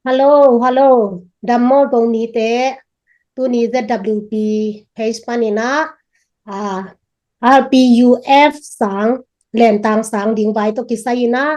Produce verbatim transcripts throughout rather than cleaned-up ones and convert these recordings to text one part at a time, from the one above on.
Hello, hello. Dam maw Zomite, tuni Z W P page panin ah, ah, R P U F sang, lentang sang ding vai tawh kisai in ah,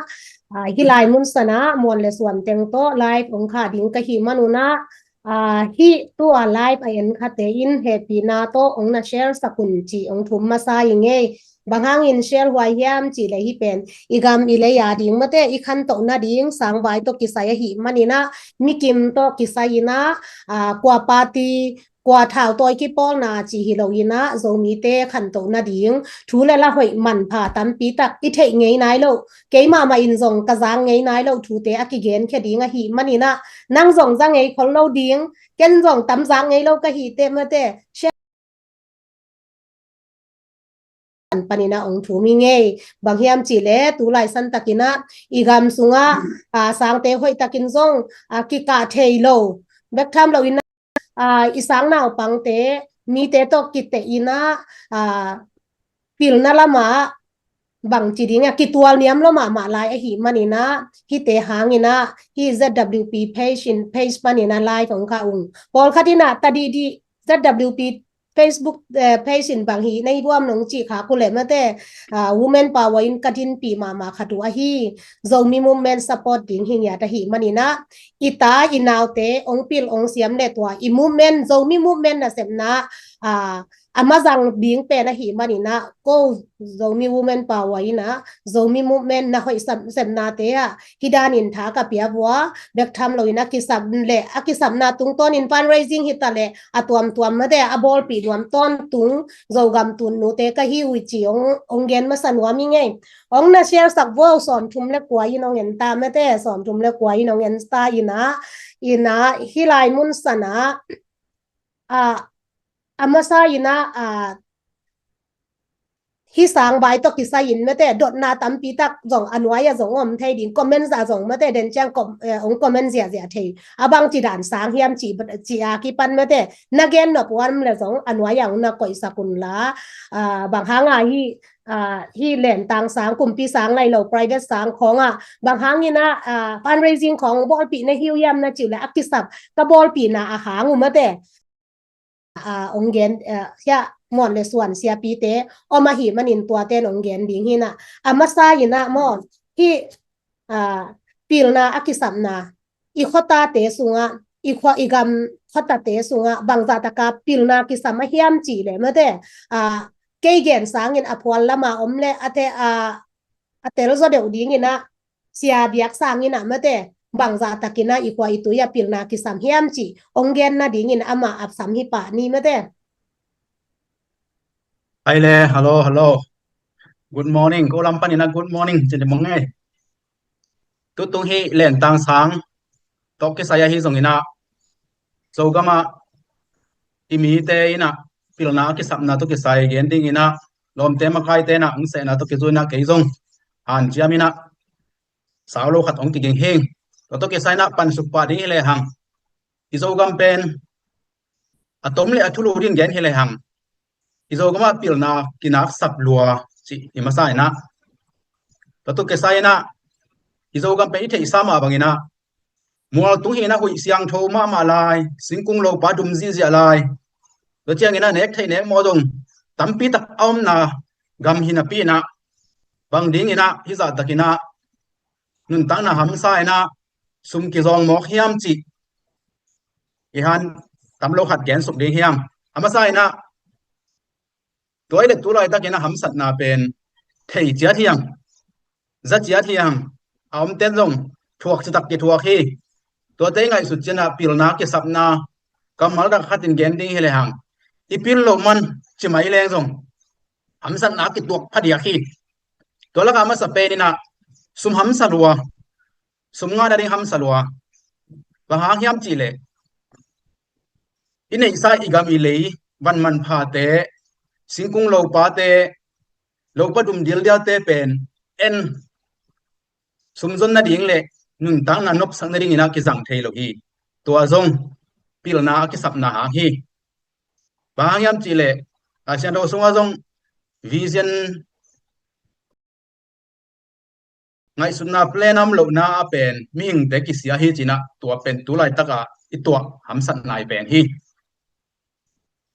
ah, hih lai mun san ah muan le suan teng tawh live ong kha ding ka hih man un ah, ah, hih tua live a en khate in hehpihna tawh ong na share sak un ci ong thum masa ing ei. Bang hangin share huai hiam cih leh hih pen i gam i lei a ding mate, i khantoh nading sang vai tawh kisai ahih manin ah, mikim tawh kisai in ah, ah, kua party, kua thautawi kipawlna cih hi lo in ah, Zomite khantoh nading thu le la hoih manpha tampi tak i theih ngei nai lo, keimah mah in zong ka zang ngei nai lo thute a kigenkhia ding ahih manin ah, nang zong za ngei khol lo ding, ken zong tam zak ngei lo ka hi teh mate, share panin ah ong thum ing ei. Bang hiam cih leh tu lai san takin ah i gam sungah, ah, sangte hoih takin zong, ah, kikah thei lo bek tham lo in ah, ah, i sang naupangte, mite tawh kiteh in ah, ah, pilna lamah bangci ding a kitual niam lo mahmah lai ahih manin ah, hihte hangin ah, hih Z W P page in, page panin ah live ong kha ung. Pawlkhat in ah tadih dih Z W P Facebook, eh, page in bang hi na hi buam nong cih kha kul leh mate, ah, women power in ka dinpih mahmah khat uh ahi, Zomi movement support ding hi ngiat ahih manin ah, i ta i naute ong pil ong siam le tua i movement, Zomi movement nasepna, ah, a mazang ding pen ahih manin ah, ko Zomi women power in ah, Zomi movement na hoih sam, sepnate ah, hih danin tha ka pia vua, bek tham lo in a kisam le, a kisapna tungtawnin fundraising hi ta leh, a tuamtuam mate, a bawlpih nuam tawntung Zogam tunnute ka hi uh ci ong, ong gen masa nuam ing ei. Ong na share sak vua, sawmthum le kua in ong en ta mate, sawmthum le kua in ong en ta in ah, in ah, hih lai mun san ah, ah, a masa in ah, ah, hih sang vai tawh kisai in mate, dotna tampi tak zong a nuai ah zong om thei ding, comment ah zong mate, den ciang com-, eh, ong comment ziahziah thei. A bangci dan sang hiam ci, ci a kipan mate, na gen nop uh om leh zong a nuai ah ong na koihsak un la, ah, bang hang a hih, ah, hih lentang sang, kumpi sang lai lo, private sang khawng ah, bang hangin ah, ah, fundraising khawng bawlpih na hi uh hiam na cih uh leh a kisap ka bawlpihna a hang uh mate, ah, ong gen, ah, hiah muan le suan siapite om ahih manin tuate in ong gen ding hi in ah. A masa in ah maw, hih, ah, pilna a kisapna, i khuatate sungah, i khua, i gam khuatate sungah bangzah taka pilna kisam a hiam cih leh mate, ah, kei gen sangin a phual lamah om leh a te, ah, a tel zaw deuh ding in ah, Sia Biak Sang in ah mate, bangzah takin ah i khua i tui ah pilna kisam hiam cih ong gen nadingin amah a sam hi pah ni mate. Ai le, hello, hello. Good morning. Ko lam panin ah good morning ci ni mong ei. Tutung hih lentang sang tawh kisai ahi zongin ah, Zogam ah i mite in ah pilna a kisapna tawh kisai gen dingin ah, lawmte makaite in ah ong sehna tawh kizui in ah kei zong hanciam in ah, sau lo khat ong kiging hing. Tua tawh kisai in ah pansuk pah ding hi lehang, i Zogam pen a tom le a thulu ding gen hi lehang, i Zogam ah pilna kinaksap lua cih i masa in ah. Tua tawh kisai in ah, i Zogam pen i theihsa mah bangin ah, mual tung hi in ah huih siangtho mahmah lai, singkung lopa dum ziahziah lai. Tua ciangin ah nek theih nek mawh zong tampi tak a omna gam hi napi in ah, bang dingin ah hih zah takin ah nuntakna hamsa in ah sum kizawng mawk hiam cih i han tam lo khat gen suk ding hiam. A masa in ah, tua i let tu laitakin a hamsatna pen thei ciat hiam, za ciat hiam, a omten zong thuak citak kithuak hi. Tuate i ngaihsut ciangin ah pilna kisapna kammal dak khatin gen ding hi lehang, i pil loh man ci mai leng zong hamsatna kituak phadiak hi. Tua lakah a masa pen in ah sum hamsa lua, sum ngahna ding hamsa lua. Bang hang hiam cih leh, i neihsa i gam i lei, van manphate, singkung lopate, lopa dum dildialte pen en, sumzon nading le nuntakna nopsak nadingin ah kizang thei lo hi. Tua zong pilna a kisapna hang hi. Bang hang hiam cih leh, Asia do sungah zong vision ngaihsutna plan a om lohna a pen mihingte kisia hi ci-in ah, tua pen tu laitak a i tuah hamsatna i pen hi.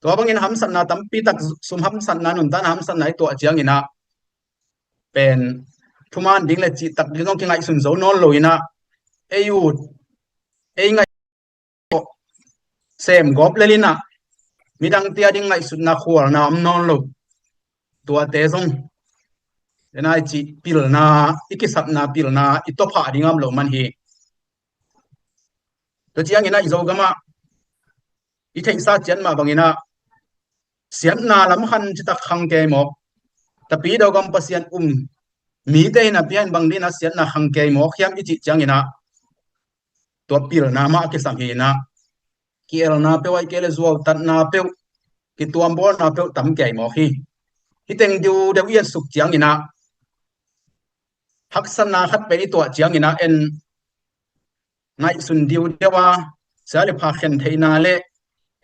Tua bangin hamsatna tampi tak, sum hamsatna, nuntakna hamsatna i tuah ciangin ah pen thuman ding le cihtak ding zong kingaihsun zo nawn lo-in ah, ei ut, ei ngaih sem gawp lel-in ah, midangte a ding ngaihsutna khualna om nawn lo. Tuate zong, den ai cih pilna, i kisapna pilna i tawphah ding a om loh man hi. Tua ciangin ah i Zogam ah i theihsa ciat mah bangin ah siatna lam khan citak khang kei mawk. Tapidaw gam Pasian um mite in ah pian bang ding in ah siatna khang kei mawk hiam i cih ciangin ah, tua pilna mah a kisam hi-in ah, ki-elna peuh, ahih kei leh zuautatna peuh, kituambawlna peuh tam kei mawk hi. Hih teng diudeu i etsuk ciangin ah haksatna khat pen i tuah ciangin ah, en ngaihsun diudeu a, sia le pha khen theihna le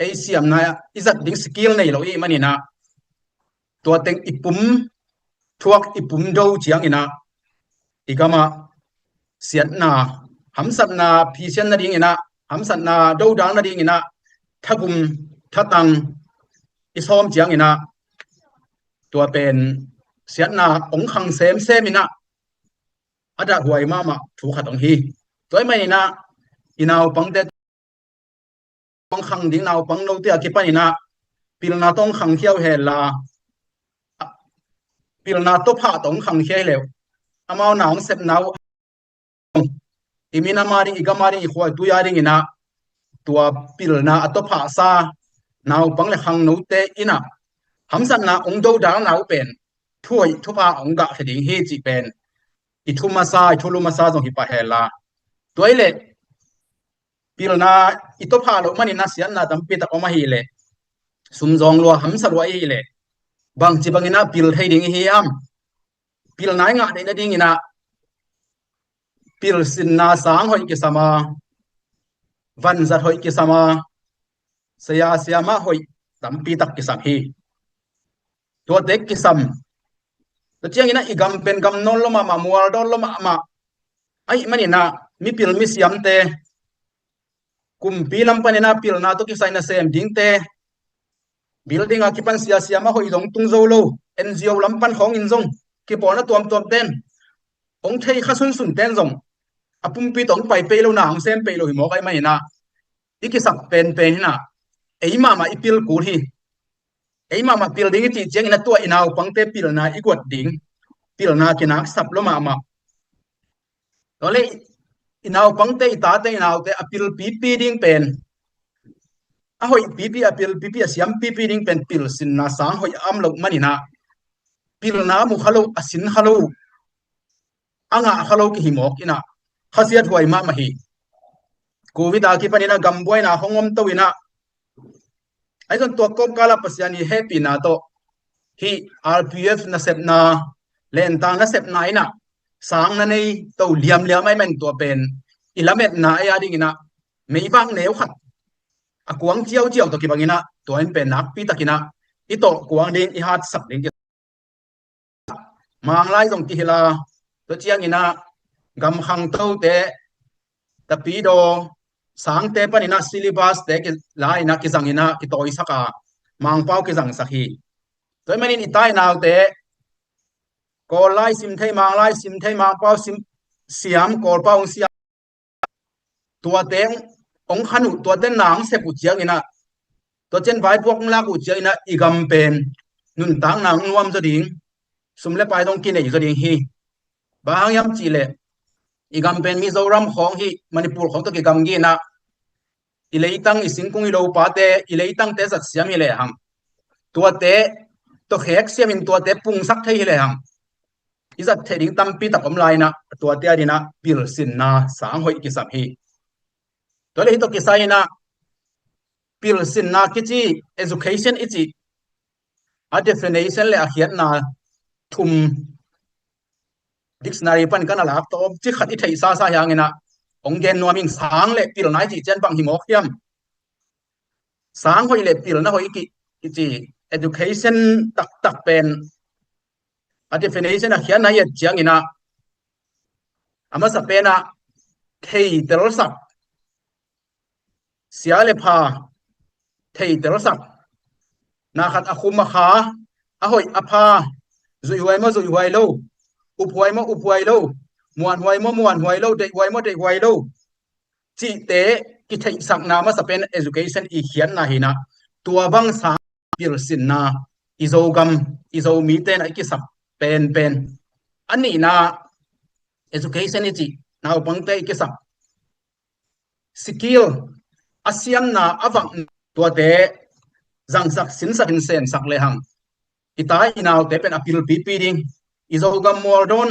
ei siamna i zat ding skill nei lo i hih manin ah, tua teng i pum thuak, i pum do ciangin ah, i gam ah siatna, hamsatna phisian nadingin ah, hamsatna dodal nadingin ah thagum thatang i sawm ciangin ah, tua pen siatna hong khang semsem in ah, a dahhuai mahmah thu khat hong hi. Tua ahih manin ah i naupangte hong khang ding, naupang note a kipanin ah pilna tawh hong khangkhia uh hen la, pilna tawphah tawh hong khangkhia hi leh uh, amau na hong sepna uh, i minam a ding, i gam a ding, i khua i tui a dingin ah, tua pilna a tawphahsa naupang le khangnote in ah hamsatna hong dodalna uh pen thuhoih thupha hong gahkhia ding hi cih pen i thu masa, i thulu masa zong hi pah hen la. Tua ahih leh pilna i tawphah loh manin ah siatna tampi tak om ahih leh, sum zawng lua, hamsa lua ahih leh, bangci bangin ah pil thei ding i hi hiam? Pilna i ngah theih nadingin ah pilsinna sang hoih kisam a, vanzat hoih kisam a, saya siamah hoih tampi tak kisam hi. Tuate kisam, tua ciangin ah i gam pen gam nawn lua mahmah, mual dawn lua mahmah ahih manin ah mipil misiamte, kumpi lam panin ah pilna tawh kisai nasem dingte, building a kipan sia siamah hoih zong tung zo lo, N G O lam pan khawngin zong kipawlna tuamtuamte in, hong thei kha sunsunte in zong a pumpi tawh hong pai pei lo, na hong sem pei lo hi mawk ahih manin ah, i kisak penpen in ah, ei mahmah i pil kul hi. Ei mahmah pil ding i cih ciangin ah tua i naupangte pilna i guat ding, pilna kinaksap lua mahmah. Tua leh i naupangte, i tate, i naute a pil pipi ding pen, a hoih pipi, a pil pipi, a siam pipi ding pen pilsinna sang hoih a om loh manin ah, pilna a mu kha lo, a sin kha lo, a ngah kha lo kihi mawk in ah, khasiathuai mahmah hi. Covid a kipanin ah gambuaina hong om to in ah, ahi zong tua kawmkal ah Pasian i hehpihna tawh hih R P F nasepna, lentang nasepna in ah sang na nei to liamliam ahih manin tua pen i lametna ei a dingin ah meivak neu khat a kuang ciauciau tawh kibangin ah, tua in pen nakpi takin ah i tawh kuang ding, i hatsak ding. Manglai zong kihilh a, tua ciangin ah gam khangtote, Tapidaw sangte panin ah syllabus te ki-, la-in ah kizangin ah kitawisak a, Mangpau kizangsak hi. Tua ahih manin i tai naute Kawl lai sim thei, Manglai sim thei, Mangpau sim, siam, Kawlpau hong siam, tuate hong khan uh, tuate na hong sep uh ciangin ah, tua ciang vaipuak hong lak uh ciangin ah i gam pen nuntakna hong nuam zaw ding, sum le pai zong kinei zaw ding hi. Bang hang hiam cih leh i gam pen Mizoram khawng hi, Manipur khawng tawh kigamgi in ah, i leitang, i singkung, i lopate, i leitangte zat siam hi lehang, tuate tawh khek siamin tuate pungsak thei hi lehang, i zat theih ding tampi tak om lai in ah, tuate a dingin ah pilsinna sang hoih kisam hi. Tua leh hih tawh kisai in ah pilsinna kici, education i cih a definition le a khiatna thum dictionary pan ka na lak tawm ci khat i theihsa sa hi hangin ah, hong gen nuam ing. Sang le pilna i cih ciang bang hi mawk hiam? Sang hoih le pilna hoih i ki, i ci education taktak pen a definition, a khiatna i et ciangin ah, A masa penah theitelsak, sia le pha theitelsak, na khat a khum a kha, a hoih a pha, zuihhuai maw zuihhuai lo, uphuai maw uphuai lo, muanhuai maw muanhuai lo, deihhuai maw deihhuai lo, cihte kitheihsakna masa pen education i khiatna hi-in ah, tua bang sang pilsinna i Zogam, i Zomite in ah i kisap penpen. A nihna, education i cih naupangte i kisap skill, a siamna, a vakna, tuate zangsak, sinsak in sensak lehang i ta i naute pen a pilpipi ding, i Zogam mualdawn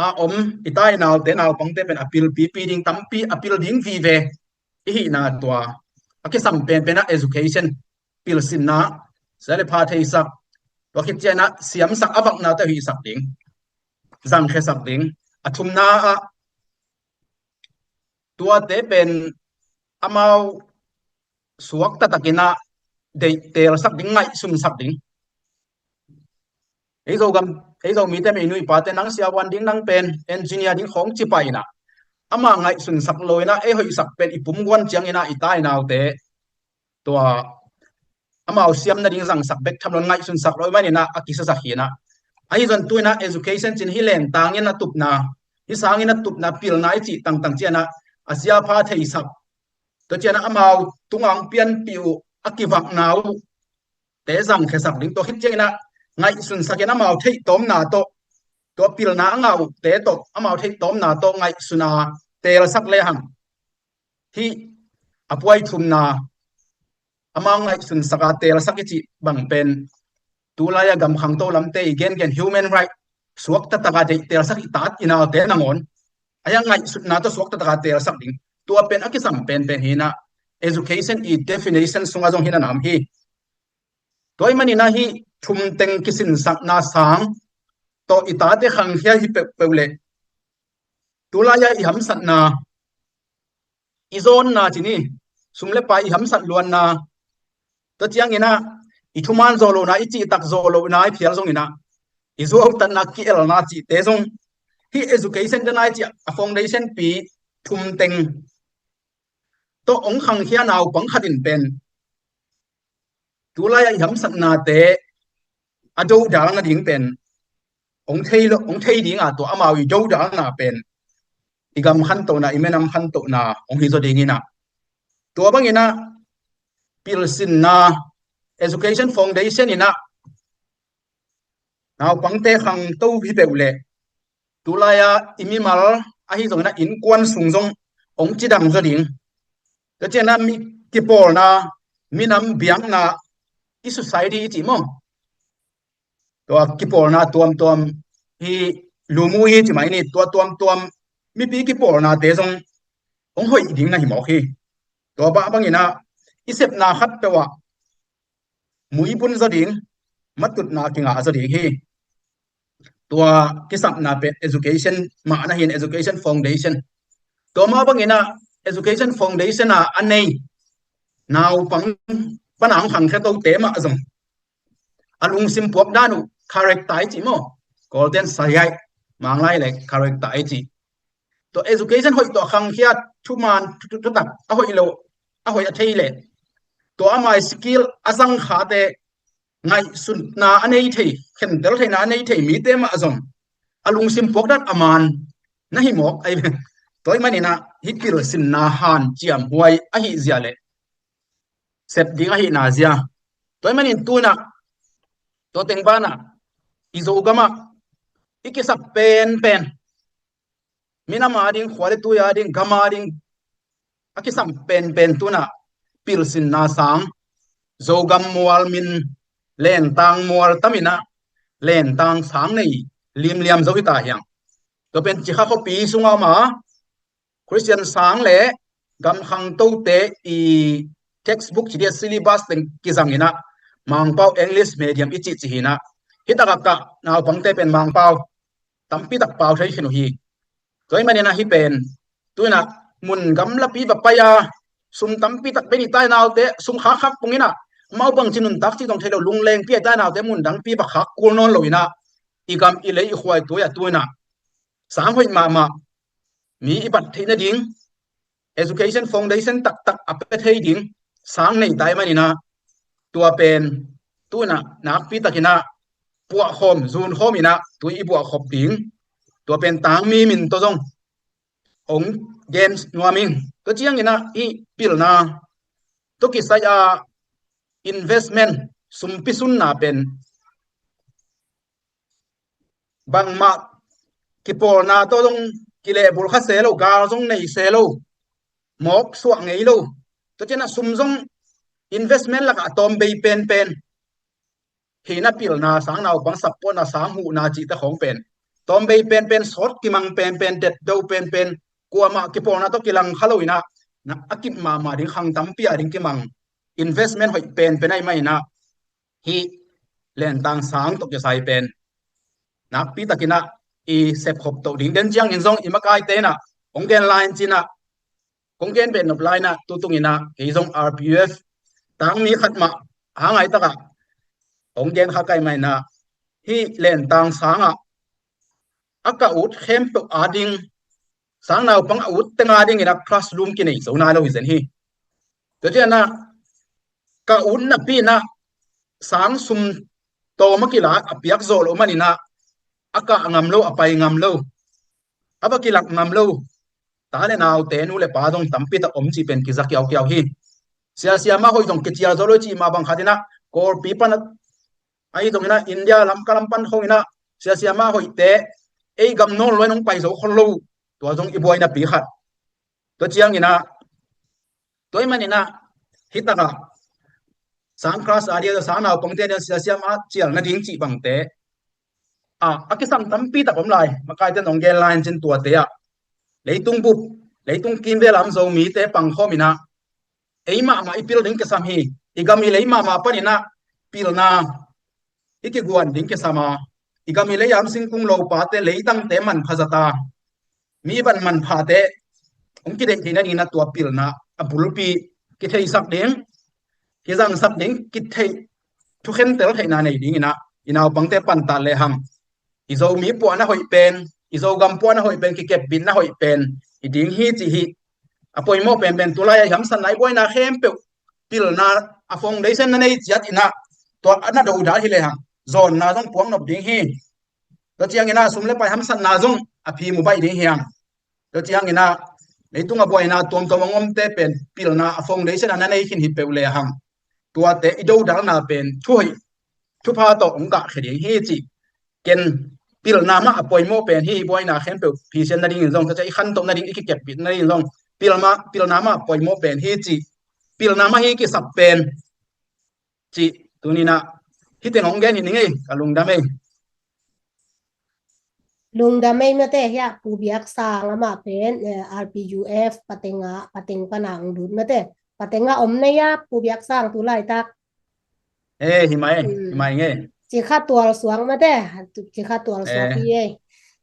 a om i ta i naute, naupangte pen a pilpipi ding, tampi a pil ding vive i hihna, tua a kisam penpen ah education, pilsinna, sia le pha theisak, tua khit ciang ah siamsak, a vaknate hoihsak ding, zangkhiasak ding. A thumna ah tuate pen amau suakta takin ah deihtelsak ding, ngaihsunsak ding. Ei Zogam, ei Zomite, mei nu i pate, nang siavuan ding, nang pen engineer ding khawng ci pah in ah, ama ngaihsunsak lo in ah ei hoihsak pen i pumguan ciangin ah i ta i naute tua amau siam nading zangsak bek tham lo, ngaihsunsak lo ahih manin ah a kisiasak hi-in ah. Ahi zong tu-in ah education cih hih lentang in a tupna, hih sang in a tupna, pilna i cih tangtang ciang ah, a sia pha theisak, tua ciang ah amau tungah hong pianpih uh, a kivakna uh te zangkhiasak ding, tua khit ciang in ah ngaihsunsak in amau theihtawmna tawh, tua pilna a ngah uhte tawh amau theihtawmna tawh ngaihsun a telsak lehang, hih a puai thumna, amau ngaihsunsak a telsak i cih bang pen, tulai a gam khangto lamte i gengen human right, suakta tak a deihtelsak i tate i naute nangawn, a hi a ngaihsutna tawh suakta tak a telsak ding, tua pen a kisam penpen hi-in ah, education i definition sungah zong hi-in a nam hi. Tua ahih manin ah hih thum teng kisinsakna sang tawh i tate khangkhia hi peuhpeuh leh, tulai a i hamsatna, i zawnna ci ni, sum le pai i hamsat luanna, tua ciangin ah i thuman zawh lohna, i cihtak zawh lohna i phial zongin ah, i zuautatna, kielna cihte zong, hih education te nai cih a foundation pi thum teng tawh hong khangkhia naupang khat in pen, tulai a i hamsatnate a dodal nading pen hong thei lo, hong thei ding a, tua amau i dodalna pen i gam khantohna, i minam khantohna hong hi zaw ding in ah, tua bangin ah pilsinna, education foundation in ah naupangte khangto hi peuh leh, tulai a i mimal ahi zongin ah innkuan sung zong hong cidam zaw ding. Tua ciang ah mi kipawlna, minam biakna, i society i cih maw, tua kipawlna tuamtuam, hih lumu hi ci mai ni, tua tuamtuam mipi kipawlnate zong hong hoih ding na hi mawk hi. Tua bah bangin ah i sepna khat peuh ah muibun zaw ding, matutna kingah zaw ding hi. Tua kisapna pen education mah na hi-in, education foundation. Tua mah bangin ah education foundation a a nei naupang pan a hong khangkhia tote mah zong a lungsim puak dan uh, character i cih maw, Kawlten sahiai, Manglai le character i cih. Tua education hoih tawh a khangkhia, thuman thu, thu, thutak, a hoih lo, a hoih a thei leh, tua ama skill a zangkhate, ngaihsutna a nei thei, khentel theihna a nei thei mite mah zong a lungsim puak dan a man na hi mawk ahi ve. Tua ahih manin ah hih pilsinna hanciamhuai ahih zia leh sep ding ahihna zia, tua ahih manin tu-in ah tua teng banah i Zogam ah i kisap penpen, minam ading, khua le tui ading, gam ading a kisam penpen tu-in ah pilsinna sang, Zogam mual min, lentang mual tam in ah lentang sang nei limliam zo hi ta hiang. Tua pen Cikha khuapi sungah om a, Christian sang le gam khangtote i textbook ci dia, syllabus teng kizang in ah, Mangpau English medium i cihcih hi-in ah, hih takah naupangte pen Mangpau tampi tak pau thei khin uh hi. Tua ahih manin ah hih pen tu-in ah mun gamlapi va pai a, sum tampi tak bei i tai naute, sum khakkhak pong in ah, amau bangci nuntak cih zong thei lo, lunglengpi a i tai naute mun dangpi va khak kul nawn lo in ah, i gam i lei i khua i tui ah tu-in ah sang hoih mahmah, mi i bat theih nading education foundation taktak a pia thei ding sang nei tai maninah, tua pen tunah nakpi takinah puahkhawm zunkhawm inah tui i buahkhop ding, tua pen tangmi min tawh zong hong gen nuam ing. Tua cianginah i pilna tawh kisai a investment, sumpi sunna pen bangmah kipawlna tawh zong kilehbulkha se lo, gal zong nei se lo, mawk suak ngei lo. Tua cianah sum zong investment lakah a tawm bei penpen hi na, pilna, sang naupang support na, sang huhna cihte khawng pen tawm bei penpen, sawt kimang penpen, detdo penpen, kuamah kipawlna tawh kilang kha lo inah, na a kip mahmah ding, khang tampi a ding kimang investment hoih penpen ahi maninah, hih lentang sang tawh kisai pen nakpi takinah i sepkhop toh ding. Den ciangin zong i makaite inah hong gen lai-in cinah, kong gen beh nop lai-inah tutunginah kei zong R P U F tangmi khat mah hangai takah hong gen kha kai maninah, hih lentang sangah a ka ut khempeuh a ding, sang naupang a ut teng a dinginah classroom kinei zo nai lo hi zen hi. Tua cianah ka ut napi inah sang sum tawm a kila a piak zawh loh maninah a kah ngam lo, a pai ngam lo, a va kilak ngam lo ta le naute, nu le pa zong tampi tak om cih pen kiza kiaukiau hi. Siasia mah hoih zong kicial zo lo cih mah bang khat inah Kawlpi pan ahi zonginah India lam ka lam pan khawng inah siasia mah hoihte ei gam nawn lo-in hong pai zo khol lo, tua zong i buainapi khat. Tua cianginah tua ahih maninah hih takah sang class a dia, sang naupangte a dia siasia mah cial nading cih bangte a, a kisam tampi tak om lai. Makaite nong gen lai-in cin tuate ah leitung bup, leitung kimvel a om Zomite pangkhawm inah ei mahmah i pil ding kisam hi. I gam i lei mahmah paninah pilna i kiguan ding kisam a, i gam i lei a om singkung lopate, leitangte manpha zat a, mi van manphate hong kideih theih nadinginah tua pilna a bulpi kitheisak ding, kizangsak ding, kitheih, thukhentel theihna nei dinginah i naupangte pantat lehang i Zomi puahna hoih pen, i Zogam puahna hoih pen, kikepbitna hoih pen i ding hi cih hi. A poimawh penpen tulai a i hamsatna, i buaina khempeuh pilna a foundation na nei ciat inah tua a na dodal hi lehang zawnna zong puak nop ding hi. Tua cianginah sum le pai hamsatna zong a phi mu baih ding hi hang. Tua cianginah leitung a buaina tuamtuam hong omte pen pilna a foundation a na nei khin hi peuh lehang tuate i dodalna pen thuhoih, thupha tawh hong gahkhia ding hi cih ken pilna mah a poimawh pen hi. Buaina khempeuh phisian nadingin zong, tua ciah i khantoh nading, i kikepbit nadingin zong pilna, pilna mah a poimawh pen hi cih, pilna mah hi kisap pen cih tuninah hih teng hong gen hi ning ei. Ka lungdam ei. Lungdam ei mate. Hiah Pu Biak Sang amah pen, eh, R P U F pateng a, pateng pana hong lut mate. Pateng a om nei a Pu Biak Sang tulaitak. Eh, hi mai, hi mai ngei. Cikha tual suak mate, cikha tual suak hi ei.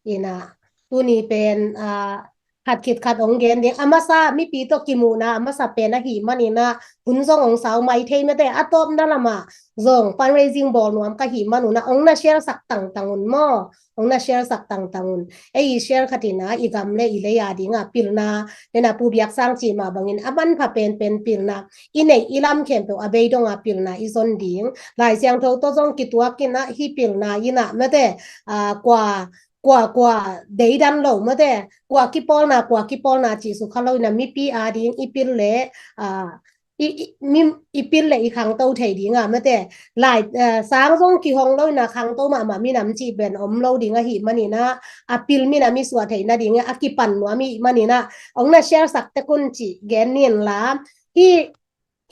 Ina, tuni pen, ah, khat khit khat hong gen ding. A masa mipi tawh kimuhna a masa pen ahih maninah hun zong hong sau mai thei mate. A tawpna lamah zong fundraising bawl nuam ka hih manunah hong na share sak tangtang un maw? Hong na share sak tangtang un. Ei i share khatinah i gam le i lei a dingah pilna, nena Pu Biak Sang cih mah bangin a manpha penpen pilna i neih i lam khempeuh a bei dongah pilna i zon ding. Lai Siangtho tawh zong kituakinah hih pilna inah mate, ah, kua kua, kua deidan lo mate, kua kipawlna, kua kipawlna cih sukha lo inah mipi a ding i pil le, ah, i, i, mi, i pil le i khangto thei dinga mate. Lai, eh, sang zong kihong lo inah khangto mahmah minam cih pen om lo ding ahih maninah a pil minam i suah theih nading a kipan nuam i hih maninah hong na share sak tek un cih gen ning la. Hih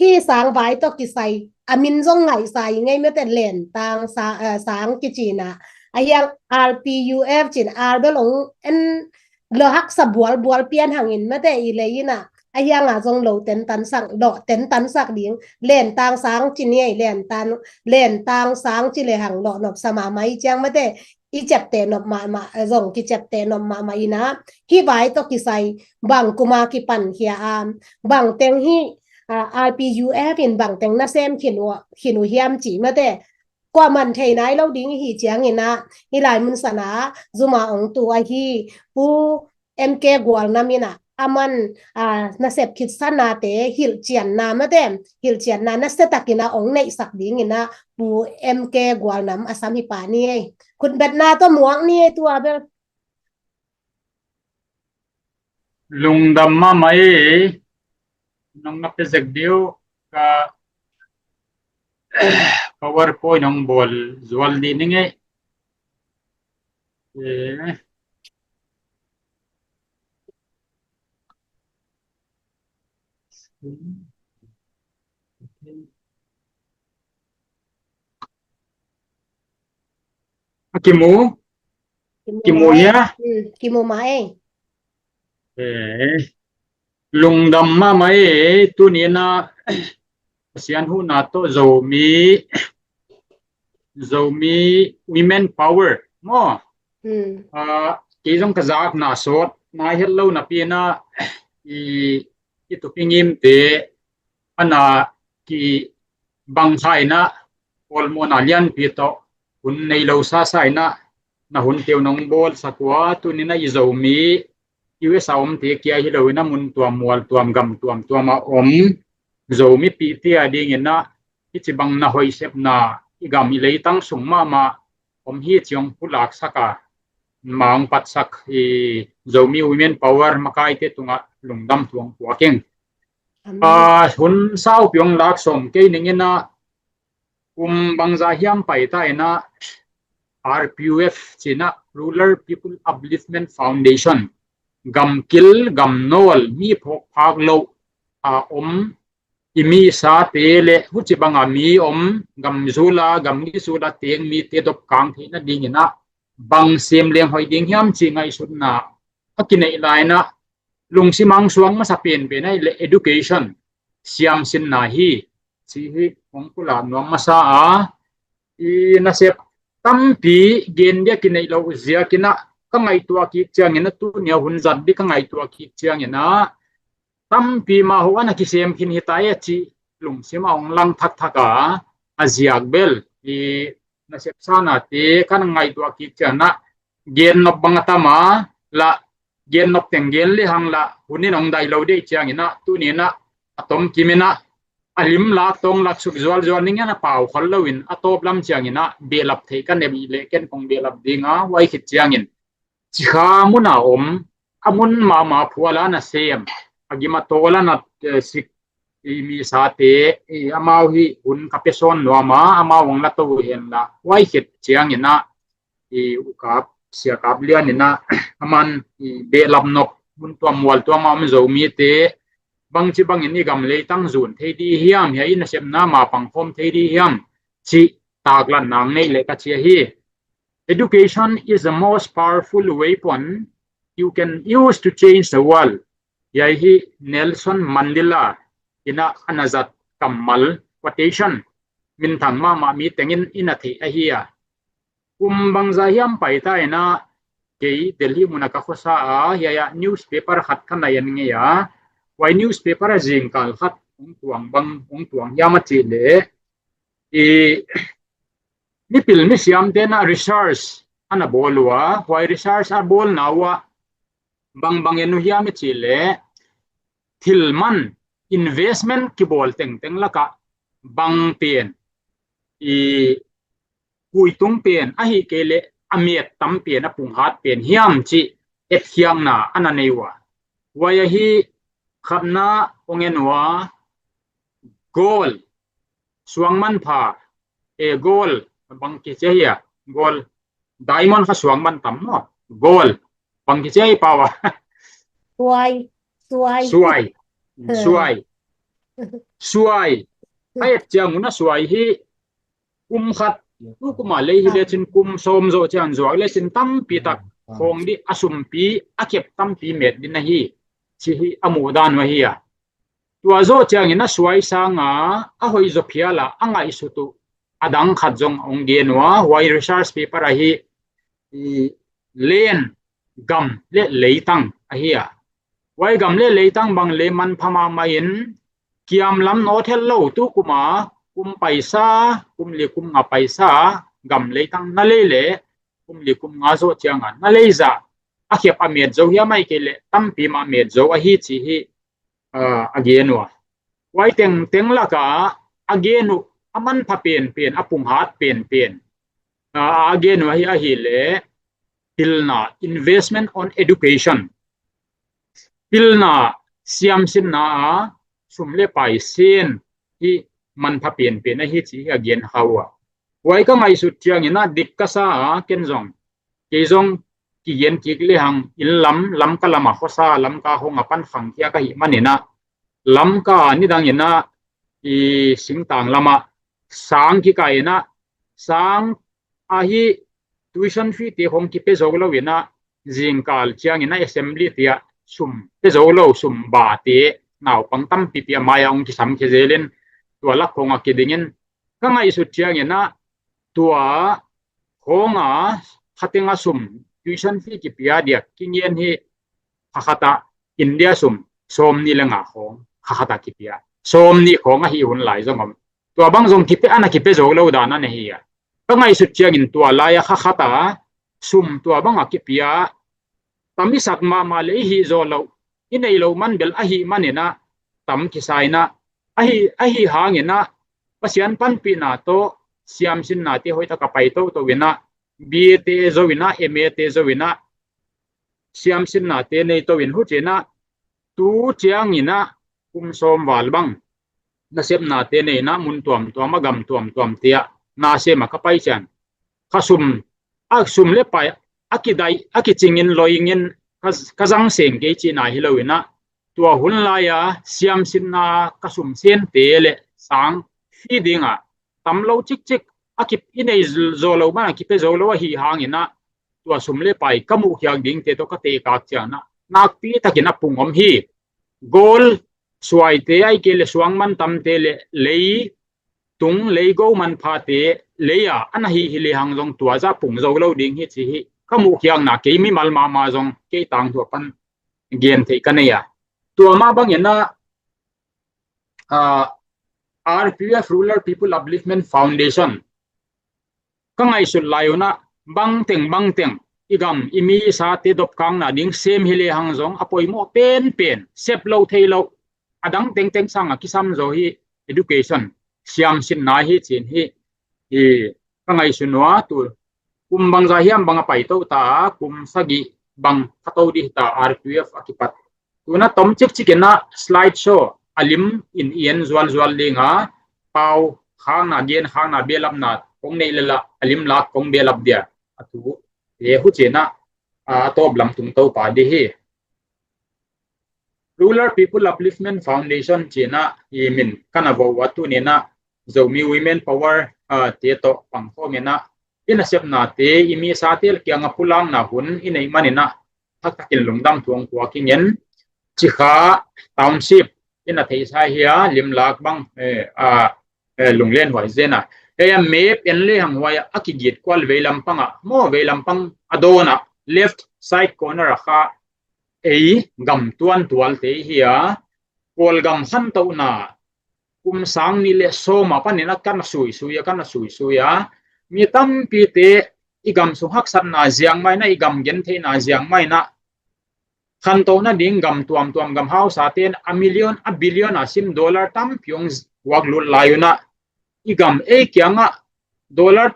hih sang vai tawh kisai a min zong ngaihsa i ngei mate, lentang sa, eh, sang kicinah. A hiang R P U F cin, R bel hong en lo haksa bualbual pian hangin mate i lei inah a hianga zong lo tentansak, lo tentansak ding. Lentang sang ci ni ei, lentang, lentang sang ci lehang lo nopsa mahmah i ciang mate i ciapteh nop mahmah, eh, zong kiciapteh nop mahmah inah hih vai tawh kisai bang kuma kipankhia a, bang teng hih, ah, R P U F in bang teng nasem khin uh, khin uh hiam cih mate. kuaman thei nai lo ding i hi ciangin ah, hih lai mun sana zuma ong tu ahi Pu M K Gualnam in ah, aman, ah, nasep khitsanate hilhcianna mate, hilhcianna nasia takin ah ong neihsak dingin ah Pu M K Gualnam a sam hi pah ni ei. Khutbetna tawh muak ni ei, tua bel. Lungdam mahmah ei. Nong na pe zek diu ka PowerPoint nong bawl zual dih ning ei. Eh. A kimu? Kimu hia? Hmm, kimu mah ei. Eh, lungdam mahmah ei, tuni in ah Pasian huhna tawh Zomi, Zomi Women Power maw? Hmm. Ah, kei zong ka zakna sawt nai het lo napi in ah i, i tupi ngimte a na kibang kha in ah, pawlmawhna lianpi tawh hun nei lo sasa in ah na hun teu nong bawlsak uh a, tuni in ah i Zomi U S a omte kia hi lo in ah mun tuam mual tuam gam tuam tuam a om Zomipihte a dingin ah hih ci bang na hoih sepna i gam i leitang sung mahmah om hi ci ong pulaksak a, ma ong patsak i Zomi Women Power makaite tungah lungdam thu ong puak ing. Amen. Ah, hun saupi ong lak sawm kei ning in ah, kum bangza hiam paita in ah R P U F ci in ah Rural People Upliftment Foundation, gamkil gamnawl mi phawkphak loh a om i misate le huci banga mi om, gam zula gam ngizula teng mite dopkang theihna dingin ah bang sem leng hoih ding hiam ci ngaihsutna a kineih lai in ah lungsim a ong suak masa penpen ahih leh education, siamsinna hi ci hi ong pulak nuam masa a, i nasep tampi gen dia kineih lo ziakin ah ka ngaihtuah kik ciangin ah, tuni a hun zat dih ka ngaihtuah kik ciangin ah tampi mah ho a na kisem khin hi ta e ci lungsim a ong lang thakthak a, a ziak bel i nasep sanate ka na ngaihtuah kik ciangin ah gen nop bang a tam a, lah gen nop teng gen lehang lah hun in ong dai lo dih ciangin ah, tuni in ah a tom kim in ah a lim lak tawng lak suk zualzual ning in ah pau khol lo in, a tawp lam ciangin ah behlap theih ka nei leh ken kong behlap ding a, huai khit ciangin Cikha mun a om, a mun mahmah phual a na sem, a gim a tawl a na, eh, sik i misate, i amau hih hun ka pia sawn nuam a, amau ong la to uh hen la, huai khit ciangin ah i ukap, siakap lian in ah, aman i behlap nop, mun tuam mual tuam a om Zomite bangci bangin i gam leitang zun thei dih hiam, hiai i nasepna ma pangkhawm thei dih hiam cih taklatna ong nei leh ka ci ahi. Education is the most powerful weapon you can use to change the world. Hiai hi Nelson Mandela in ah a na zat kammal, quotation, minthang mahmah, mi tengin i na theih ahi a. Kum bangza hiam paita in ah kei Delhi mun a ka khuasa a, hiai ah newspaper khat ka na en ngei a, huai newspaper ah zingkal khat ong tuang bang, ong tuang hiam a cih leh, i mipil misiamte in ah research a na bawl uh a, huai research a bawlna uh ah bangbang en uh hiam i cih leh, thil man, investment kibawl tengteng lakah bang pen, i kuitung pen, ahih kei leh a met tam pen, a punghat pen hiam cih etkhiakna a na nei uh a. Huai ahi khatna ong en uh a, gold, suang manpha, e, gold, bang kici hia, gold, diamond kha suang man tam maw, gold, bang kici hi pau a. Suai, suai. Suai. Hmm. Suai. Suai. A et ciang un a suai hi kum khat, tu kum a lei hi lecin kum sawm zawh ciang zuak lecin tampi tak khawng dih, a sumpi, a kep tampi met dih na hi, ci hi a muh dan uh ahi a. Tua zawh ciangin a suai sanga a hoih zaw phial a, a ngaihsut uh a dang khat zong ong gen uh a, huai research paper ahi, i land, gam le leitang ahi a. Huai gam le leitang bang leh manpha mahmah in, kiam lam nawt het lo, tu kum a kum paisa, kum li kum nga paisa, gam leitang na lei leh kum li kum nga zawh cianga na lei zah a khiap a met zo hiam, ahih kei leh tampi mah met zo ahi ci hi, aa, a gen uh a. Huai tengteng lakah a gen uh a manpha penpen, a punghat penpen, aa, a gen uh ahi, ahih leh pilna, investment on education, pilna, siamsinna a sum le pai sin hi manpha penpen ahi ci hi a gen uh a. Huai ka ngaihsut ciangin a dik ka sa a, ken zong, kei zong kigen kik lehang inn lam, Lamka lamah khuasa, Lamka hong a pan khangkhia ka hih manin a, Lamka nidangin a, i singtang lamah sang kikai in a, sang ahi tuition fee te hong kipia zo lo in a, zingkal ciangin a assembly te ah sum pia zo lo, sum ba te, naupang tampipi a mai-ah hong kisam khia zelin, tua lak khawng a kidingin, ka ngaihsut ciangin a, tua khawng a kha teng a sum tuition fee kipia diak kingen hi, kha khat ah India sum sawmnih le nga khawng kha khat ah kipia, sawmnih khawng ahi hun lai zong om. Tua bang zong kipia, ana kipia zo lo dan ana hi a. Ka ngaihsut ciangin tua lai a kha khat a sum tua bang a kipia, tam i sak mahmah le i hih zawh loh, i neih loh man bel ahih manin a, tam kisa in a, ahi, ahi hangin a, Pasian panpihna tawh siamsinna te hoihtak a pai toto in a, B A te zo in a, M A te zo in a, siamsinna te nei to in, huci in a, tu ciangin a, kum sawm val bang nasepna te nei in a, mun tuamtuam a, gam tuamtuam te ah nasem a ka pai ciang, kha sum, a sum le pai a kidai, a kicingin loingin ka, ka zang seng kei cihna hi lo in a, tua hun lai a siamsinna ka sum sente le sang fee ding a tam lo cikcik, a ki, i nei zo lo man a kipia zo lo ahi hangin a, tua sum le pai ka muh khiak dingte tawh ka tekak ciangin a, nakpi takin a pung om hi. Gold suaite, ahih kei leh suang mantamte le lei tung, lei go manphate, lei a ana hih hi lehang zong tua zah pung zo lo ding hi ci hi. Ka muh khiakna, kei mimal mahmah zong kei tangthu a pan gen theih ka nei a. Tua mah bangin a, ah, R P F, Rural People Upliftment Foundation, ka ngaihsut lai un a, bangteng bangteng i gam i mi i sate dopkakna ding sem hi lehang zong a poimawh penpen, sep loh theih loh, a dang tengteng sang a kisam zaw hi, education, siamsinna hi ci-in hi, hi ka ngaihsun uh a, tu kum bangzah hiam bang a paito ta a, kum sagih bang ka to dih ta, R P F a kipat. Tu in a tom cikcik in a slide show a lim in i en zualzual ding a, pau khakna, gen khakna, behlapna kong neih leh lah a lim lak kong behlap dia, a tu te, huci in a, a tawp lam tung to pah dih hi. Rural People Upliftment Foundation ci in a i min ka na vo uh a, tuni in a Zomi Women Power, ah, te tawh pangkhawm in a, i nasepnate, i mi i sate kiangah pulakna hun i neih manin a, thaktakin lungdam thu hong puak ing in. Cikha Township, i na theihsa hi a, limlak bang, eh, ah, eh, lunglen huai zen a. Hei a map en lehang huai a, a kigit kual veilam pang ah, maw, veilam pang a dawn ah, left side corner ah kha, ei gam tuantual te hi a, Kawlgam khantohna kum sang nih le sawm a panin a ka na suisui a, ka na suisui a, mi tampite i gam sung haksatna ziak mah in a, i gam gentheihna ziak mah in a, khantohna ding gam tuamtuam, gam hausate in a million, a billion a sim, dollar tampi hong puak lut lai un a, i gam ei kiangah dollar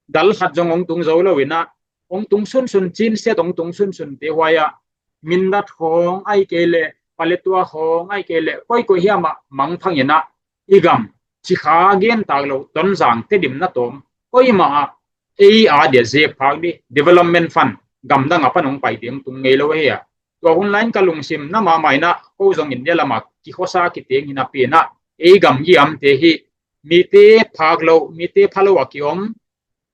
dal khat zong hong tung zo lo in a, hong tung sunsun, cin set hong tung sunsun te huai ah, Mindat khawng, ahih kei leh Paletwa khawng, ahih kei leh koikoi hiam ah mangthang in a, i gam, Cikha gen tak loh, Tonzang, Tedim, na tawm, koimah ah ei a dia zep phak ding, development fund, gamdang a pan hong pai ding tung ngei lo ahi a. Tua hun lai in ka lungsim na mahmah in a, ko zong India lam ah kikhuasa kiteng hi napi in a, ei gam giamte hi, mite phak loh, mite pha lo a kiom,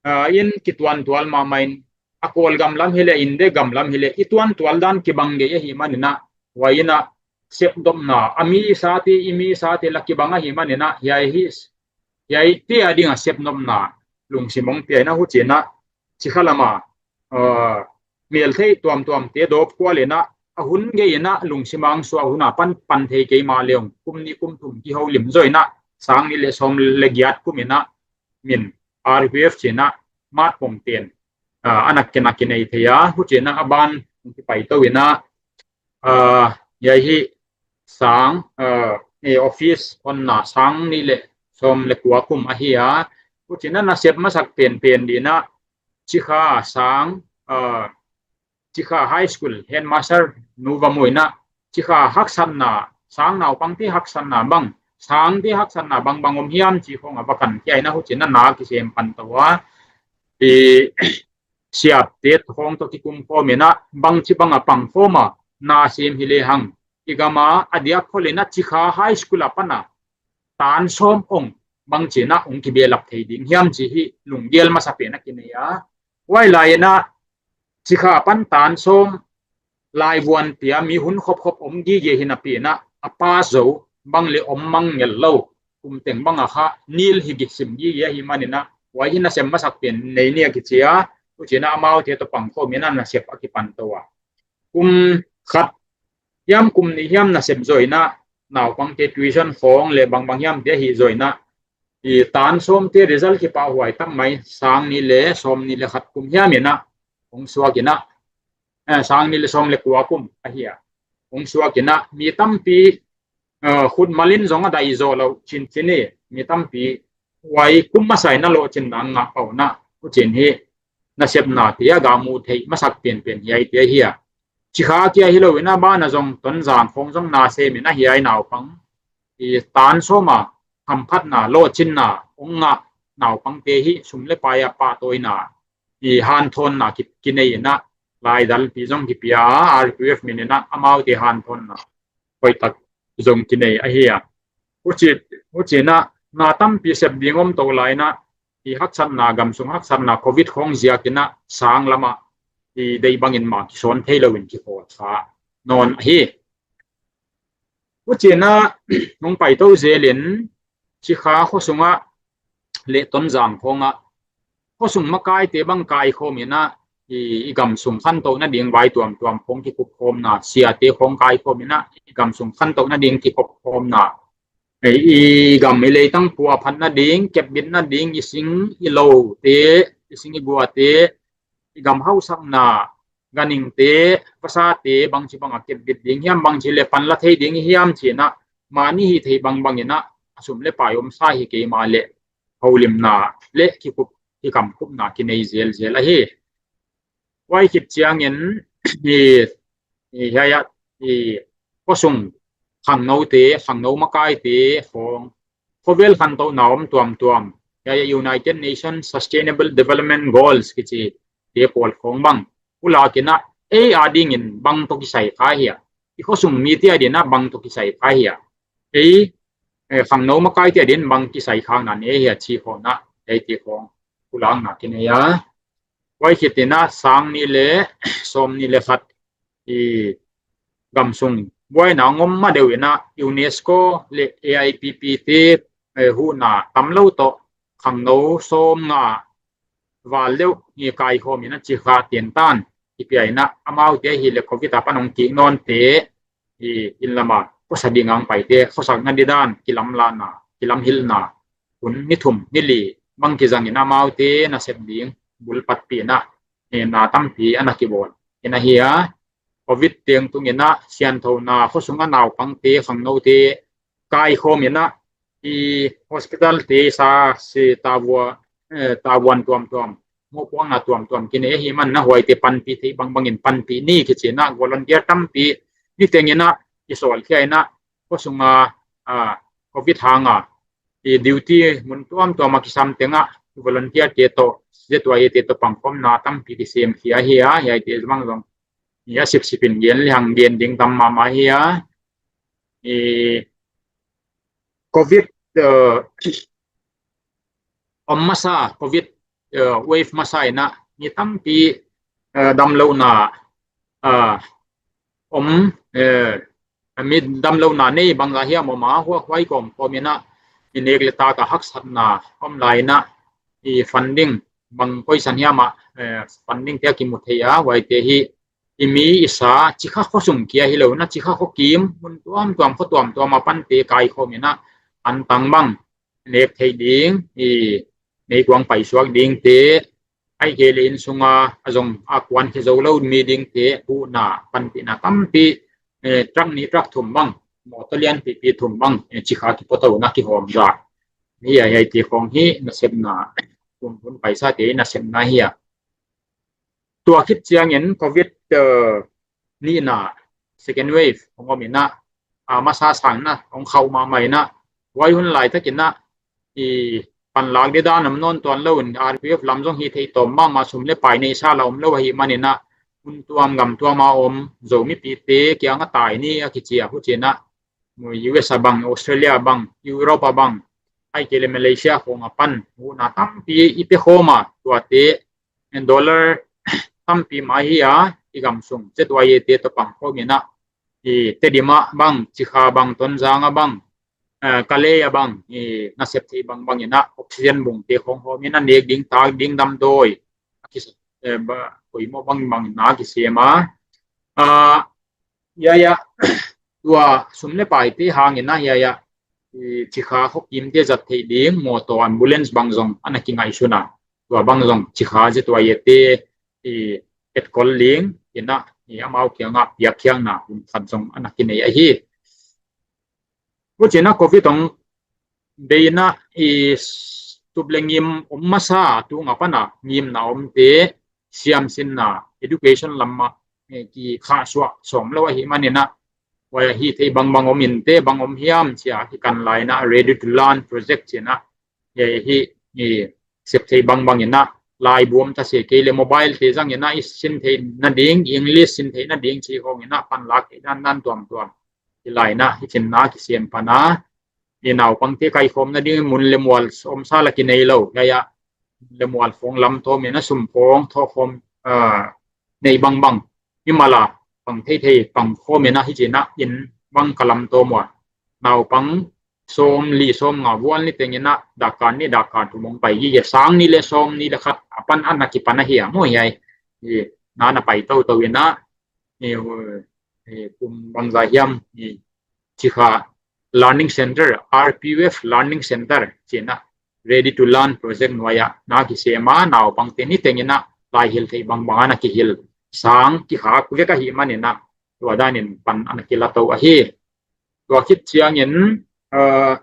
ah, in kituantual mahmah in, a Kawlgam lam hi leh, India gam lam hi leh, i tuantual dan kibang ngei ahih manin a, huai in a sepnopna, a mi i sate, i mi i sate lah kibang ahih manin a, hiai hi, hiaite a ding a sepnopna lungsim hong pia in a, huci in a, Cikha lam ah, ah, meltheih tuamtuamte dawp kual in a, a hun gei in a, lungsim a hong suah hun a pan, pan thei kei mah leh ong, kum nih kum thum kiho lim zaw in a, sang nih le sawm le giat kum in ah min R Q F ci in ah mat pong ten a na kinei thei a, huci in ah a ban hong kipaito in ah hiai hi sang office honna sang nih le sawm le kua kum ahi a, huci in ah nasep masak penpen ding in ah Cikha sang Cikha High School headmaster nu va mu in ah Cikha haksatna, sang naupangte haksatna bang, sangte haksatna bangbang om hiam ci khawng a va khankhia in ah huci in ah na kisem pan to a, siapte khawng tawh kikum khawm in ah bangci bang a pang khawm a na sem hi lehang i gam a a diak khol in ah Cikha High School a pan a tan sawm ong bangci in ah ong kibelap thei ding hiam ci hi lunggel masa pen a kinei a, huai lai in ah Cikha pan tan sawm laivuan pia mi hun khopkhop om gige hi napi in ah a pass zo bang le om mang ngel lo, kum teng bang a kha nil hi kisim gige ahi man in ah huai hi nasem masak pen nei ni a kici a, huci in ah amaute tawh pang khawm in ah nasep a kipan to a, kum khat hiam kum nih hiam nasep zaw in ah naupangte tuition khawng le bangbang hiamte ahi zaw in ah tan sawmte result kipahhuai tak mai sang nih le sawm nih le khat kum hiam in ah hong suak in ah sang nih le sawm le kua kum ahi a, hong suak in ah mi tampi khutmal in zong a daih zawh loh cincin hi, mi tampi huai kum masa in ah lawhcinna ngah pah in ah huci in hi nasepnate a ga mu thei masak penpen hiaite ahi a, Cikha kia hi lo in ah ban a zong Tonzang khawng zong na sem in ah hiai naupang tan sawm a hamphatna lawhcinna ong ngah naupangte hi sum le pai a pahtawina hanthawnna kinei in ah laidalpi zong kipia a, R Q F min in ah amaute hanthawnna hoihtak zong kinei ahi a, huci in ah na tampi sep ding om to lai in ah haksatna, gamsung haksatna Covid khawng ziak in ah sang lam ah deih bangin mah kisawn thei lo in kikhawl kha nawn ahi. Huci in ah hong paito zel in Cikha khuasung ah le Tonzang khawng ah khuasung makaite bang kaikhawm in ah i gamsung khantoh nading vai tuamtuam khawng kikupkhawmna, siate khawng kaikhawm in ah i gamsung khantoh nading kikupkhawmna, i gam i leitang pua phat nading, kepbit nading, i sing i lote, i sing i guate, i gam hausakna ganhingte, vasate bangci bang a kepbit ding hiam, bangci le panla thei ding hiam ci in ah mah nih hih theih bangbang in ah a sum le pai omsa hi kei mah leh holimna le kikup kikamkupna kinei zelzel ahi. Huai khit ciangin hiai ah khuasung khangnote, khangno makaite khawng khuavel khantohna om tuamtuam, hiai ah United Nations Sustainable Development Goals kici te pawl khawng bang pulak in ah ei adingin bang tawh kisai kha hia, i khuasung mite adingin ah bang tawh kisai kha hia, ei khangno makaite adingin bang kisai khakna nei hia ci khawng ah eite khawng pulakna kinei a. Huai khit in ah sang nih le sawm nih le khat i gamsung buaina ngom ma deuh in ah UNESCO le A I P P te huhna tam lo tawh khangno sawmnga val deuh i kaikhawm in ah Cikha tentan i pia in ah amaute ahi le Covid a pan hong kik nawnte i inn lam a khuasa ding a hong paite khuasak nading dan kilamlahna, kilamhilhna hun ni thum ni li bang kizang in amaute nasep ding bulpatpih in ah na tampi a na kibawl in ahi a, Covid tengtung in ah sianthona khuasung a naupangte khangnote kaikhawm in ah i hospitalte sa si tavua tavuan tuamtuam, mohpuakna tuamtuam kinei ahi man in ah huaite panpih theih bangbangin panpih ni kici in ah volunteer tampi niteng in ah i sawlkhia in ah khuasung a Covid hang a i duty mun tuamtuam a kisam teng ah volunteerte tawh, Z Y A te tawh pangkhawmna tampi kisemkhia hi a, hiaite bang zong i a sipsip in gen lehang gen ding tam mahmah hi a, i Covid om masa, Covid wave masa in ah mi tampi damlohna om, mi damlohna nei bangzah hiam om a, huai kawmkawm in ah i nek le tak a haksatna om lai in ah i funding bang khoisan hiam ah funding te a kimu thei a, huaite hi i mi i sa Cikha khuasung kia hi lo in ah Cikha khuakim mun tuamtuam khua tuamtuam a pante kaikhawm in ah antang bang nek thei ding, i meikuang paisuak dingte, ai kei le inn sunga a zong a kuan khia zo lo mi dingte huhna panpihna tampi, eh, truck nih truck thum bang, mawtaw lianpipi thum bang, eh, cikha kipotona kihawm za hi a, hiaite khawng hi nasepna, hun hun paisate nasepna hi a. Tua khit ciangin covid, eh, nihna second wave hong om inah, a masa sangna hong khauh mahmah inah, huai hun laitakinah i panlak ding dan om nawn tuan lo in R P F lam zong hi thei tawm mahmah, sum le pai neihsa la om lo ahi maninah, hun tuam gam tuama om Zo mipite kianga tai ni a kici a, hucinah U S a bang, Australia a bang, Europe a bang, ai kei le Malaysia khawng a pan huhna tampi i pia khawm a, tuate dollar tampi mah hi a, i gam sung Z Y A te tawh pang khawm inah, i Tedim ah bang, Cikha bang, Tonzang ah bang, eh, Kalay ah bang, i nasep thei bangbang inah oxygen bungte khawng hawm inah nek ding tak ding damdawi a kis-, eh, ba, poimawh bangbang inah kisem a. Ah, ya, ya, tua sum le paite hang inah, ya, ya, i Cikha khawkimte zat theih ding mawtaw, ambulance bang zong ana kingaihsun a, tua bang zong Cikha Z Y A te i etkol ding inah, i amau kiangah piakkhiakna hun khat zong ana kinei ahi. Hucinah covid hong bei inah i tup le ngim om masa, tunga pana ngimna omte siamsinna education lamah, eh, kikhahsuah sawm lo ahi maninah, huai ahi thei bangbang om inte, bang om hiam cia kikan lai inah Ready to Learn project cinah, eh, hi, i sep thei bangbang inah, laibu om ta se kei le mobile te zang inah i sin theih nading, English sin theih nading ci hawng inah panlak theih dandan tuamtuam i lai inah, hi cinna kisem pana i naupangte kaikhawm nading mun le mual omsa la kinei lo, ya, ya, le mual khawng lamtawm inah sum khawng thawkhawm, ah, nei bangbang i mala pang theithei pang khawm inah, hi cinah inn bang ka lamtawm ua, naupang sawm li sawm nga vual ni teng inah dakkan ni dakkan thum hong pai hi a, sang ni le sawm ni le khat a pan ana kipan ahi a, maw hiai, i nana pai toto inah, i, i kum bangza hiam, i Cikha Learning Center, R P U F Learning Center cinah Ready to Learn project nuai ah na kisem a, naupangte ni teng inah laihilh theih bangbang ana kihilh, sang kikhak vek ahi maninah, tua danin pan ana kilato ahi. Tua khit ciangin, ah,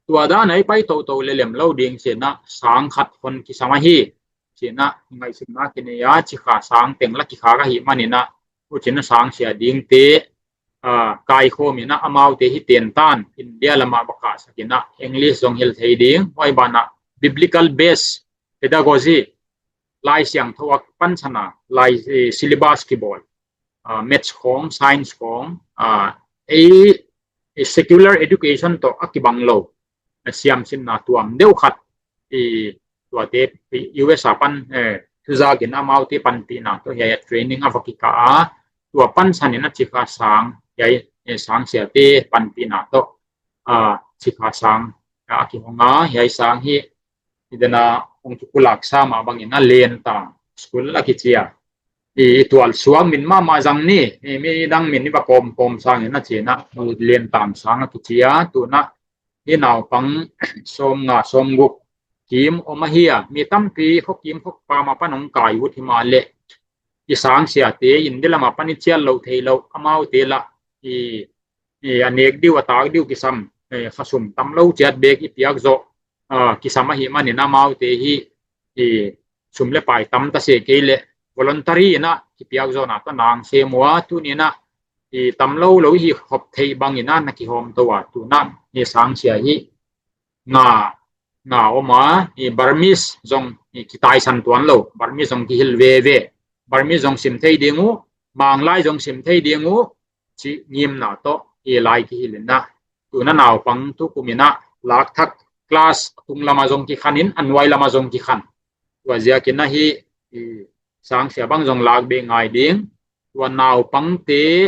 tua dan a i pai toto le lem lo ding cinah sang khat hon kisam ahi. Cinah ngaihsutna kinei a, Cikha sang teng la kikhak ahi maninah, hucinah sang sia dingte, ah, kaikhawm inah amaute hi tentan India lamah va kahsak inah English zong hilh thei ding, huai banah biblical based pedagogy, Lai Siangtho a pansan a, lai, eh, syllabus kibawl, ah, maths khawng, science khawng, ah, ei, ei secular education tawh a kibang lo, a siamsinna tuam deuh khat, i tuate U S a pan, eh, thuzakin amaute panpihna tawh hiai a training a va kikah a, tua pansan inah Cikha sang, hiai, eh, sang siate panpihna tawh, ah, Cikha sang a kihong a, hiai sang hi i dena hong kikulak sa mah bangin a Lentang School a kici a. I, i tualsuak min mahmah zang ni, i midang min i va kawmkawm sangin a cinah Lentang sang a kici a, tunah i naupang sawm nga sawm guk kim om ahi a, mi tampi khuakim khuapam a pan hong kai ut hi mah leh, i sang siate India lam a pan i cial lo thei lo, amaute lah i, i a nek diu a tak diu kisam, eh, khasum tam lo ciat bek i piak zawh, ah, kisam ahi manin amaute hi, i sum le pai tam ta se kei leh voluntary inah i piak zawhna tawh nang sem ua, tuni inah i tam lo lo i hi khop theih bangin a na kihawm to a, tunah i sang sia hi nga, nga om a, i Burmese zong i kitaisan tuan lo, Burmese zong kihilh veve, Burmese zong sim thei ding uh, Manglai zong sim thei ding uh, cih ngimna tawh i lai kihilh inah, tuna naupang tukum inah lak thak class tung lama zong kikhan in, a nuai lama zong kikhan. Tua ziakin ahi, i sang sia bang zong lak beh ngai ding, tua naupangte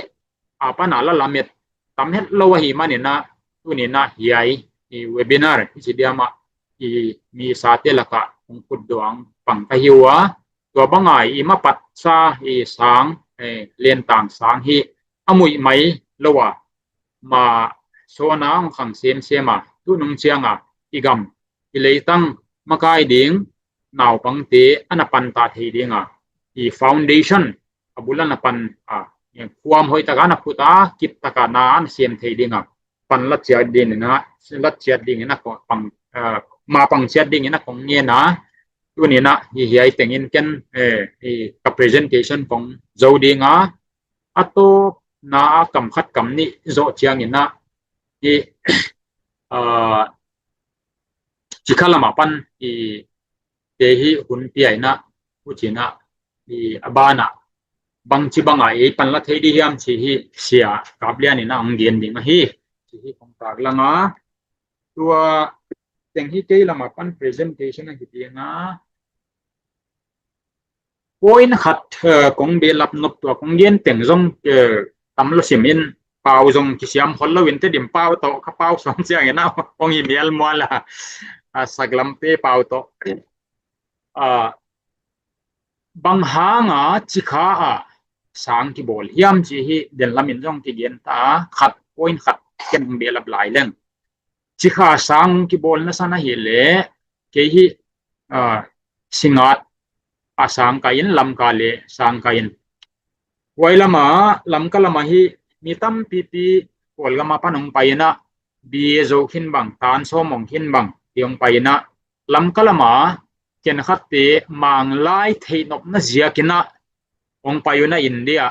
a pana la lamet tam het lo ahi manin a, tuni inah hiai i webinar i ci diam ah i mi sate lakah hong put dawng pang ka hi ua, tua banga i mapatsa i sang, eh, Lentang sang hi a muih mai lo a, ma sawn a hong khang semsem a, tunung cianga i gam, i leitang makai ding naupangte a na panta thei dinga, i foundation a bul a na pan a, khuam hoih taka a na phut a, kip taka na a na siam thei dinga, pan latciat dingin a, latciat dingin a kong pang, ah, ma pangciat dingin a kong ngen a, tunin a hi hiai tengin ken, eh, i ka presentation kong zo dinga, a tawpna a kam khat kam nih zawh ciangin a, i, ah, cikha lama pan i te hi hun pia in a, hucin a, i a bana bangci banga ei pan la thei di hiam ci hi Sia Kap Lian in a hong gen ding ahi, ci hi kong tak langa. Tua teng hi kei lama pan presentation ahi dinga. Point khat, eh, kong behlap nop tua kong gen teng zong, eh, tam lo sim in pau zong kisiam hol lo in Tedim pau tawh ka pau sawm ciangin a hong hi mial mual a, a saklamte pau tawh. Ah, bang hanga cikha a sang kibawl hiam ci hi den lamin zong kigen ta a, khat point khat ken hong behlap lai leng. Cikha sang kibawl na san ahi leh kei hi, ah, singat a sang ka in, Lamka le sang ka in. Huai lama, Lamka lama hi mi tampipi Kawlgama pan hong pai in a, B A zo khin bang, tan sawm hong khin bang, hi hong pai in a, Lamka lama khenkhatte Manglai theihnopna ziakin a hong pai un a, India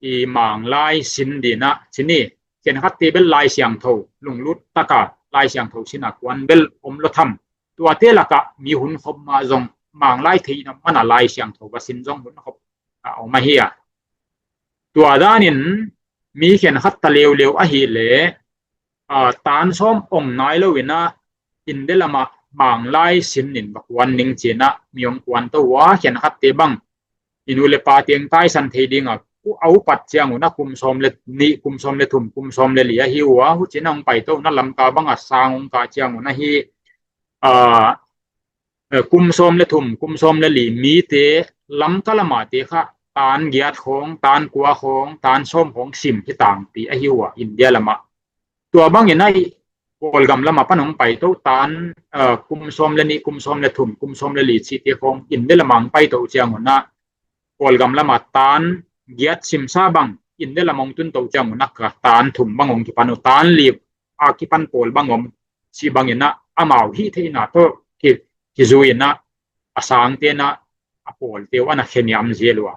i Manglai sin dingin a, ci ni, khenkhatte bel Lai Siangtho lunglut taka Lai Siangtho sin a kuan bel om lo tham. Tuate laka mi hun khop mah zong Manglai theihnop mana Lai Siangtho va sin zong hun khop a om ahi a. Tua danin mi khenkhat ta leuleu ahi leh, ah, tan sawm ong nai lo in a, India lama Manglai sin in va kuan ning ci in a mi hong kuan to ua, khenkhatte bang i nu le pa teng taisan thei dinga, a upat ciang un a kum sawm le nih, kum sawm le thum, kum sawm le li ahi ua, hucin a hong pai to un a Lamka banga sang hong kah ciang un a hi, ah, eh, kum sawm le thum, kum sawm le li mite Lamka lamate kha tan giat khawng, tan kua khawng, tan sawm khawng sim hi tangpi ahi ua, India lama. Tua bangin a i Kawlgam lama pan hong pai to tan, eh, kum sawm le nih, kum sawm le thum, kum sawm le li cite khawng India lama hong pai to ciang un a, Kawlgam lama tan giat simsa bang India lama hong tun to ciang un a ka tan thum bang hong kipan uh, tan li a kipan pawl bang om, ci bangin a amau hih theihna tawh ki, kizui in a, a sangte in a, a pawlte uh a na khe niam zel ua.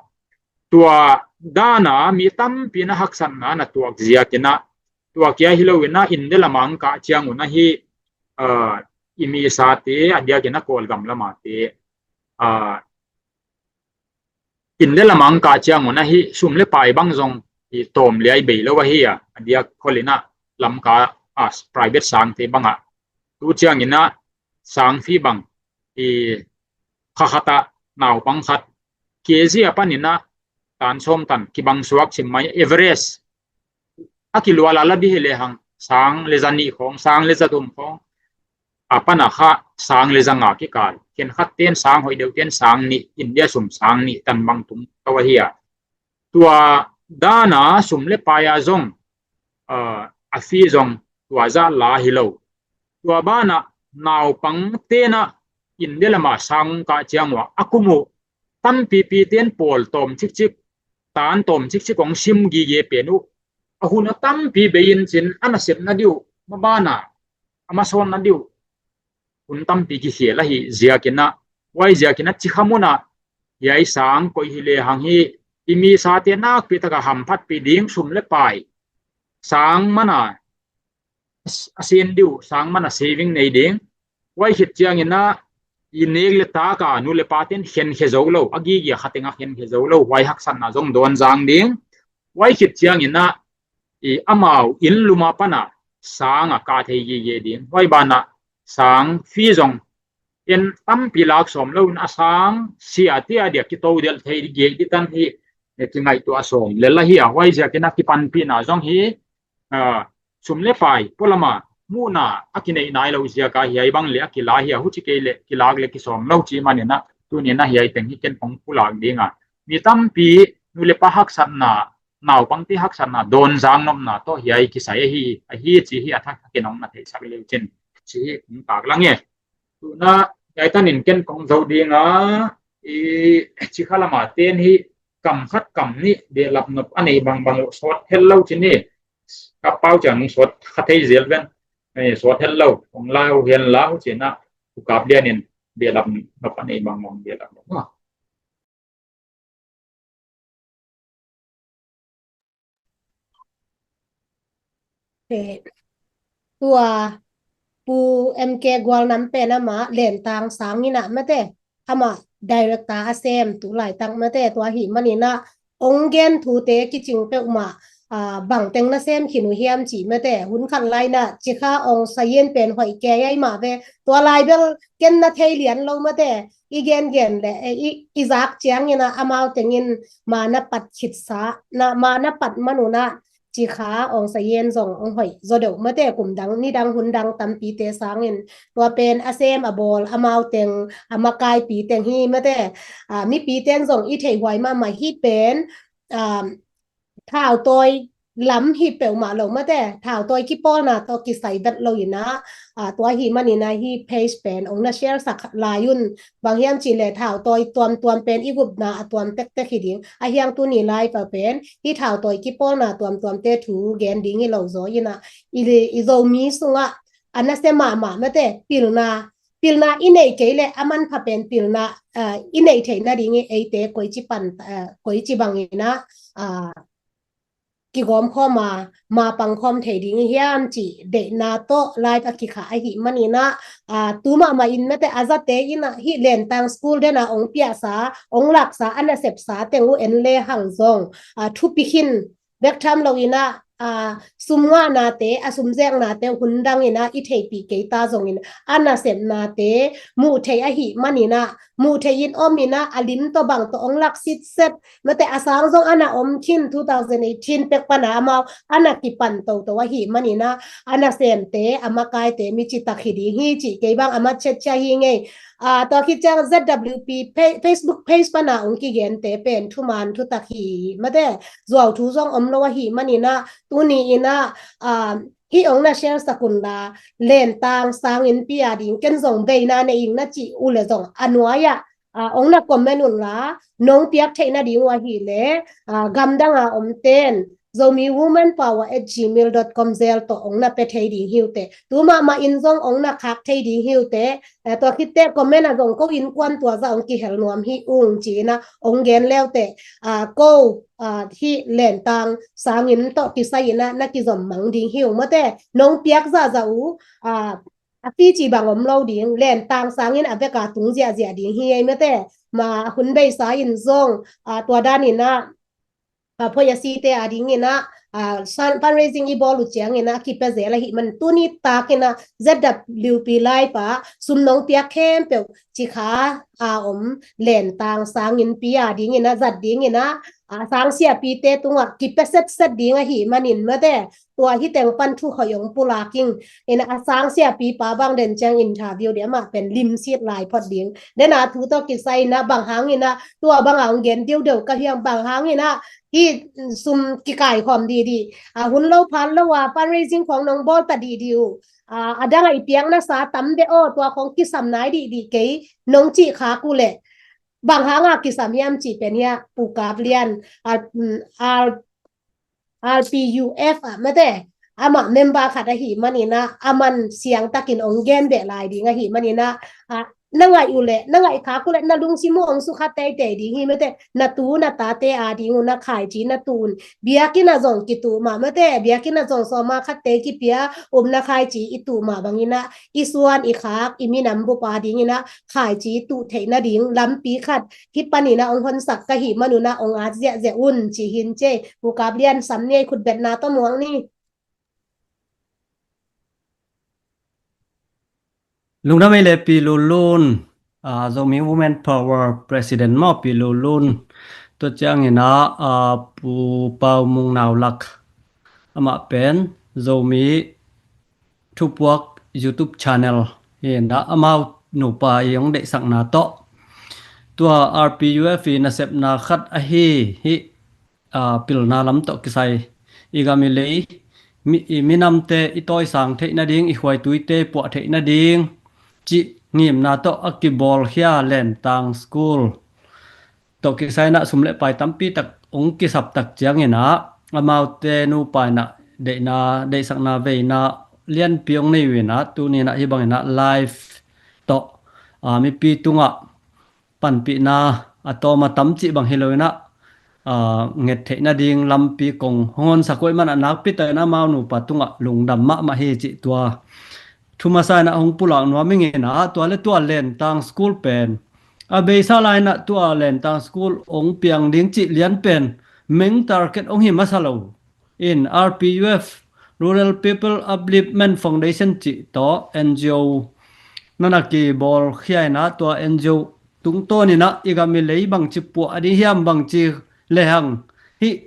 Tua dana mi tampi in a haksatna na tuak ziakin a, tua kia hi lo in a India lama hong kah ciang un a hi, ah, i misate a diakin a Kawlgam lamate, ah, India lama hong kah ciang un a hi sum le pai bang zong i tawm liai bei lo ahi a, a diak khol in a Lamka a private sangte banga. Tu ciangin a sang fee bang i kha khat a naupang khat K G a panin a tan sawm tan kibang suak sim mai, average a kilual a la di hi lehang sang le za nih khawng, sang le za thum khawng a pana kha sang le za nga kikal. Khenkhat ten sang hoih deuh ten sang nih, India sum sang nih tan bang tung to ahi a. Tua dana sum le pai a zong, ah, a fee zong tua zah la hi lo. Tua bana naupang ten a India lama sang kah ciang ua a kum uh tampipi ten pawl tawm cikcik, tan tawm cikcik hong sim gige pen uh, a hun a tampi bei in cin a nasepna di uh, ma bana a masawnna di uh hun tampi kikhel ahi ziakin a, huai ziakin a cikha mun a hiai sang koih hi lehang hi i misate nakpi taka hamphatpih ding sum le pai sang mana a sen di uh, sang mana saving nei ding. Huai khit ciangin a i nek le tak a nu le pa ten khenkhe zo lo, a gige kha teng a khenkhe zo lo, huai haksatna zong dawn zang ding. Huai khit ciangin a i amau inn lum a pana sang a kah thei gige ding. Huai bana sang fee zong en tampi lak sawm lo in a sang sia te a dia kito delh thei gige di tan hi, eh, kingaihtuah sawm lel ahi a. Huai ziakin a kipanpihna zong hi, ah, sum le pai pualama muhna a kineih nai lo ziaka hiai bang le a kila hi a, huci kei le kilak le kisawm lo ci manin a tunin a hiai teng hi ken kong pulak ding a. Mi tampi nu le pa haksatna, naupangte haksatna dawn zang nopna tawh hiai kisai ahi, ahi ci hi a thak thakin hong na theihsak leu cin. ci hi kong tak lang e. Tuna, Jaitan in ken kong zo ding a, i Cikha lama ten hi kam khat kam nih behlap nop a nei bangbang lo sawt hel lo ci ni. Ka pau ciang sawt kha thei zel ven. Eh, sawt hel lo, kong lau hen lau ci na, Pu Kap Lian in behlap nop a nei bangbang behlap nop. Eh, tua Pu M K Gualnam pen amah Lentang sang in ah mate, amah director a sem tu laitak mate, tua hi manin ah ong gen thute kicing peuhmah, ah, bangteng na sem khin uh hiam ci mate, hun khat lai na Cikha Aung San Yen pen hoih kei ai mah ve, tua lai bel ken na thei lian lo mate, i gengen le, eh, i, i zak ciangin ah amau tengin ma na pat khitsa, na, ma na pat manun ah Cikha Aung San Yen zong ong hoih zaw deuh mate, kum dang, ni dang, hun dang tampite sangin tua pen a sem a bawl amau teng, a makaipi teng hi mate, ah, mipi ten zong i theih huai mahmah hi pen, ah, thautawi lam hi peuhmah lo mate, thautawi kipawlna tawh kisai vet lo in ah, ah, tua hi manin ah hi page pen ong na share sak lai un, bang hiam cih leh thautawi tuamtuam pen i gupna a tuam tektek hi ding, a hiang tuni live a pen hi thautawi kipawlna tuamtuamte thu gen ding hi lo zaw in ah, i, i Zomi sungah a nasia mahmah mate, pilna, pilna i neih kei leh a manpha pen pilna, ah, i neih theih nading i eite koici pan, ah, koici bangin ah, ah, kigawm khawm a, ma pang khawm thei ding i hiam cih deihna tawh live a kikhah ahih manin ah, ah, tu mahmah in mate a zate in ah hih Lentang school den a ong piahsa, ong laksa, a nasepsa teng uh en le hang zong, ah, thupi khin bek tham lo in ah, ah, sum ngahnate, a sum zeknate hun dang in ah i theihpih kei ta zongin a nasepnate muh theih ahih manin ah, muh theih in om in ah, a lim tawh bang tawh ong lak sitset mate, a sang zong a na om khin, two thousand eighteen pek pan a amau a na kipan toto ahih manin ah, a nasemte, a makaite mi citak hi ding hi cih kei bang a matchet cia hi ngei. Ah, tua khit ciang Z W P pa-, Facebook page pan a ong kigente pen thuman thutak hi mate, zuau thu zong om lo ahih manin ah, tuni in ah, ah, hih ong na share sak un la, Lentang sangin pi a ding ken zong veina nei ing na cih uh leh zong a nuai ah, ah, ong na comment un la, nong piak theih nading uh ahih leh, ah, gamdang a om ten Zomi Woman Power at gmail dot com zel tawh ong na pia thei ding hi uh teh. Tu mahmah in zong ong na khak thei ding hi uh teh. Eh, tua khit teh comment ah zong ko innkuan tua zah ong kihel nuam hi ung ci in ah ong gen le uh teh. Ah, ko, ah, hih Lentang sangin tawh kisai in ah na kizom mang ding hi ung mate. Nong piak zahzah uh, ah, a fee ci bang om lo ding, Lentang sangin a vek a tung ziahziah ding hi ei mate. Ma hun beisa in zong, ah, tua dan in ah, ah, phoih a site a ding in ah, ah, san-, fundraising i bawl uh ciangin ah kipia zel ahih man tuni tak in ah Z W P live ah sum nong piak khempeuh Cikha a om Lentang sangin pi a ding in ah zat ding in ah, ah, sangsiapite tungah kipia setset ding ahih manin mate, tua hi teng pan thu hoih ong pulak ing. In a sangsiapipa bang den ciang interview ding, amah pen limsit lai phot ding. Den a thu tawh kisai in ah bang hang in ah tua bang a ong gen diudeu ka hiam, bang hang in ah hih sum kikai khawm dihdih, ah, hun lo phan lo a fundraising khawng nong bawl ta dihdih uh, ah, a dang a i piakna sa tam beh aw, tua khawng kisam nai dihdih kei nong cih khak uh leh bang hang a kisam hiam cih pen hi a, Pu Kap Lian, ah, mm, ah, R P U F ah mate, amah member khat ahih manin ah, aman siangtakin ong gen beh lai ding ahih manin ah, ah, na ngaih uh leh, na ngaih khak uh leh, na lungsim uh ong sukha teitei ding hi mate, na tu na tate a ding uh na khaici na tuh un. Biakinn ah zong kituh mah mate, biakinn ah zong sawma khatte kipia, upna khaici i tuh mah bangin ah, i suan i khak, i minam bup a ding in ah, khaici tuh theih nading lampi khat hih panin ah ong honsak ka hih manun ah ong at ziahziah un ci hin cei. Pu Kap Lian, sam ni ei, khutbetna tawh muak ni. Lungdam ei le Pi Lulun, ah, Zomi Women Power President maw Pi Lulun. Tua ciangin ah, ah, Pu Pau Mung Nau Lak, amah pen Zomi Thupuak YouTube channel hi in ah, amau nupa i ong deihsakna tawh tua R P U F i nasepna khat ahi hi, ah, pilna lam tawh kisai i gam i lei mi, i minamte i tawisang theih nading, i khuaituite puah theih nading cih ngimna tawh a kibawlkhia Lentang School tawh kisai inah sum le pai tampi tak hong kisap tak ciangin ah amaute nupa inah deihna, deihsakna veina lianpi hong nei uh inah tuni inah hih bang inah live tawh, aa, mipi tungah panpihna a tawm a tam cih bang hi lo inah, aa, nget theih nading lampi kong hong honsak uh ahih manah nakpi tak inah amau nupa tungah lungdam mahmah hi cih tua thu masa inah hong pulak nuam ing inah, tua le tua Lentang School pen a beisa lai inah tua Lentang School hong piang ding cih lian pen main target hong hi masa lo in, R P U F, Rural People Upliftment Foundation cih tawh N G O na na kibawlkhia inah, tua N G O tungtawn inah i gam i lei bangci puah a ding hiam, bangci lehang hih,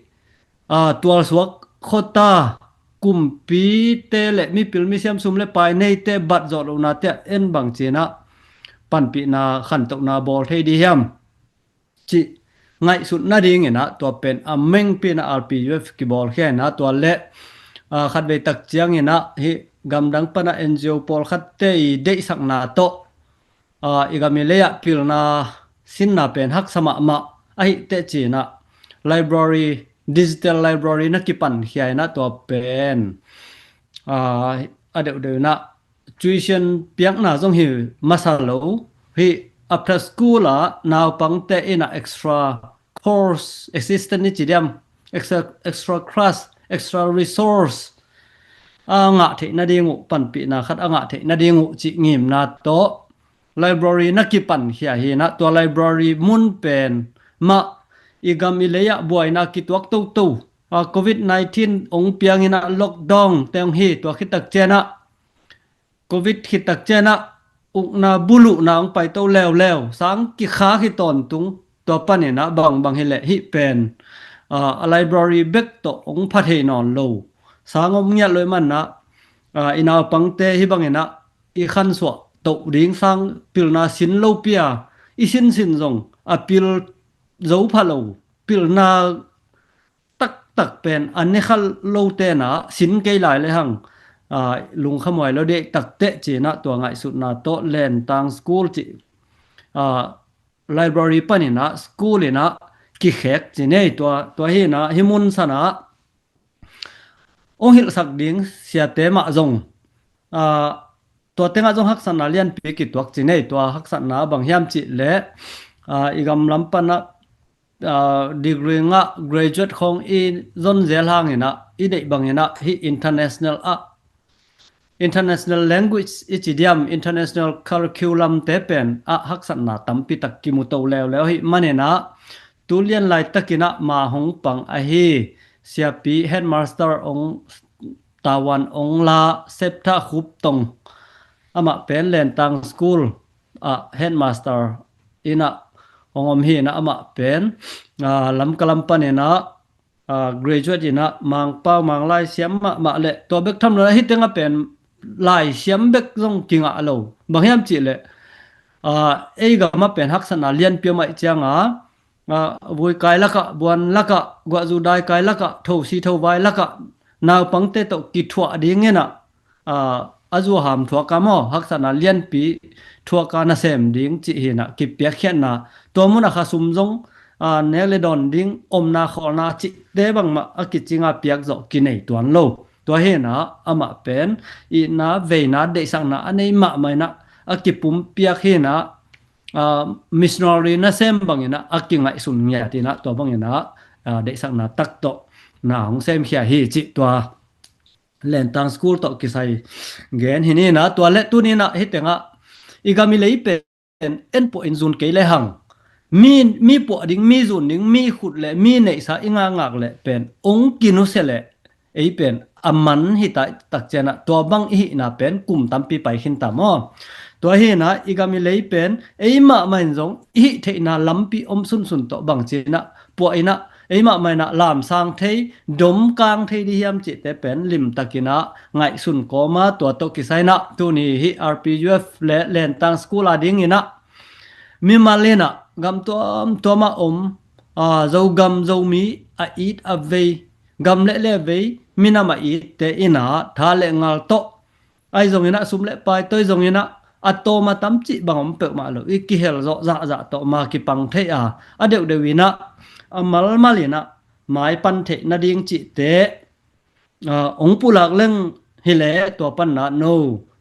aa, tualsuak khuata kumpite le mipil misiam, sum le pai neite bat zawh lohnate ah en bangci inah panpihna khantohna bawl thei ding hiam cih ngaihsut nading inah tua pen a mengpi inah R P U F kibawlkhia inah, tua le, aa, khatvei tak ciang inah hih gamdang pan a N G O pawlkhatte i deihsakna tawh, aa, i gam i lei ah pilna sinna pen haksa mahmah ahih teh ci inah library, digital library na kipankhia inah tua pen, aa, a deuhdeuh inah tuition piakna zong hi masa lo. Hih after school ah naupangte inah extra course, assistant i ci diam, extra, extra class, extra resource a ngah theih nading uh, panpihna khat a ngah theih nading uh cih ngimna tawh library na kipankhia hi inah, tua library mun pen mah i gam i lei ah buaina kituak toto, aa, covid nineteen hong piang inah lockdown te hong hi, tua khit tak ciang ah covid khit tak ciang ah ukna buluhna hong paito leuleu, sang kikha hi tawntung, tua pan inah bangbang hi leh hih pen, aa, a library bek tawh hong pha thei nawn lo, sang om ngiat lo ahih manah, aa, i naupangte hih bang inah i khansuah toh ding sang pilna sin lopi a i sinsin zong a pil zo pha lo, pilna taktak pen a ne kha lote inah sin kei lai lehang, aa, lungkhamhuai lo deih takteh ci inah tua ngaihsutna tawh Lentang School cih, aa, library pan inah school inah kikhek ci nei. Tua, tua hi inah hih mun san ah hong hilhsak ding siate mah zong, aa, tua tengah zong haksatna lianpi kituak ci nei. Tua haksatna bang hiam cih leh, aa, i gam lam pan ah, aa, degree ngah graduate khawng i zon zel hang inah i deih bang inah hih international ah, international language i ci diam, international curriculum te pen ah haksatna tampi tak kimu to leuleu ahih man inah tu lian laitak inah ma hong pang ahi siapi headmaster hong, tavuan hong la Septha Khup Tong, amah pen Lentang School ah headmaster inah hong om hi inah, amah pen, aa, Lamka lam pan inah, aa, graduate inah Mangpau Manglai siam mahmah leh, tua bek tham lo inah hih tengah pen lai siam bek zong kingah lo. Bang hiam cih leh, aa, ei gam ah pen haksatna lianpi om ahih ciang a, aa, vui kai lakah, buan lakah, guahzu dai kai lakah, thosi thovai lakah naupangte tawh kithuah ding inah, aa, a zuaham thuak a maw, haksatna lianpi thuak a nasem ding cih hi inah kipiakkhiatna, tua mun ah kha sum zong, aa, nek le dawn ding, omna khawlna cihte bangmah a kicing a piak zawh kinei tuan lo. Tua hi inah amah pen itna veina deihsakna a nei mahmah inah a kipumpiak hi inah, aa, missionary nasem bang inah a kingaihsun ngiat inah, tua bang inah, aa, deihsakna tak tawh na hong semkhia hi cih tua Lentang School tawh kisai gen hi ni inah, tua le tuni inah hih tengah i gam i lei pen en puah in zun kei lehang, mi, mi puah ding, mi zun ding, mi khut le mi neihsa i ngakngak leh pen hong kinusia leh ei pen a man hi ta tak ciang ah tua bang i hihna pen kum tampi pai khin ta maw. Tua hi inah i gam i lei pen ei mahmah in zong i hih theihna lampi om sunsun tawh bangci inah puah inah ei mahmah inah lamsang thei, domkang thei ding hiam cihte pen limtak inah ngaihsun kawm a, tua tawh kisai inah tuni hih R P U F le Lentang School a ding inah mimal inah gam tuamtuam ah om, aa, Zogam Zomi a it a vei, gam le le vei minam a itte in ah tha le ngal tawh, ahi zongin ah sum le pai tawh, ahi zongin ah a tawm a tam cih bang om peuhmah lo, i kihel zawh zahzah tawh ma kipang thei a, a deuhdeuh in ah a malmal in ah mai pan theih nading cihte, aa, hong pulak leng hileh tua panna no,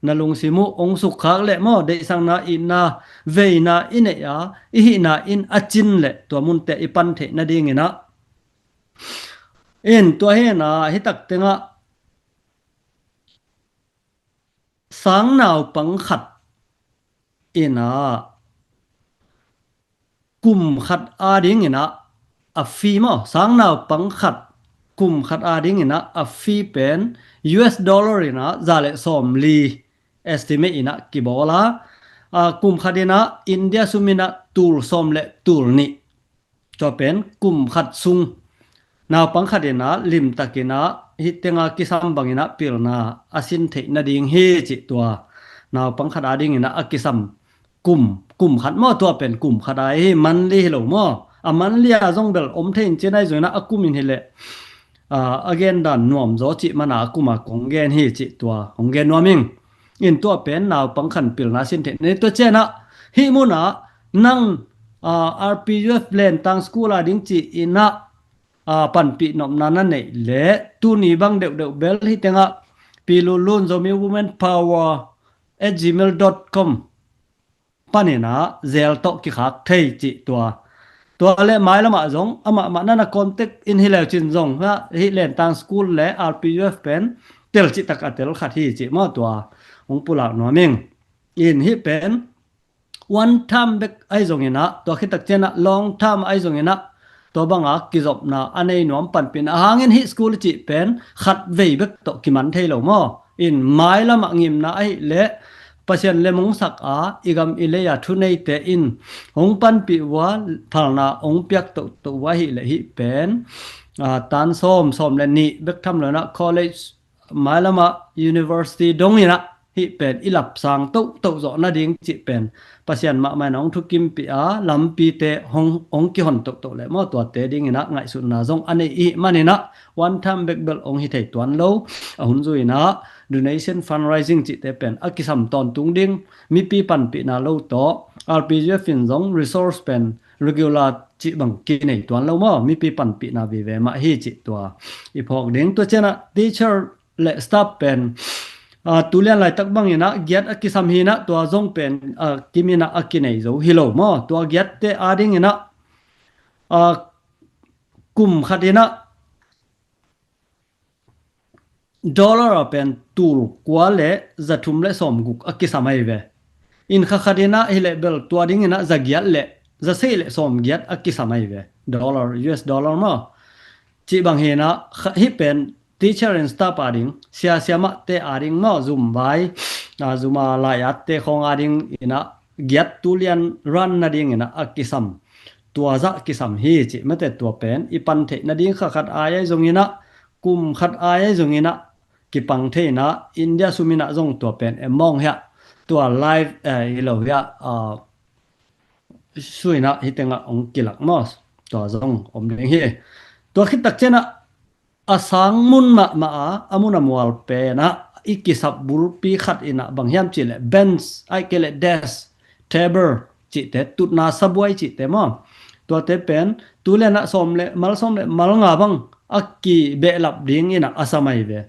na lungsim uh hong sukkhak leh maw, deihsakna, itna, veina i neih a, i hihna in a cin leh tua munte i pan theih nadingin ah. In tua hi in ah, hi tak tengah sang naupang khat in ah kum khat adingin ah a fee maw, sang naupang khat kum khat adingin ah a fee pen U S dollar in ah za le sawmli estimate in ah kibawl a, a, kum khat in ah India sum in ah tul sawm le tul nih. Tua pen kum khat sung naupang khat in ah limtakin ah hih teng a kisam bangin ah pilna a sin theih nading hi cih tua. Naupang khat adingin ah a kisam kum, kum khat maw, tua pen kum khat a hi, monthly hi lo maw. A monthly a zong bel om thei in cin, ahi zongin ah a kum in hileh, aa, a gen dan nuam zaw cih man a a kum a kong gen hi cih tua hong gen nuam ing. In tua pen naupang khat pilna sin theih. Tua ciang ah hih mun ah nang, aa, R P U F Lentang School ading ci-in ah, aa, panpih nopna na neih leh tuni bang deuhdeuh bel hih teng ah Pi Lun Lun, Zomi Women Power at gmail dot com panin ah zel tawh kikhak thei cih tua. Tua le mailam ah zong amah mah na na contact in hi leu cin zong, ha, hih Lentang School le R P U F pen tel cih tak a tel khat hi cih maw, tua hong pulak nuam ing. In hih pen one time bek ahi zongin ah, tua khit tak ciang ah long time ahi zongin ah, tua bang a kizopna a nei nuam, panpihna a hang in hih school cih pen khat vei bek tawh kiman thei lo maw. In mailam ah ngimna ahih leh Pasian lem hong sak a, i gam i lei a thuneite in hong panpih uh a, phalna hong piak tohtoh uh ahih leh hih pen, aa, tan sawm, sawm le nih bek tham lo in ah college, mailam ah university dongin ah hih pen i lapsang tohtoh zawh nading cih pen Pasian mahmah in hong thukimpih a, lampite hong, hong kihon tohtoh leh maw, tuate dingin ah ngaihsutna zong a nei i hih manin ah one time bek bel hong hi thei tuan lo. A hun zui in ah donation, fundraising cihte pen a kisam tawntung ding, mipi panpihna lo tawh R P U F in zong resource pen regular cih bang kinei tuan lo maw, mipi panpihna vive mah hi cih tua i phawk ding. Tua ciang ah teacher le staff pen, aa, tulian laitak bangin ah giat a kisam hi in ah, tua zong pen, aa, kimin ah a kinei zo hi lo maw. Tua giatte adingin ah, aa, kum khat in ah dollar a pen tul kua le za thum le sawm guk a kisam ahi ve. In kha khat in ah hileh bel tua dingin ah za giat le za sei le sawm giat a kisam ahi ve. Dollar, U S dollar maw. Cih bang hi in ah, kha-, hih pen teacher and staff ading, sia siamahte ading maw, zum vai, aa, zum a lai-atte khawng adingin ah giat tulian run nadingin ah a kisam. Tua zah kisam hi cih mate, tua pen i pan theih nading kha khat ai ahi zongin ah, kum khat ai ahi zongin ah kipang thei in ah, India sum in ah zong tua pen amount hiah, tua live, eh, hi lo hiah, aa, sum in ah hih teng ah hong kilak maw, tua zong om ding hi. Tua khit tak ciang ah a sang mun mahmah a, a mun a mual pen ah i kisap bulpi khat in ah bang hiam cih leh bench, ahih kei leh desk, table cihte, tutna sabuai cihte maw. Tuate pen tulian ah sawm le mal, sawm le mal nga bang a kibehlap dingin ah a sam ahi ve.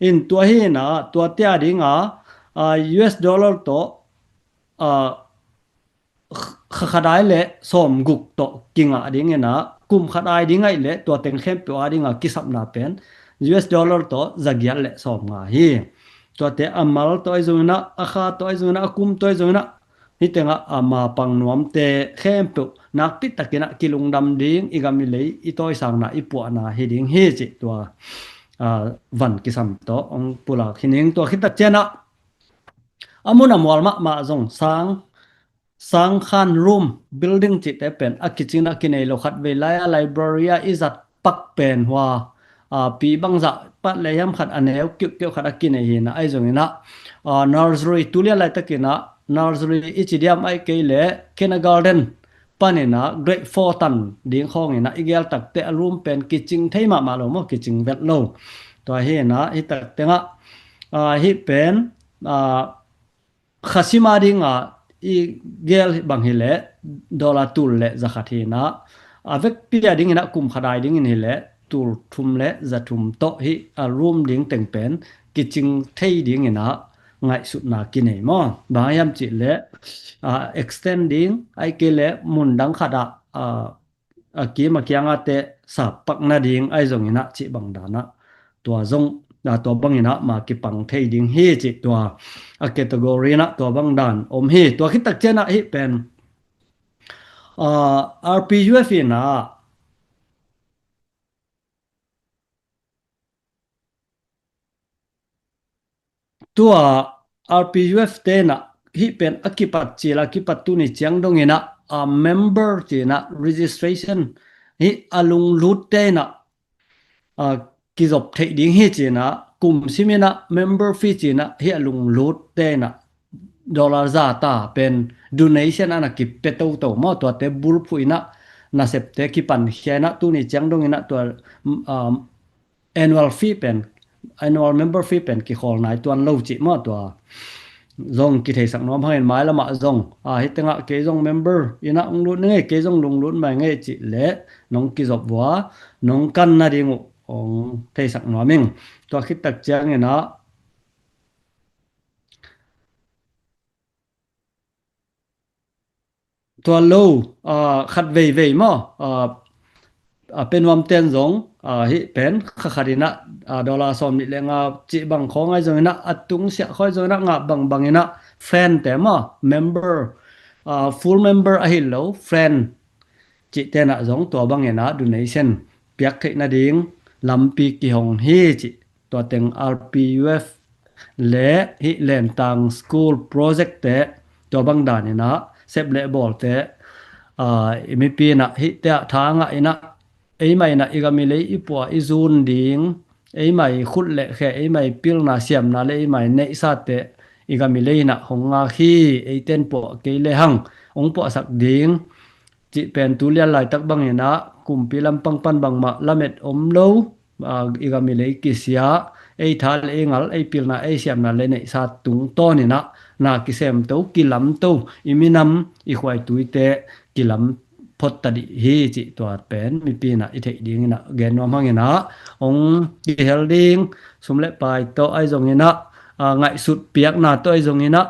In tua hi in ah, tuate ading a, aa, U S dollar tawh, aa, kha khat ai le sawm guk tawh kingah dingin ah, kum khat ai ding ahih leh tua teng khempeuh ading a kisapna pen U S dollar tawh za giat le sawm nga hi. Tuate a mal tawh ahi zongin ah, a kha tawh ahi zongin ah, a kum tawh ahi zongin ah, hih teng ah a mapang nuamte khempeuh nakpi takin ah kilungdam ding, i gam i lei i tawisakna, i puahna hi ding hi cih tua, aa, van kisam tawh hong pulak hi ning. Tua khit tak ciang ah a mun a mual mahmah zong sang, sang khan room, building cihte pen a kicing a kinei lo, khat vei lai a library a i zat pak pen hua, aa, pi bangzah pat le hiam khat a neu kiuhkiuh khat a kinei hi in ah, ahi zongin ah, aa, nursery, tulian laitakin ah nursery i ci diam, ahih kei leh kindergarten panin ah grade four tan ding khawngin ah i gel tak teh a room pen kicing thei mahmah lo maw, kicing vet lo. Tua hi inah, hi tak tengah, ah, hih pen, ah, kha sim a dingah i gel bang hileh dollar tul le za khat hi inah, a vekpi a ding inah kum khat ai dingin hileh tul thum le za thum tawh hih a room ding teng pen kicing thei ding inah ngaihsutna kinei maw? Bang hiam cihleh, ah, extend ding, ahih kei leh mun dang khatah, ah, a kim a kiangah teh sap pak nading ahi zong inah cih bang danah tua zong, ah, tua bang inah ma kipang thei ding hi cih tua a category inah tua bang dan om hi. Tua khit tak ciangah hih pen, ah, R P U F inah tua R P U F te inah hih pen a kipat cil a kipat tuni ciang dong inah, a member ci inah registration hih a lunglut te inah, a, kizop theih ding hi ci inah, kum sim inah member fee ci inah hih a lunglut te inah dollar za ta pen donation ana kipia toto maw? Tuate bulphuh inah nasepte kipankhia inah tuni ciang dong inah tua, um, annual fee pen, annual member fee pen kikhawl nai tuan lo cih maw? Tua zong kitheisak nuam hangin mailamah zong, a, hih tengah kei zong member inah hong lut ning ei, kei zong lunglut mai ning ei cihleh nong kizop vua nong kan nading uh hong theisak nuam ing. Tua khit tak ciang inah tua lo, ah, khat veivei maw? Ah, ah, pia nuam ten zong, ah, hih pen kha khat inah, ah, dollar sawm nih le nga cih bang khawng ahi zong inah, a tung siah khawng ahi zong inah, ngah bangbang inah friend te maw? Member, ah, full member ahi lo, friend cih te inah zong tua bang inah donation piak theih nading lampi kihong hi cih. Tua teng R P U F le hih Lentang School Project te tua bang dan inah sep le bawl te, ah, i mipi inah hih te ah tha ngah inah, eimai inah i gam i lei i puah i zun ding, eimai khut le khe, eimai pilna siamna le eimai neihsa te i gam i lei inah hong ngak hi. Eiten puah kei le hang hong puahsak ding cih pen tu lian laitak bang inah kumpi lampang pan bangmah lamet om lo, ah, i gam i lei kisia, ei tha le ei ngal, ei pilna, ei siamna le neihsa tungtawn inah na kisemto, kilamto, i minam, i khuaitui te kilam phot ta dih hi cih tua pen mipi inah i theih ding inah gen nuam hang inah hong kihel ding, sum le pai tawh ahi zong inah, ah, ngaihsut piakna tawh ahi zong inah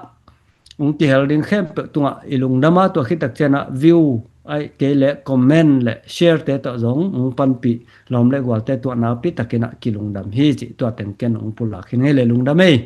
hong kihel ding khempeuh tungah i lungdam a, tua khit tak ciangah view ahih kei le comment le share te tawh zong hong panpih lawm le gualte tuah nakpi tak inah kilungdam hi cih tua teng ken hong pulak hi ing ei le, lungdam ei.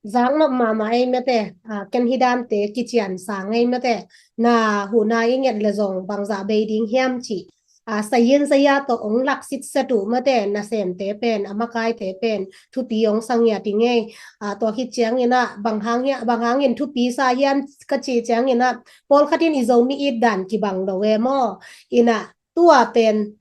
Zaknop mahmah ei mate, ah, ken hih dante kician sang ei mate, na huhna i nget le zong bangzah bei ding hiam cih, ah, sayin saya tawh ong lak sitset uh mate, nasemte pen, a makaite pen thupi ong sa ngiat ing ei. Ah, tua khit ciang inah bang hang hia, bang hangin thupi sa hiam ka cih ciang inah, pawlkhat in i Zomi it dan kibang lo e maw? Inah tua pen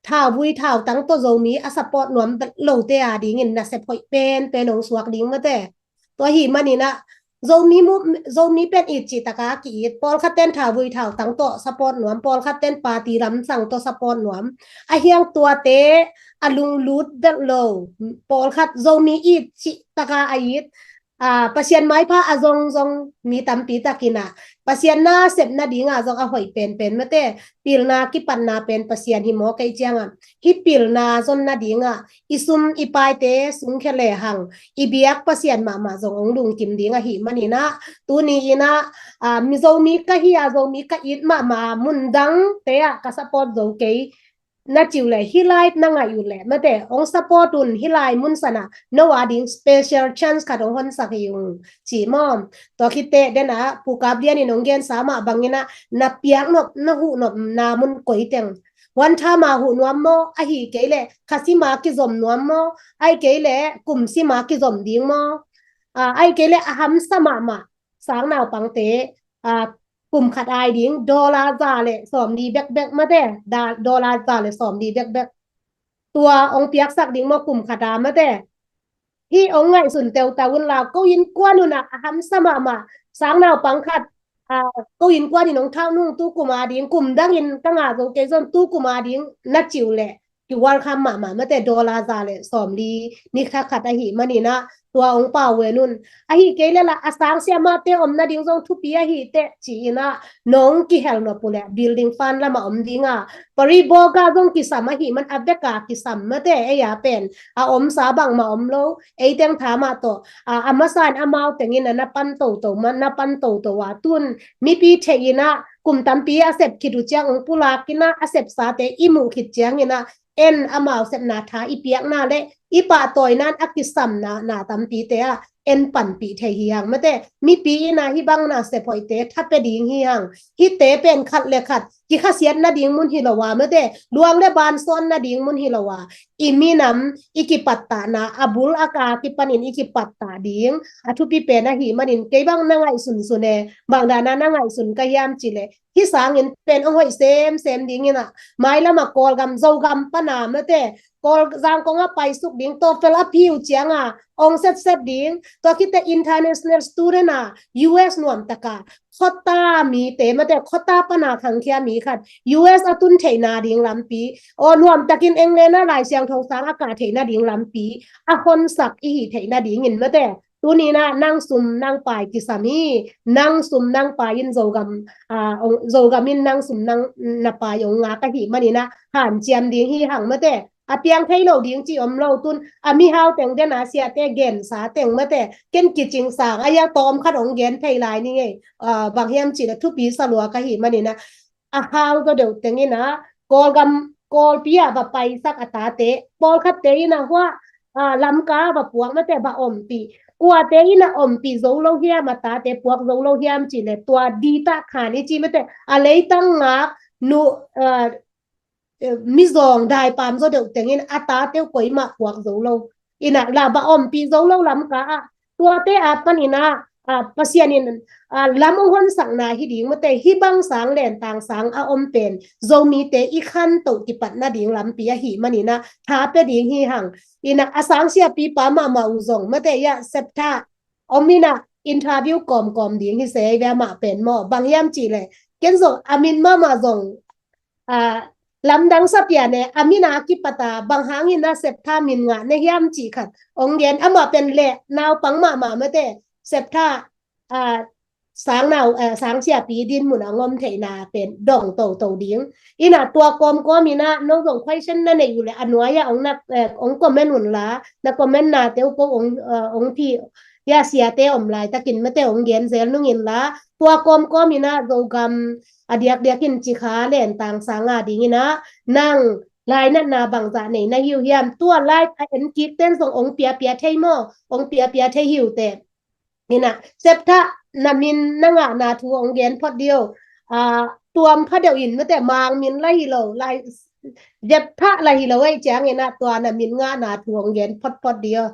thauvui thautang tawh Zomi a support nuam lote a dingin nasep hoih penpen ong suak ding mate. Tua ahih manin ah Zomi mu-, Zomi pen it cih taka ki-it, pawlkhat ten thauvui thautang tawh support nuam, pawlkhat ten party lamsang tawh support nuam. A hiang tuate a lunglut belh lo, pawlkhat Zomi it cih taka a it, ah, Pasian maipha a zongzong mi tampi takin ah Pasian nasep nadingah zong a hoih penpen mate, pilna kipatna pen Pasian hi maw? Kei ciangah hih pilna zon nadingah i sum i paite sungkhia lehang i biak Pasian mahmah zong ong lungkim ding ahih manin ah, tuni in ah, ah, mi Zomi ka hi a, Zomi ka it mahmah, mundangte ah ka support zo kei na ci uh leh, hih lai na ngaih uh leh mate, ong support un, hih lai mun sanah no a ding special chance khat ong honsak hi ung, ci maw? Tua khit teh den ah Pu Kap Lian in ong gensa mah bangin ah na piak nop, na huh nopna mun koi teng, huantha ma huh nuam maw, ahih kei leh kha sim a kizom nuam maw, ahih kei leh kum sim a kizom ding maw, ah, ahih kei leh a hamsa mahmah sang naupangte, ah, kum khat ai ding dollar za le sawmli bekbek mate, da-, dollar za le sawmli bekbek tua ong piaksak ding maw kum khat a mate? Hih ong ngaihsun teuteu un la, ko innkuan un ah a hamsa mahmah sang naupang khat ah, ko innkuan in hong thak nung tu kum a ding, kum dangin ka ngah zo kei zong tu kum a ding na ci uh leh kiwalkham mahmah mate, dollar za le sawmli ni khat khat ahih manin ah tua hong pau ven un. Ahih kei leh lah a sang siamahte om nading zong thupi ahih teh ci-in ah nong kihel nop uh leh building fund lamah om ding a, pariboga zong kisam ahih man a veka kisam mate, ei a pen a omsa bangmah om lo, ei teng tha mah tawh, a, a masa in amau tengin a na pan toto mah, na pan toto a tun mipi theih in ah kum tampi a sep khit uh ciang hong pulak in ah a sepsate i muh khit ciangin ah en amau sepna tha i piakna le i pahtawina in a kisamna na tampite ah en panpih thei hi hang mate. Mipi in ah hih bang na sep hoihte tha pia ding hi hang. Hihte pen khat le khat kikhasiat nading mun hi lo a mate, luang le ban sawn nading mun hi lo a, i minam i kipattahna a bul a ka kipanin i kipattah ding a thupi pen ahih manin kei bang na ngaihsunsun e, bang dana na ngaihsun ka hiam cih leh hih sangin pen hong hoih semsem dingin ah mailam a Kawlgam Zogam pana mate, Kawl Zangkong a paisuk ding tawfel a phi uh ciang a hong setset ding, tua khit teh international student a U S nuamtak a khuata mite mate, khuata pana khangkhia mi khat U S a tun theihna ding lampi, aw nuamtakin England a Lai Siangtho sang a kah theihna ding lampi a honsak i hih theihna dingin mate, tuni in ah nang sum nang pai kisam hi. Nang sum nang pai in Zogam, ah, hong, Zogam in nang sum nang na pai hong ngak ahih manin ah hanciam ding hi hang mate. A piang thei lo ding cih om lo, tun a mihau teng den a siate gensa teng mate, ken kicing sang a, ia tawm khat hong gen thei lai ning ei. Ah, bang hiam cih leh thupi sa lua ka hih manin ah a hau zaw deuh tengin ah Kawlgam, Kawlpi ah va paisak a tate pawlkhatte in ah hua, ah, Lamka ah va puak mate, va ompih. Kuate in ah ompih zo lo hiam, a tate puak zo lo hiam cih leh tua ditah khan i ci mate, a leitang ngak nu, ah, eh, mizawng daipam zaw deuh tengin a tate uh koimah puak zo lo. In ah lah va ompih zo lo Lamka ah, tuate a panin ah, ah, Pasian in, ah, lam hong honsakna hi ding mate, hih bang sang lentang sang a om pen Zomite i khantoh kipatna ding lampi ahih manin ah tha pia ding hi hang. In ah a sang siapipa mahmah uh zong mate, ia septha om in ah interview kawmkawm ding hi se, ei ve amah pen maw, bang hiam cih leh ken zong a min mahmah zong, ah, lamdang sa pian e, a min a kipat a bang hangin a septha min ngah na hiam cih khat hong gen. Amah pen leh naupang mahmah mate, septha, ah, sang nau, ah, sang siapi dinmun a hong om theihna pen dong toto ding. In ah tua kawmkawm in ah no zong question na neih uh leh a nuai ah hong na, eh, hong comment un la, na comment nate uh ko hong, ah, hong phi, ia siate om laitakin mate hong gen zel nung in la, tua kawmkawm in ah Zogam a diakdiak in Cikha lentang sang a dingin ah nang lainatna bangzah nei na hi uh hiam? Tua live a en kik ten zong hong piapia thei maw? Hong piapia thei hi uh teh. In ah septha na min na ngahna thu hong gen phot dih o. Ah, tuam pha deuh in mate, Mang min la hi lo, lai Jeptha la hi lo ei ciangin ah tua na min ngahna thu hong gen photphot dih o.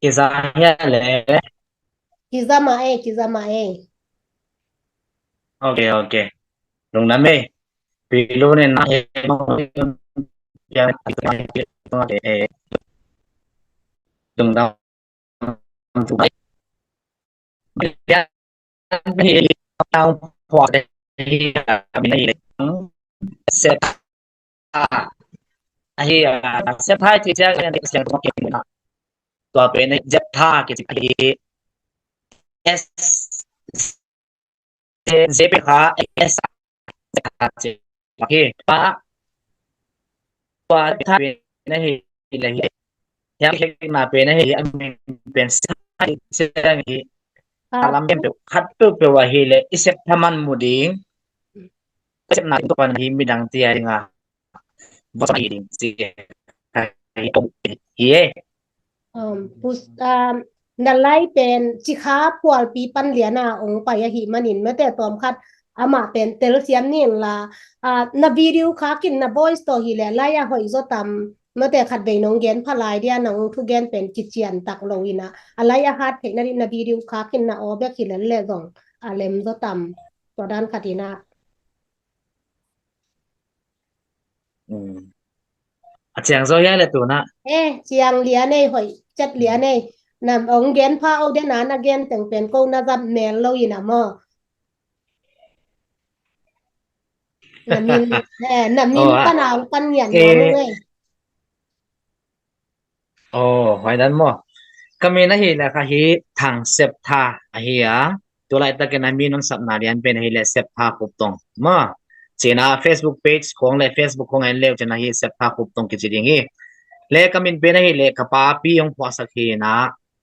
Kiza hia le? Kiza mah e, kiza mah e. Ok, ok. Lungdam e. Pilu ne na e. Lungdam. Septha ahi, septha ci ciang tua pen Jeptha kici ahi. S J P kha S J P kha pa pa tha pen ahi le hi. Hiam khekna pen ahi, a min pen siang hi. A lam pen peuh khat peuhpeuh ahi le i septha man mu ding. Sepna ding tua pan hi midang tia ding a. Bawlsa hi ding ci hi e. Um, pus, um, na lai pen Cikha phualpi pan liana ong pai ahi manin mate tawm khat amah pen telsiam ning la, ah, na video kha kin na voice tawh hi le lai a hoih zaw tam, Mate khat vei nong gen pha lai dia, nong thugen pen kician tak lo ina. A lai a hat theihna dih na video khak in na aw bek hi lel le zong a lem zaw tam. Tua dan khat ina. A ciang zaw hia le tuna. Eh, ciang lian ei, hoih cet lian ei. Nam ong gen pha o dena na gen teng pen ko na zap mel lo ina maw. Na min, eh, na min pana ong pan ngian ngian ei. Oh, hoih dan maw. Ka min ahi le kha hi Thang Sep Tha ahi a. Tua laitakin a min ong sapna lian pen ahi le Sep Tha Khup Tong maw. Cina Facebook page khong le Facebook khong en leu cina hi Sep Tha Khup Tong kici ding hi. Le ka min pen ahi le ka papi ong phuahsak hi na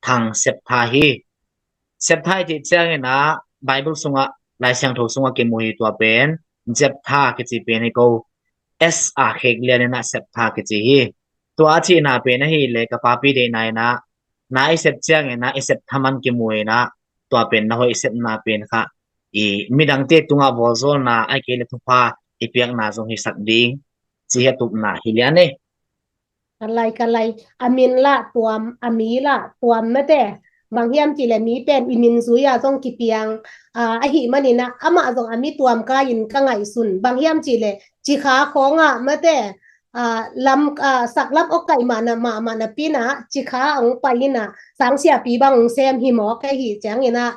Thang Sep Tha hi. Sep Tha i cih ciangin a Bible sungah, Lai Siangtho sungah kimu hi tua pen Zep Tha kici pen hi ko. S a khek lian ina Sep Tha kici hi. Tua a cihna pen ahi le ka papi deihna ina na i sep ciangin a i sep thaman kimu ina tua pen na hoih sepna pen kha i midangte tungah volzawlna ai kei le thupha i piakna zong hi sak ding ci hi a tupna hi lian ei. Ka lai, ka lai. A min lah tuam, a mi lah tuam mate. Bang hiam cih le mi pen i min zui a zong kipiang, ah, ahi manin a amah zong a mi tuam ka in ka ngaihsun. Bang hiam cih le cikha khawngah mate, ah, lam, ah, saklam awkaih mahna mahmah napi ina cikha ong pai ina sang siapi bang ong sem hi mawk ahi ciangin a,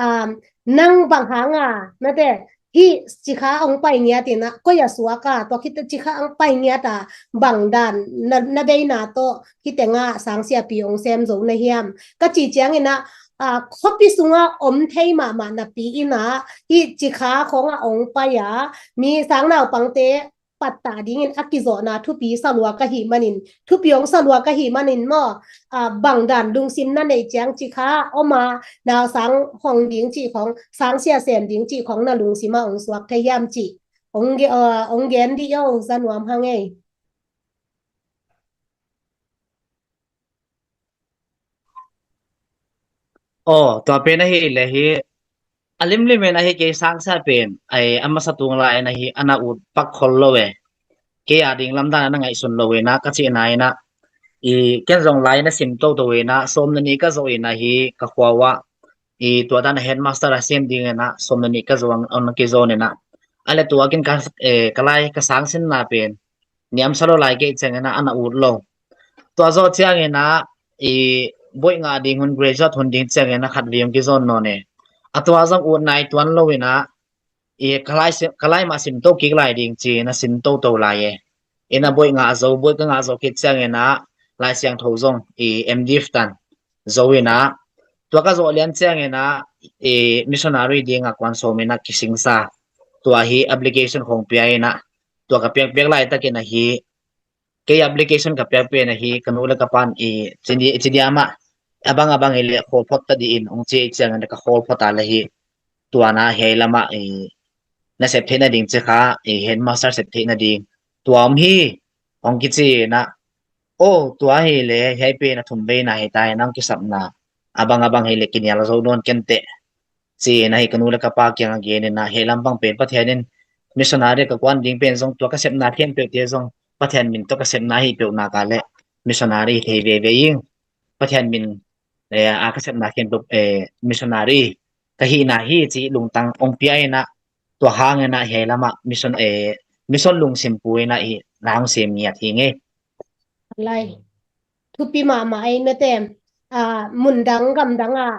ah, nang bang hanga mate hih cikha ong pai ngiat ina koi a suak a, tua khit cikha ong pai ngiat a bang dan na, na veina tawh hih tenga sang siapi ong sem zo na hiam ka ci ciangin a, ah, khuapi sunga om thei mahmah napi ina hih cikha khawngah ong pai a mi sang naupangte pattah dingin a kizawhna thupi salua ka hih manin, thupi ong salua ka hih manin maw, ah, bang dan lungsim na neih ciang cikha om a, nau sang hong ding cih khong, sang sia sem ding cih khong na lungsim a ong suak thei hiam cih ong ge-, ah, ong gen dih o, za nuam hang ei. Aw, tua pen ahi le hi a limlim in ahi kei sang sia pen ai a masa tung lai in ahi ana ut pak khol lo e. Kei a ding lamdan ana ngaihsun lo ina ka cihna ina i ken zong lai na sim toto ina sawm na ni ka zo ina hi ka khua uah i tua dan a headmaster a sem ding ina sawm na ni ka zo ang, ang na kizawn ina a le tua kin ka, eh, ka lai ka sang sinna pen niam sa lo lai kei ciangin a ana ut lo. Tua zawh ciangin a i boih ngah ding hun, graduate hun ding ciangin a khat viung kizawn nawn e. A tua zong ut nai tuan lo ina i ka lai sim, ka lai mah sim to kik lai ding ci ina sim toto lai e. Ina boih ngah zo, boih ka ngah zo khit ciangin a Lai Siangtho zong i M.Div tan zo ina tua ka zawh lian ciangin a i missionary dinga kuan sawm ina kisingsa. Tua hi application khong pia ina tua ka piakpiak laitakin ahi kei application ka piak pen ahi ka nu le ka pan i cidi, cidi amah abang abang hi le khawl phot ta dih in ong ci ciangin ka khawl phot a le hi tua na hiai lamah i na sep theihna ding cikha i headmaster sep theihna ding tua om hi ong kici ina o tua hi le hiai pen a thum veina hi ta ina ong kisapna abang abang hi le kinial zo nawn ken teh. Ci ina hi ka nu le ka pa kiang a gen ina hiai lampang pen Pathian in missionary ka kuan ding pen zong tua ka sepna khempeuh te zong Pathian min tawh ka sepna hi peuh nak a le missionary thei veve ing. Pathian min, eh, a ka sepna khempeuh, eh, missionary ka hihna hi ci lungtang ong pia ina tua hang ina hiai lamah mission, eh, mission lungsim pu ina i na ong sem ngiat hi ngei. Lai. Thupi mahmah ei mate, ah, mundang gamdang ah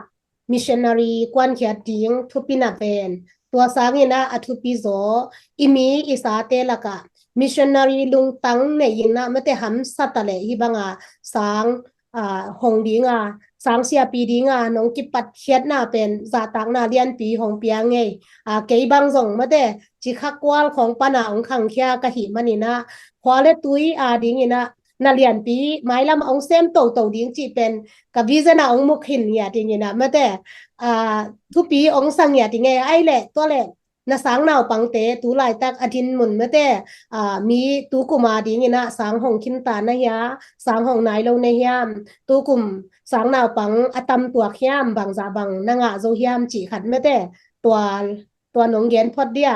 missionary kuankhiat ding thupi na pen. Tua sangin ah a thupi zaw i mi i sate lakah missionary lungtang nei in ah mate hamsa ta le hi banga sang, ah, hong dinga sang siapi dinga nong kipatkhiatna pen zahtakna lianpi hong pia ngei. Ah, kei bang zong mate cikha kual khong pana hong khangkhia ka hih manin ah khua le tui a dingin ah na lianpi mailam a ong sem toto ding cih pen ka vision a ong muk hin ngiat ing ina mate, ah, thupi ong sang ngiat ing e. Ai le tua le na sang naupangte tu laitak a din mun mate, ah, mi tukum a dingin ah sang hong khinta na hia, sang hong nai lo na hiam, tukum sang naupang a tam tuak hiam, bangzah bang na ngah zo hiam cih khat mate tua, tua nong gen phot dia.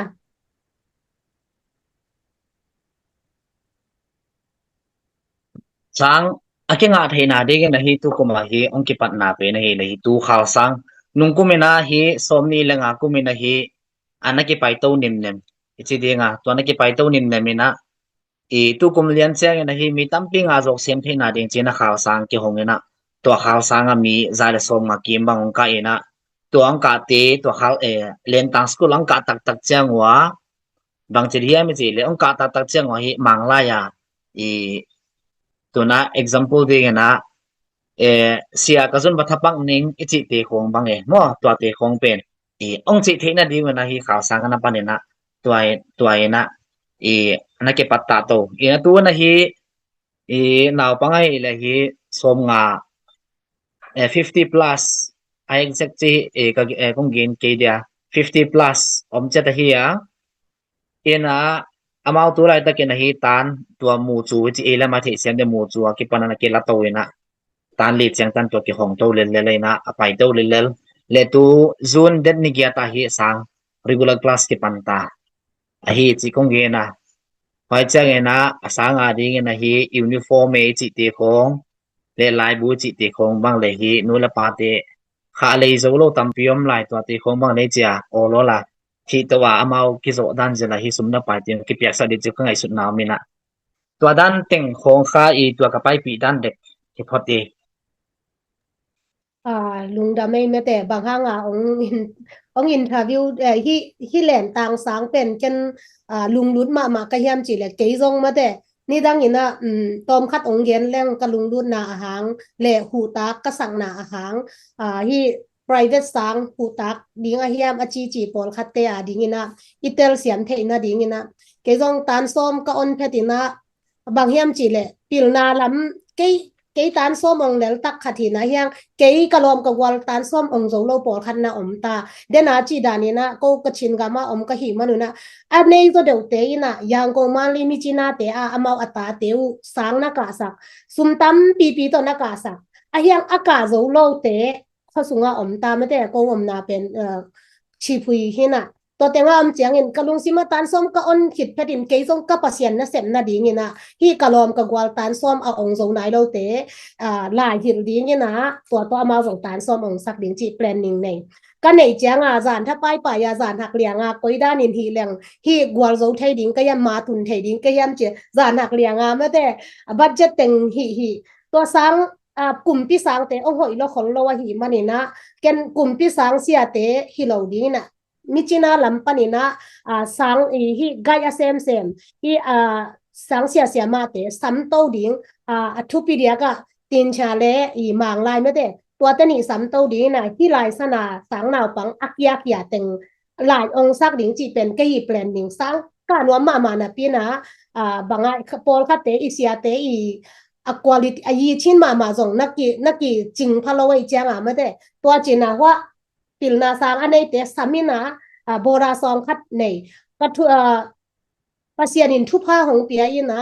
Sang a kingah theihna dingin ahi tukum ahi ong kipatna pen ahi le hi tu khal sang nung kumin ahi sawm ni le nga kumin ahi a na kipaito nimnem i ci dinga tua na kipaito nimnem ina i tukum lian ciangin ahi mi tampi nga zawk siam theihna ding cina khal sang kihong ina tua khal sanga mi za le sawm nga kim bang ong kah ina tua ong kahte tua khal e lentang school ong kah taktak ciang ua bang cil hiam i ci le ong kah taktak ciang ua hi manglai a i tuna example dingin a e sia ka zun va thapak ning i cih te khong bang e maw tua te khong pen i ong cih theihna dingin ahi khal sang kana panin a tua ina i na kipat ta to ina tu na hi i naupang ahi le hi sawm nga e fifty plus a exact ci e ka e kong gin kei dia fifty plus om cet ahi a ina amau tu laitakin ahi tan tua mu cu ci e lama theih siam de mu cu a kipan a kila to ina tan li ciang tan tua kihong to lel lel ina a pai to lel lel le tu June det ni giat ahi sang regular class kipan ta ahi ci kong gena hoi ciang ina a sang a dingin ahi uniform e ci ti khong le laibu ci ti khong bang le hi nu le pa te kha lei zo lo tampi om lai tua ti khong bang le cia olo la hi to a amau kizawh dan zela hi sum na pai ti kipiaksa di ci ka ngaisut na mina tua dan teng khong kha i tua ka paipih dan dek hi phot i a lungdam ei mete bang hanga ong in ong interview eh, hi hi len tang sang pen ken a lunglut mahmah ka hiam ci le kei zong mate nidang ina um, tom khat ong gen leng ka lunglutna ahang le hutak ka sakna ahang a hi private sang hutak ding a hiam a ci ci pawl khat te a ding ina i tel siam theihna ding ina kei zong tan sawm ka on phet ina bang hiam ci le pilna lam kei kei tan sawm ong lel tak khat hi na hiang kei ka lawm ka gual tan sawm ong zo lo pawl khat na om ta dena ci dan ina ko ka chin gama om ka hi manuna a nei zo deuh te ina yang ko manli mi cina te a amau a ta te u sang na ka sak sum tam pipi to na ka sak a hiang a ka zo lo te khasunga om ta mate ko omna pen chipui hina to tenga om ciangin ka lungsima tan sawm ka on khit phetin kei zong ka Pasian na sepna dingina hi ka lawm ka gual tan sawm a ong zo nai lo te lai hil dingina tua to amau zong tan sawm ong sak ding ci planning nei ka nei cianga zan tha pai pai a zan hak lianga koi danin hi leng hi gual zo thei ding ka hiam ma tun thei ding ka hiam ci zan hak lianga mate budget teng hi hi tua sang kumpi sangte ong hoih lo khol lo ahi manina ken kumpi sang siate hi lo dingina mi cina lam panina a sang i hi gai a sem sem hi a sang sia sia mate samto ding a a thupi diaka tincha le i manglai mete tua teni samto dingina hi lai sana sang naupang a kia kia teng lai ong sak ding ci pen ke hi plan ding sang ka nuam mahmah na pina a banga pawl khatte i siate i a quality a yi chin mahmah zong naki naki cing phalo i cianga mete tua cina hua pilna sang a neite samina a bora song khat nei ka thu a Pasian in thupha hong pia ina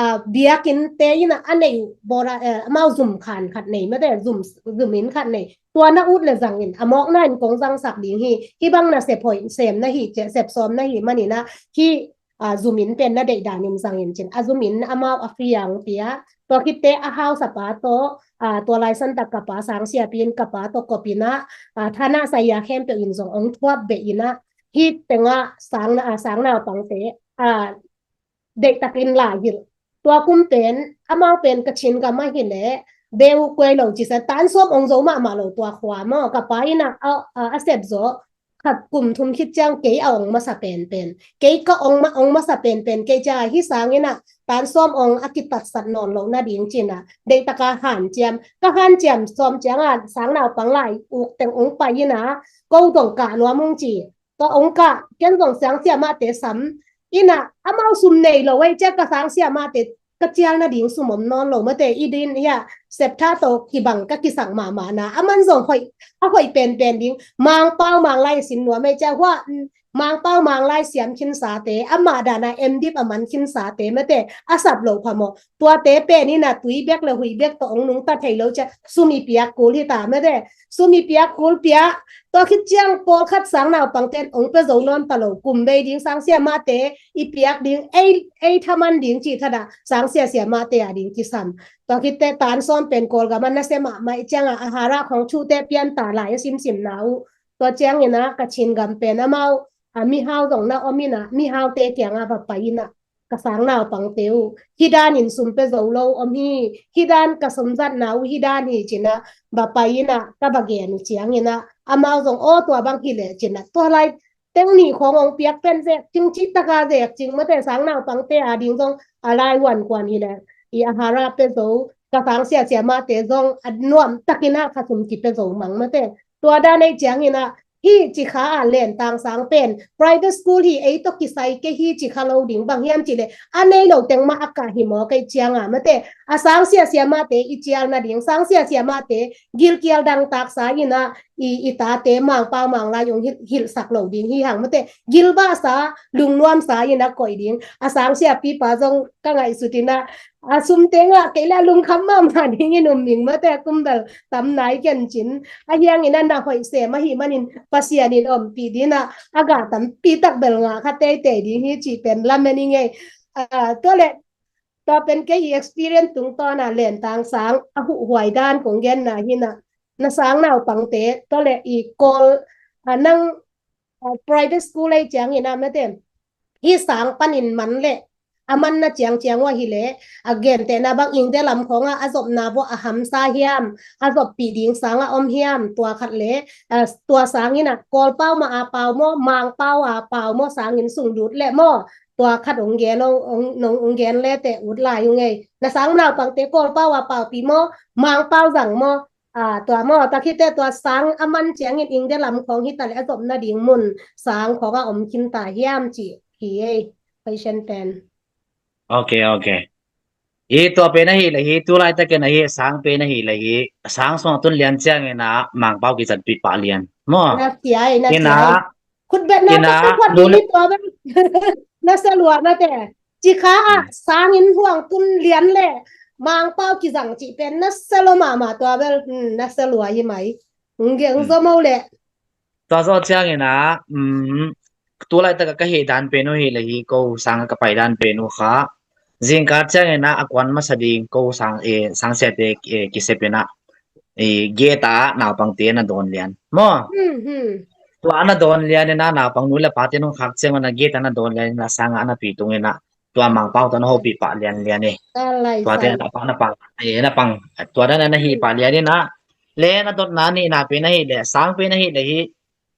a biakin te ina a nei bora amau zum khan khat nei mate zum zum in khat nei tua na ut le zangin a mawkna in kong zang sak ding hi hi bang na sep hoi sem na hi sep som na hi manina hi a zumin pen na deih danin zangin cin a zumin amau a fiang pia tua khitte a hausa pa to a tua laisan tak ka pa sang siapin ka pa to kopina a thana saya khempeuh in zong ong thuap be ina hi tenga sang na a sang naupangte a deih takin la hil tua kum pen amau pen ka chin ka ma hi le beu kuai lo ci sa tan sawm ong zo mahmah lo tua khua maw ka pa ina a sep zo khat kum thum khit ciang kei a ong masa penpen kei ka ong ma ong masa penpen kei cianga hi sangina tan sawm ong a kitatsat nawn lo na ding cina deih taka han ciam ka han ciam sawm cianga sang naupang lai uk teng ong pai ina ko dong ka nuam ong ci ka ong ka ken dong sang siamate sam ina amau sum nei lo ei cia ka sang siamate ka cial na ding sum om nawn lo mate i din hia septha to kibang ka kisang mahmah na aman zong hoih a hoih penpen ding mangpau manglai sin nuam ei cia hua mangpau manglai siam khinsate amah dana M.Div a man khinsate mate a sap lo phamo tuate pen ina tui bek le hui bek to ong nungta thei lo cia sum i piak kul hita mate sum i piak kul pia tua khit ciang pawlkhat sang naupangten ong pe zo nawn ta lo kum bei ding sang siamate i piak ding ei ei thaman ding ci thada sang sia siamate a ding kisam Tua khit teh tan sawm pen Kawlgam ah nasia mahmah ih ciangah a harah khawng thute pian ta lai a simsimna uh. Tua ciangin ah Kachin gam pen amau a mihau zong na om in ah mihaute kiangah va pai in ah ka sang naupangte uh hih danin sum pia zo lo om hi, hih dan ka sum zatna uh hih dan hi ci-in ah va pai in ah ka va gen uh ciangin ah amau zong aw tua bang hi leh ci-in ah tua lai teng nih khawng hong piak pen zek cing, cih taka zek cing, mate, sang naupangte a ding zong a lai huan kuan hi leh i a harah pia zo, ka sang siasia mahte zong a nuam takin ah kha sum kipia zo mang, mate. Tua dan ei ciangin ah hih ci kha a lentang sang pen private school hi, ei tawh kisai kei hi ci kha lo ding, bang hiam cih leh a nei lo teng mah a kah hi maw, kei ciangah, mate, a sang siasia mahte i cial nading, sang siasia mahte gilkial dangtak sa in ah i, i tate Mangpau Manglai hong hilh, hilhsak lo ding hi hang, mate, gilvahsa lungnuamsa in ah koih ding. A sang siapipa zong ka ngaihsut in ah a sum teng ah kei leh a lungkham mahmah dingin um ning, mate, a kum bel tam nai kei cin. A hiangin ah na hoih sem ahih manin Pasian in ompih ding ah a gah tampi tak bel ngah kha teitei ding hi cih pen lamen ing ei. Ah, tua leh tua pen kei i experience tungtawn ah lentang sang a huhhuai dan kong genna hi in ah, na sang naupangte tua leh i Kawl, ah, nang, ah, private school ei ciangin ah, mate, hih sang panin man leh a manna ciangciang uh ahi leh a gentehna bang India lam khawngah a zopna vua a hamsa hiam, a zoppih ding sang a om hiam, tua khat leh, ah, tua sangin ah Kawlpau mah a pau maw, Mangpau a pau maw, sanginn sung lut leh maw, tua khat hong gen, hong, hong, hong gen leh teh ut lai ung ei. Na sang naupangte Kawlpau a paupih maw, Mangpau zang maw, ah, tua maw, tua khit teh tua sang a man ciangin India lam khawng hi ta leh a zopna ding mun sang khawngah om khin ta hiam cih hi ei, question pen. Ok, ok. I tua pen ahi leh hi, tu laitakin ahi, sang pen ahi leh hi, sang sung tun lian ciangin ah Mangpau kizatpih pah lian maw. Na sia ei, na sia ei. Khutbetna ina ka sa khuat ding hi tua bel. Na sia lua, mate. Ci kha ah sanginn huang tun lian leh Mangpau kizang cih pen na sia lua mahmah tua bel. Hmm, na sia lua hi mai. Hong gen zo mo leh. Tua zawh ciangin ah, um, tu laitak a ka hih dan pen uh hi leh hi, ko sang a ka pai dan pen uh kha zingkal ciangin ah a kuan masa ding ko sang, eh, sang siate, eh, kisep in ah, eh, gate ah naupangte na dawn lian maw. Hmm, hmm. Tua na dawn lian in ah naupang nu leh pate nong khak ciangin ah gate ah na dawn lian in ah sang ah na pi tung in ah tua Mangpau tawh na hopih pah lianlian e. Tua te na pang, na pang, eh, na pang, tua dan na hih pah lian in ah, le na dotna nihna pen ahi leh, sang pen ahi leh hi,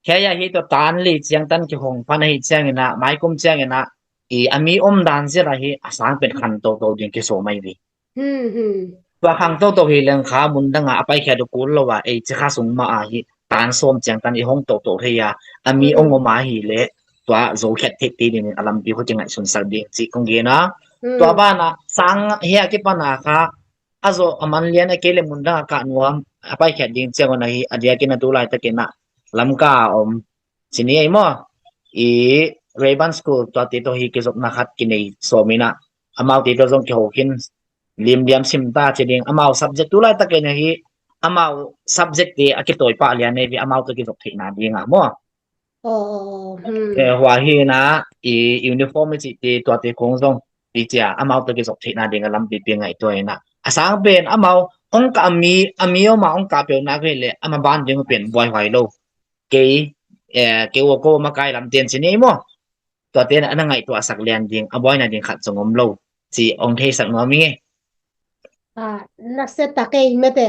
kei a hi tua tan li ciang tan kihong pan ahi ciangin ah, maikum ciangin ah, i a mi om dan zia la hi, a sang pen khan toto ding kisawm ahi ve. Hmm, hmm. Tua khang toto hi leng kha mun dang ah a paikhiat uh kul lo a, ei ci kha sung mah a hi, tan sawm ciang tan i hong toto thei a, a mi ong om a hi leh tua zo khiat theih te ding a lampi khuti ngaihsun sak ding cih kong gen a. Tua ban ah sang hi a kipan a kha a zo a man lian a kei leh mun dang a kah nuam a paikhiat ding ciang on a hi, a diakin a tu laitakin ah Lamka a om ci ni ei maw. I Rayburn School tua te tawh hi kizopna khat kinei sawm in ah, amau te tawh zong kiho khin limliam sim ta ci ding, amau subject tu laitakin a hi, amau subject te a kitawi pah lian nei ve, amau tawh kizop theihna ding ah maw. Aw, aw, aw, hmm. Eh, hua hi in ah i uniform i cih te tua te kong zong i cia amau tawh kizop theihna ding a lampi pi ngaihtuah in ah. A sang pen amau ong kah a mi, a mi om a ong kah peuh nak hi leh ama ban ding pen buaihuai lo. Kei, eh, kei ua ko makai lam ten ci ni ei maw. Tua ten a na ngaihtuahsak lian ding, a buaina ding khat zong om lo. Ci ong theisak nuam ing e. Ah, na sia tak ei mate.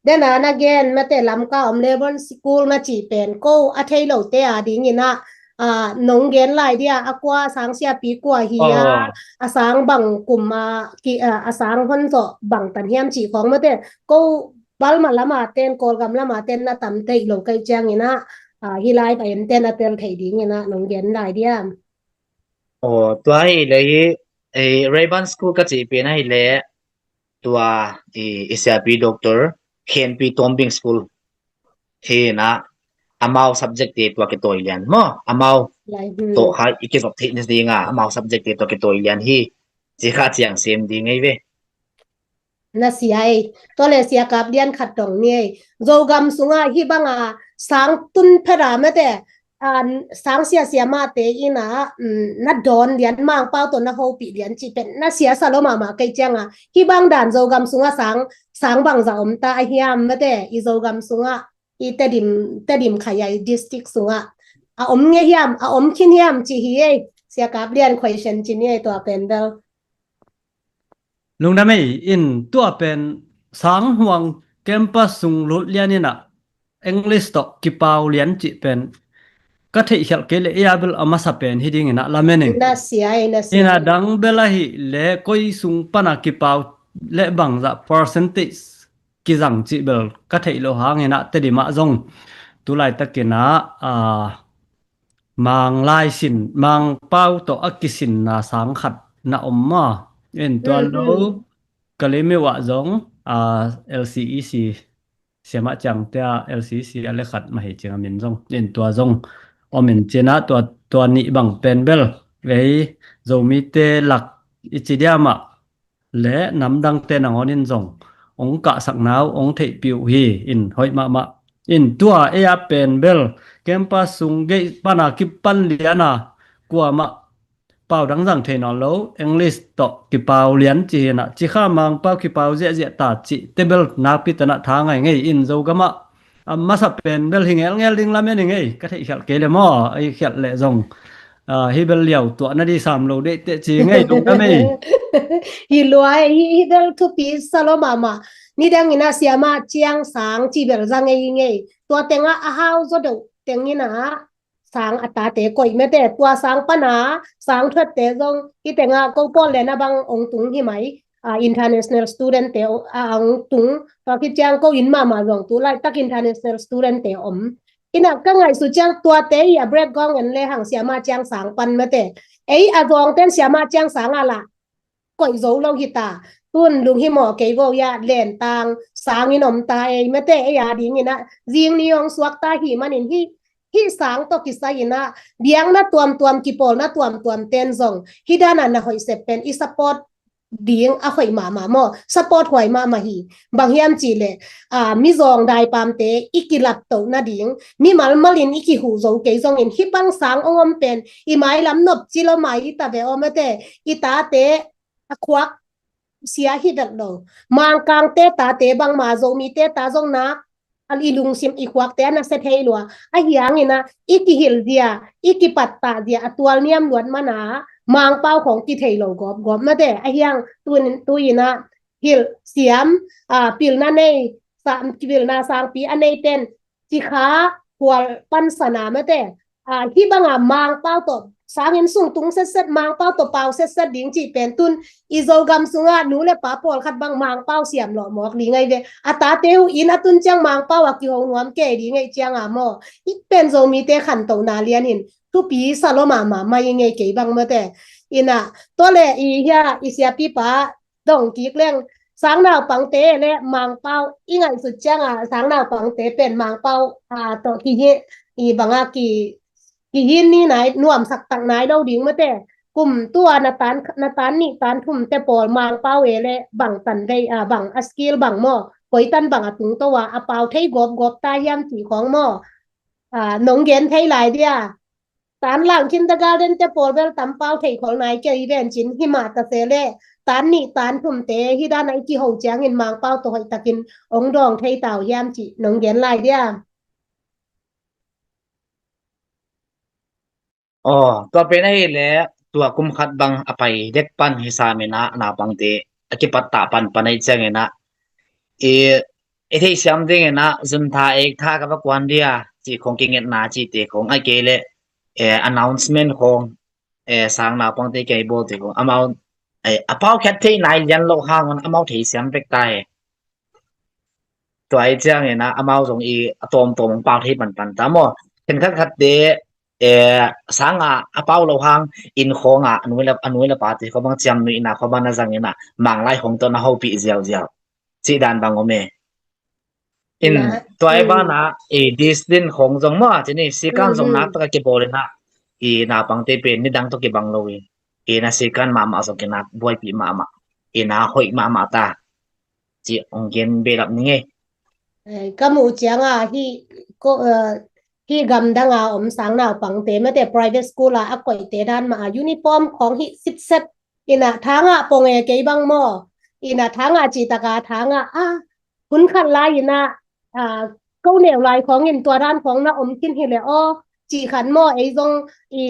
Den a na gen mate Lamka om Rayburn School na cih pen ko a thei lote a ding in ah, ah, nong gen lai dia, a kua sang siapi kua hi a, a sang bang kum a, ki, ah, a sang hon zawh bang tan hiam cih khawng mate. Ko Balma lam a ten, Kawlgam lam a ten na tam theih lo kei ciangin ah, ah, hi lai pa en ten a tel thei ding in ah nong gen lai dia. Aw, tua hi leh hi, eh, Rayburn School ka cih pen ahi leh, tua i, i siapi Doctor Khenpi Tuambing School hi in ah, amau subject te tua kitawi lian maw, amau tawh kha i kizop theih ni ding a, amau subject te tua kitawi lian hi ci kha ciang sem ding ei ve. Na sia ei. Tua leh sia kap lian khat dong ni ei. Zogam sungah hih bang a sang tun phet a mate, a, sang sia siamahte in a, mm, na dawn lian, Mangpau tawh na hopih lian cih pen na siasa lua mahmah kei ciang a, hih bang dan Zogam sungah sang, sang bangzah om ta a hiam, mate, i Zogam sungah, i Tedim, Tedim Khayae district sungah a om ngei hiam, a om khin hiam cih hi ei. Sia Kap Lian, question ci ni ei, tua pen bel. Lungdam ei. In tua pen sang huang campus sung lut lian in a, English tawh kipau lian cih pen ka theihkhialh kei leh, ei a bel a masa pen hi ding in a lamen ing. Na sia ei, na sia. In a dang bel ahih leh koi sung pan a kipau leh bangzah percentage kizang cih bel ka theih loh hang in a, Tedim ah zong tu laitak in a, a, Mang lai sin, Mangpau tawh a kisinna sang khat na om maw. In tua lo, Kalaymyo ah zong, a, L C E C, siamah ciangte a L C E C a le khat mah hi ciang a min zong. In tua zong om in cin a, tua, tua nih bang pen bel ei Zomite lak i ci diam ah le namdangte nangawn in zong ong kahsak nau ong theihpih uh hi. In hoih mahmah. In tua ei a pen bel campus sung gate pan a kipan lian a, kuamah pau dang zang thei nawn lo, English tawh kipau lian ci hi in a, ci kha Mangpau kipau ziahziah ta cih te bel nakpi tan a tha ngai ngei. In Zogam ah a masa pen bel hi ngelngel ding lamen ing ei, ka theihkhialh kei leh maw, ei khialh leh zong, a, hi bel liau tuah na di sam lo deihteh ci ngei, lungdam ei. Hi lua ei, hi, hi bel thupi sa lua mahmah. Nidang in a siamah ciang sang ci bel za ngei ngei. Tua teng ah a hau zaw deuh teng in a sang a tate koih, mate, tua sang pan a sang thuatte zong, hih teng ah ko Portland ah bang ong tung hi mai, a, international student te, a, ong tung, tua khit ciang ko inn mahmah zong tu laitak international student te om. In a ka ngaihsut ciang tuate i a break gawng en le hang siamah ciang sang pan, mate. Ei a zawng ten siamah ciang sang a lah koih zo lo hi ta. Tun lunghimawh kei vo ia, lentang sang in om ta ei, mate, ei a ding in a zing ni ong suak ta hi manin hih, hih sang tawh kisai in a biakna tuamtuam, kipawlna tuamtuam ten zong hih dan a na hoih sep pen i support ding a hoih mahmah maw, support huai mahmah hi. Bang hiam cih leh, a, mi zawng daipamte i kilaptoh nading, mimal mal in i kihuh zo kei zongin hih bang sang ong om pen i mailam nop ci lo mai ta ve aw, mate, i tate a khuak sia hi vet lo. Mangkangte tate bangmah Zomite ta zong nak a, i lungsim i khuakte a na sia thei lua. Ahi hangin a i kihilh zia, i kipattah zia a tualniam luat man a Mangpau khawng kithei lo gawpgawp, mate. Ahi hang tu in, tu in a hilh siam, a, pilna nei, sa-, pilna sangpi a nei ten ci kha khual pansan a, mate. A, hih bang a Mangpau tawh sang inn sung tung setset, Mangpau tawh pau setset ding cih pen tun i Zogam sungah nu le pa pawlkhat bang Mangpau siam lawh mawk ding ahi ve. A tate uh inn a tun ciang Mangpau a kiho nuam kei ding ei ciang a maw, hih pen Zomite khantohna lian in thupi sa lua mahmah mai ngei kei bang, mate. In a tua le i hia, i siapipa dong kik leng, sang naupangte le Mangpau i ngaihsut ciang a, sang naupangte pen Mangpau, a, tawh kihi, i bang a ki, kihin ni nai, nuamsak tak nai lo ding, mate. Kum tua na tan, na tan nih tan thum te pawl Mangpau e le bang tan vei, a, bang a skill bang maw, koi tan bang a tungto a a pau thei gawpgawp ta hiam cih khawng maw, a, nong gen thei lai dia. Tan lang kindergarten te pawl bel tam pau thei khol nai kei ven cin, hi mah ta se le tan nih tan thum te hih dan a i kiho ciangin Mangpau tawh hoih takin ong dawng thei ta uh hiam cih nong gen lai dia. Aw, tua pen ahih leh tua kum khat bang a pai dek pan hi sam in a, naupangte a kipattah pan pan ahih ciangin a, i, i theihsiam dingin a, zuntha ektha ka va kuan dia cih khawng, kingetna cihte khawng, ahih kei leh, eh, announcement khawng, eh, sang naupangte kiang i bawlte khawng, amau, eh, a paukhiat theih nai lian loh hang un amau theisiam pek ta hi. Tua ahih ciangin a, amau zong i a tawmtawm hong pau thei panpan ta maw. Khenkhat khatte, eh, sang a a pau loh hang inn khawng a, a nu le, a nu le pate khawng bang ciamnuihna khawng bang na zang in a, Manglai khawng tawh na hopih ziauziau cih dan bang om e. In tua i ban a, i discipline khawng zong maw, ci ni, sikan zong nak tak a kibawl in a, i naupangte pen nidang tawh kibang lo in, i na sikan mahmah zong kinak buaipih mahmah, i na hoih mahmah ta, ci hong gen behlap ning e. Eh, ka muh ciang a hih ko, eh, Hih gamdang a om sang naupangte mate private school a a koihte dan mah a uniform khawng hih sitset ina thangah pong e kei bang maw. Ina thangah cihtaka thangah a hun khat lai ina a ko neu lai khawngin tua dan khawng na om khin hi le aw cih khat maw ei zong i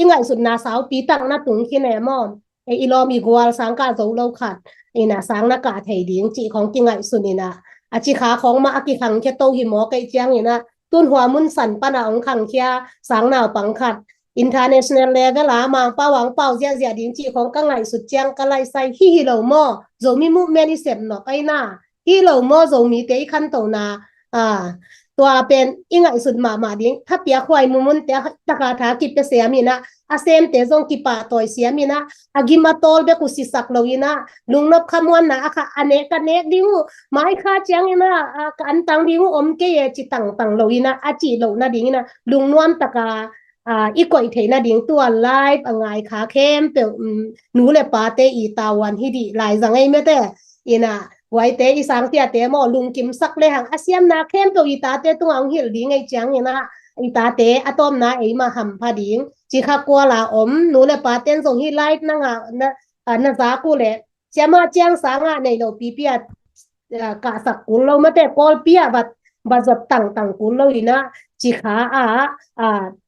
i ngaihsutna saupi tak na tung khin e maw. E i lawm i gual sang kah zo lo khat ina sang na kah thei ding cih khawng kingaihsun ina a cikha khawng mah a kikhangkhia to hi maw kei ciang ina tun hua mun san pana ong khangkhia sang naupang khat international level a mangpau angpau ziahziah ding cih khawng ka ngaihsut ciang ka laisai hi hi lo maw. Zomi movement i sep nawk aina hi lo maw Zomite i khantona a tua pen i ngaihsut mahmah ding thapiak huai mumunte taka tha kipia siam ina a semte zong kipahtawi siam ina a gim a tawl bek uh sisak lo ina lungnop khamuanna a kha a nek ka nek ding uh mai kha ciang ina a ka antang ding uh om kei e ci tangtang lo ina a cih lohna ding ina lungnuam taka a i koih theihna ding tua live a ngai kha khempeuh nu le pate i tavuan hi dih lai zang ei mete ina huaite i sangsiate maw lungkimsak le hang a siamna khempeuh i tate tungah hong hilh ding ei ciang ina i tate a tawpna ei mah hampha ding cikha kuala om nu le paten zong hi live na ngah na zak uh le siama ciang sangah nei lo pipi a kahsak kul lo mate kawlpi ah va zot tangtang kul lo ina cikha ah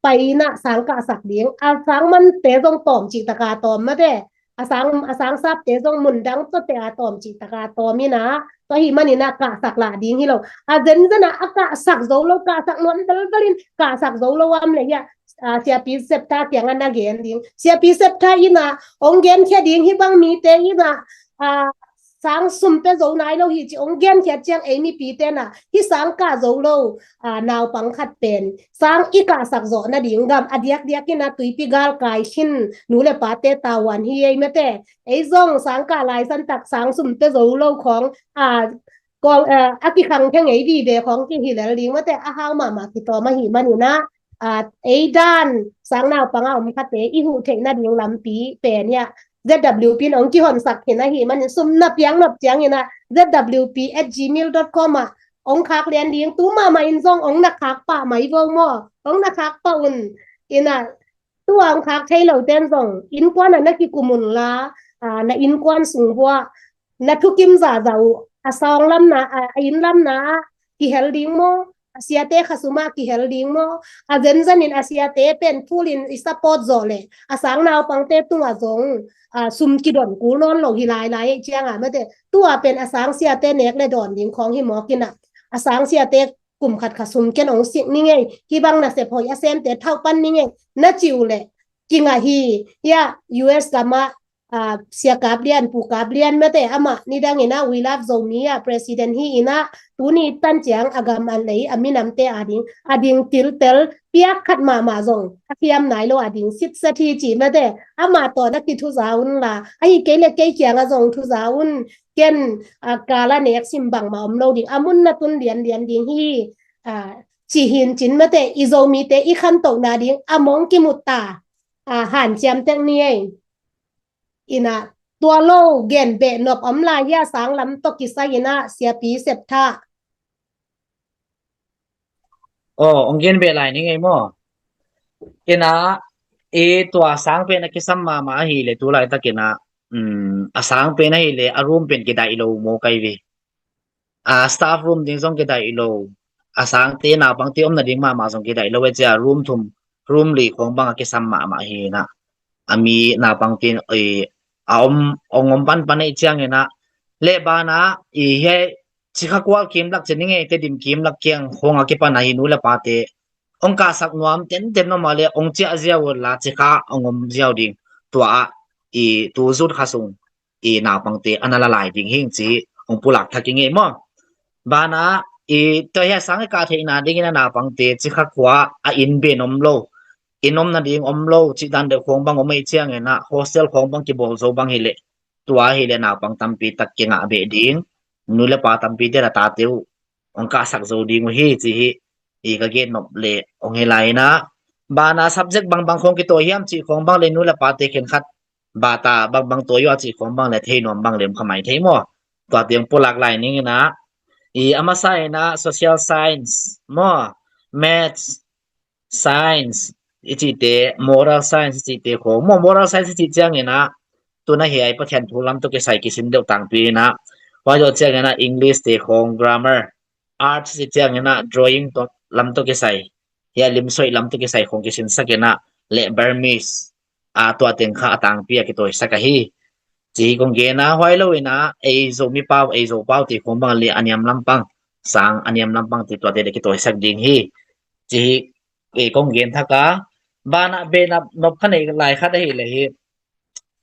pai ina sang kahsak ding a sang mante zong tawm cihtaka tawm mate a sang a sang sapte zong mundang tawte a tawm cihtaka tawm ina tua hi manina kahsak lah ding hi lo a zenzen a a kahsak zo lo kahsak nuam velvelin kahsak zo lo am le hia siapi septa kianga na gen ding siapi septa ina ong genkhia ding hi bang mite ina a sang sum pe zo nai lo hi ci ong genkhia ciang ei mipite na hi sang kah zo lo a naupang khat pen sang i kahsak zawh nading gam a diakdiak ina tuipi gal kai khin nu le pate tavuan hi ei mete ei zong sang kah laisan tak sang sum pe zo lo khawng a a kikhangkhia ngei vive khawng kihilel ding mate a hau mahmah kitawm ahi manina a ei dan sang naupanga om khate i huh theihna ding lampi pen ia Z W P in ong kihonsak khin ahi manin sum na piang nop ciang ina Z W P at gmail dot com ah ong khak lian ding tu mahmah in zong ong na khak pah mai vo maw ong na khak pah un ina tua ong khak thei lo ten zong innkuan ah na kikum un la na innkuan sung vuah na thukim zahzah uh a sawng lamna a inn lamna ah kihel ding maw a siate khasuma kihel ding maw a zenzenin a siate pen phulin i support zawh le a sang naupangte tungah zong a sum kidon kul nawn lo hi lailai ei cianga mate tua pen a sang siate nek le dawn ding khawng hi mawkina a sang siate kum khat kha sum ken ong sik ni ngei hi bang na sep hoih a semte thauh pan ni ngei na ci uh le kingah hi ia U S gamah a sia kap lian pu kap lian mate amah nidang ina we love Zomi a president hi ina tuni tan ciang a gam a lei a minamte a ding a ding tiltel piak khat mahmah zong a khiam nai lo a ding sitset hi ci mate amah tawh na kithuza un la ahi kei le kei kianga zong thuza un ken a kala nek sim bangmah om lo ding a mun na tun lianlian ding hi a ci hin cin mate i Zomite i khantohna ding a mong kimut ta a hanciam tek ni ei ina tua lo gen beh nop om lai hia sang lam tawh kisai ina siapi septha. Aw ong gen beh lai ni ngei maw ina i tua sang pen a kisam mahmah ahi le tu laitak ina a sang pen ahi le a room pen kidaih lo maw kai ve a staff room ding zong kidaih lo a sangte naupangte omna ding mahmah zong kidaih lo e cia room thum room li khawng bang a kisam mahmah hi ina a mi naupangte a om ong om panpan ei ciang ina le bana i he cikha kual kimlak ci ni ngei te dim kimlak kiang khawng a kipan ahi nu le pate ong kahsak nuam tenten mama le ong ciah ziau la cikha ong om ziau ding tua ah i tu zut kha sung i naupangte a na la lai ding hing ci hong pulak thak i ngei maw bana i tua hia sang i kah theihna dingin a naupangte cikha khua a inn ben om lo inn om nading om lo cih dan deuh khawng bang om ei ciangin a hostel khawng bang kibawl zo bang hileh tua hileh naupang tampi tak kingah beh ding nu le pa tampi te la tate uh hong kahsak zo ding uh hi ci hi i ka gen nop le hong hi lai inah bana subject bangbang khawng kitawi hiam cih khawng bang le nu le pate khenkhat bata bangbang tawi uh a cih khawng bang le thei nuam bang le om kha mai thei maw? Tua tiang pulak lai ning inah i a masa inah social science maw, maths, science i cihte, moral science i cihte khong. Maw, moral science i cih ciangin ah, tuna hiai Pathian thu lam tawh kisai kisin deuh tangpi in ah, huai zawh ciangin ah English te khong, grammar, arts i cih ciangin ah drawing tawh, lam tawh kisai, hiai limsoih lam tawh kisai khong kisinsak in ah, leh Burmese, a, tua teng kha a tangpi a kitawisak ahi. Cih hi kong gen a, huai lo in ah, ei Zomi pau, ei Zo pau te khong bang leh a niam lampang, sang a niam lampang te tuate leh kitawisak ding hi. Cih hi, ei kong gen thak a, banah, banah nop kha nei lai khat ahi leh hi.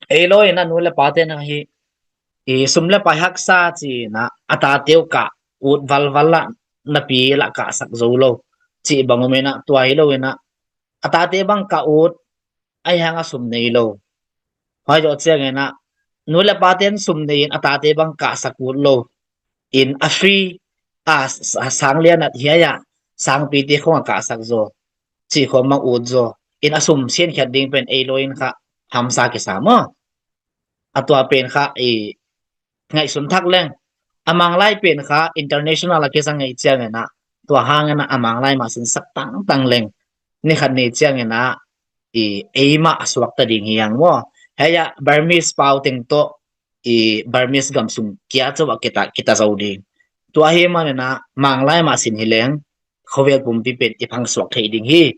Ei lo in ah nu leh pa ten ah hi, i sum leh pai haksa ci in ah, a tate uh kah ut valval lah, napi lah kahsak zo lo. Cih bang om in ah, tua hi lo in ah, a tate bang kah ut, ahih hang a sum nei lo. Huai zawh ciangin ah, nu leh pa ten sum nei in a tate bang kahsak ut lo. In a free, a, s-, a sang lian ah hiai ah, sangpite khong a kahsak zaw. Cih khong mang ut zaw. In a sum siankhiat ding pen ei lo in kha hamsa kisa maw. A tua pen kha i ngaihsun thak leng. A Manglai pen kha international a kizang ngei ciangin ah, tua hangin ah a Manglai mah sinsak tangtang leng. Ni khat ni ciangin ah, i, ei mah a suakta ding hi hang maw. Hiai ah Burmese pau teng tawh, i, Burmese gam sung kia chauh ah kita, kita zo ding. Tua hi manin ah Manglai mah sin hi leng, khovel pumpi pen i phangsuak thei ding hi.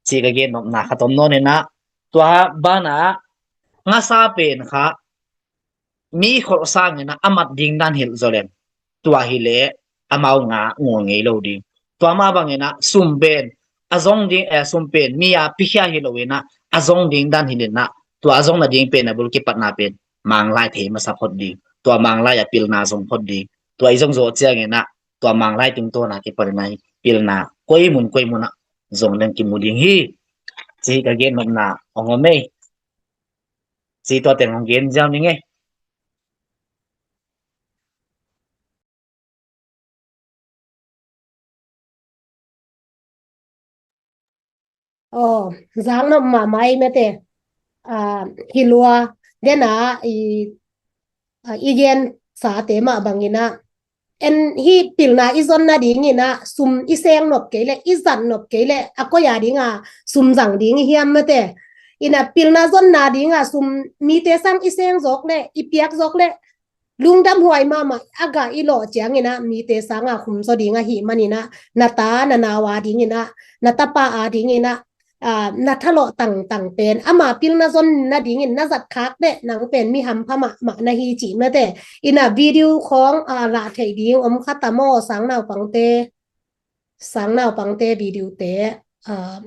Cih ka gen nopna khat om nawn in ah, tua banah, ngasa pen kha, mi kholh sangin ah a mat ding dan hilh zaw leng, tua hi leh amau nga ngol ngei lo ding. Tua mah bangin ah sum pen a zong ding, eh, sum pen mi a pikhia hi lo in ah, a zong ding dan hilh in ah, tua a zong nading pen a bul kipatna pen Manglai thei masa phot ding. Tua Manglai a pilna zong phot ding. Tua i zong zawh ciangin ah, tua Manglai tungtawn a kipan in ah pilna koi mun koi mun ah zong leng kimu ding hi. Cih ka gen nopna hong om ei. Cih tua teng hong gen ziau ning ei. Aw, zak nop mahmah ei mate. Ah, hi lua, den a i, ah, i gen sate mah bangin ah, en hi pilna i zon nadingin ah, sum i seng nop kei leh, i zat nop kei leh, a koi a ding a sum zang ding i hiam mate. In ah pilna zon nading a sum mite sang i seng zawk leh, i piak zawk leh, lungdam huai mahmah, a gah i lawh ciangin ah mite sang a khum zaw ding ahih manin ah, na ta, na nau a dingin ah, na tapa a dingin ah, ah, na thalawh tangtang pen ama pilna zon nadingin na zat khak leh nang pen mi hampha mahmah na hi cih mate. In ah video khong, ah, lah theih ding om kha ta maw, sang naupangte, sang naupangte video te, ah,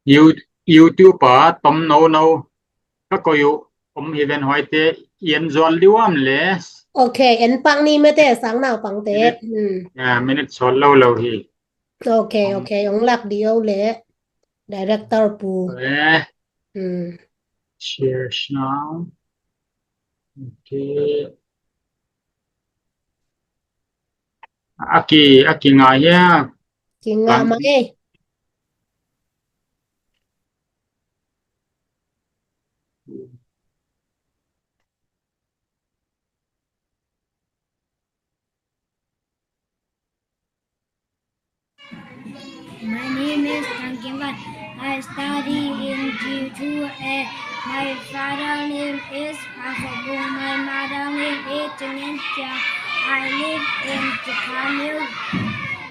You-, YouTube ah tom nono ka koih uh om hi ven, huaite i en zual diam le. Ok, en pak ni mate, sang naupangte. Minute, hmm, yeah, minute sawt lo lo hi. Ok, ok, hong lak dih o le. Director pu. Eh. Hmm. Share now. Ok. A ki, a ki ngai hia. Ki ngai mai. My name is Tang Kim Wan. I study in G two A. My father name is Pang Sok Bung. My mother name is Chin Yen Chia. I live in Japan.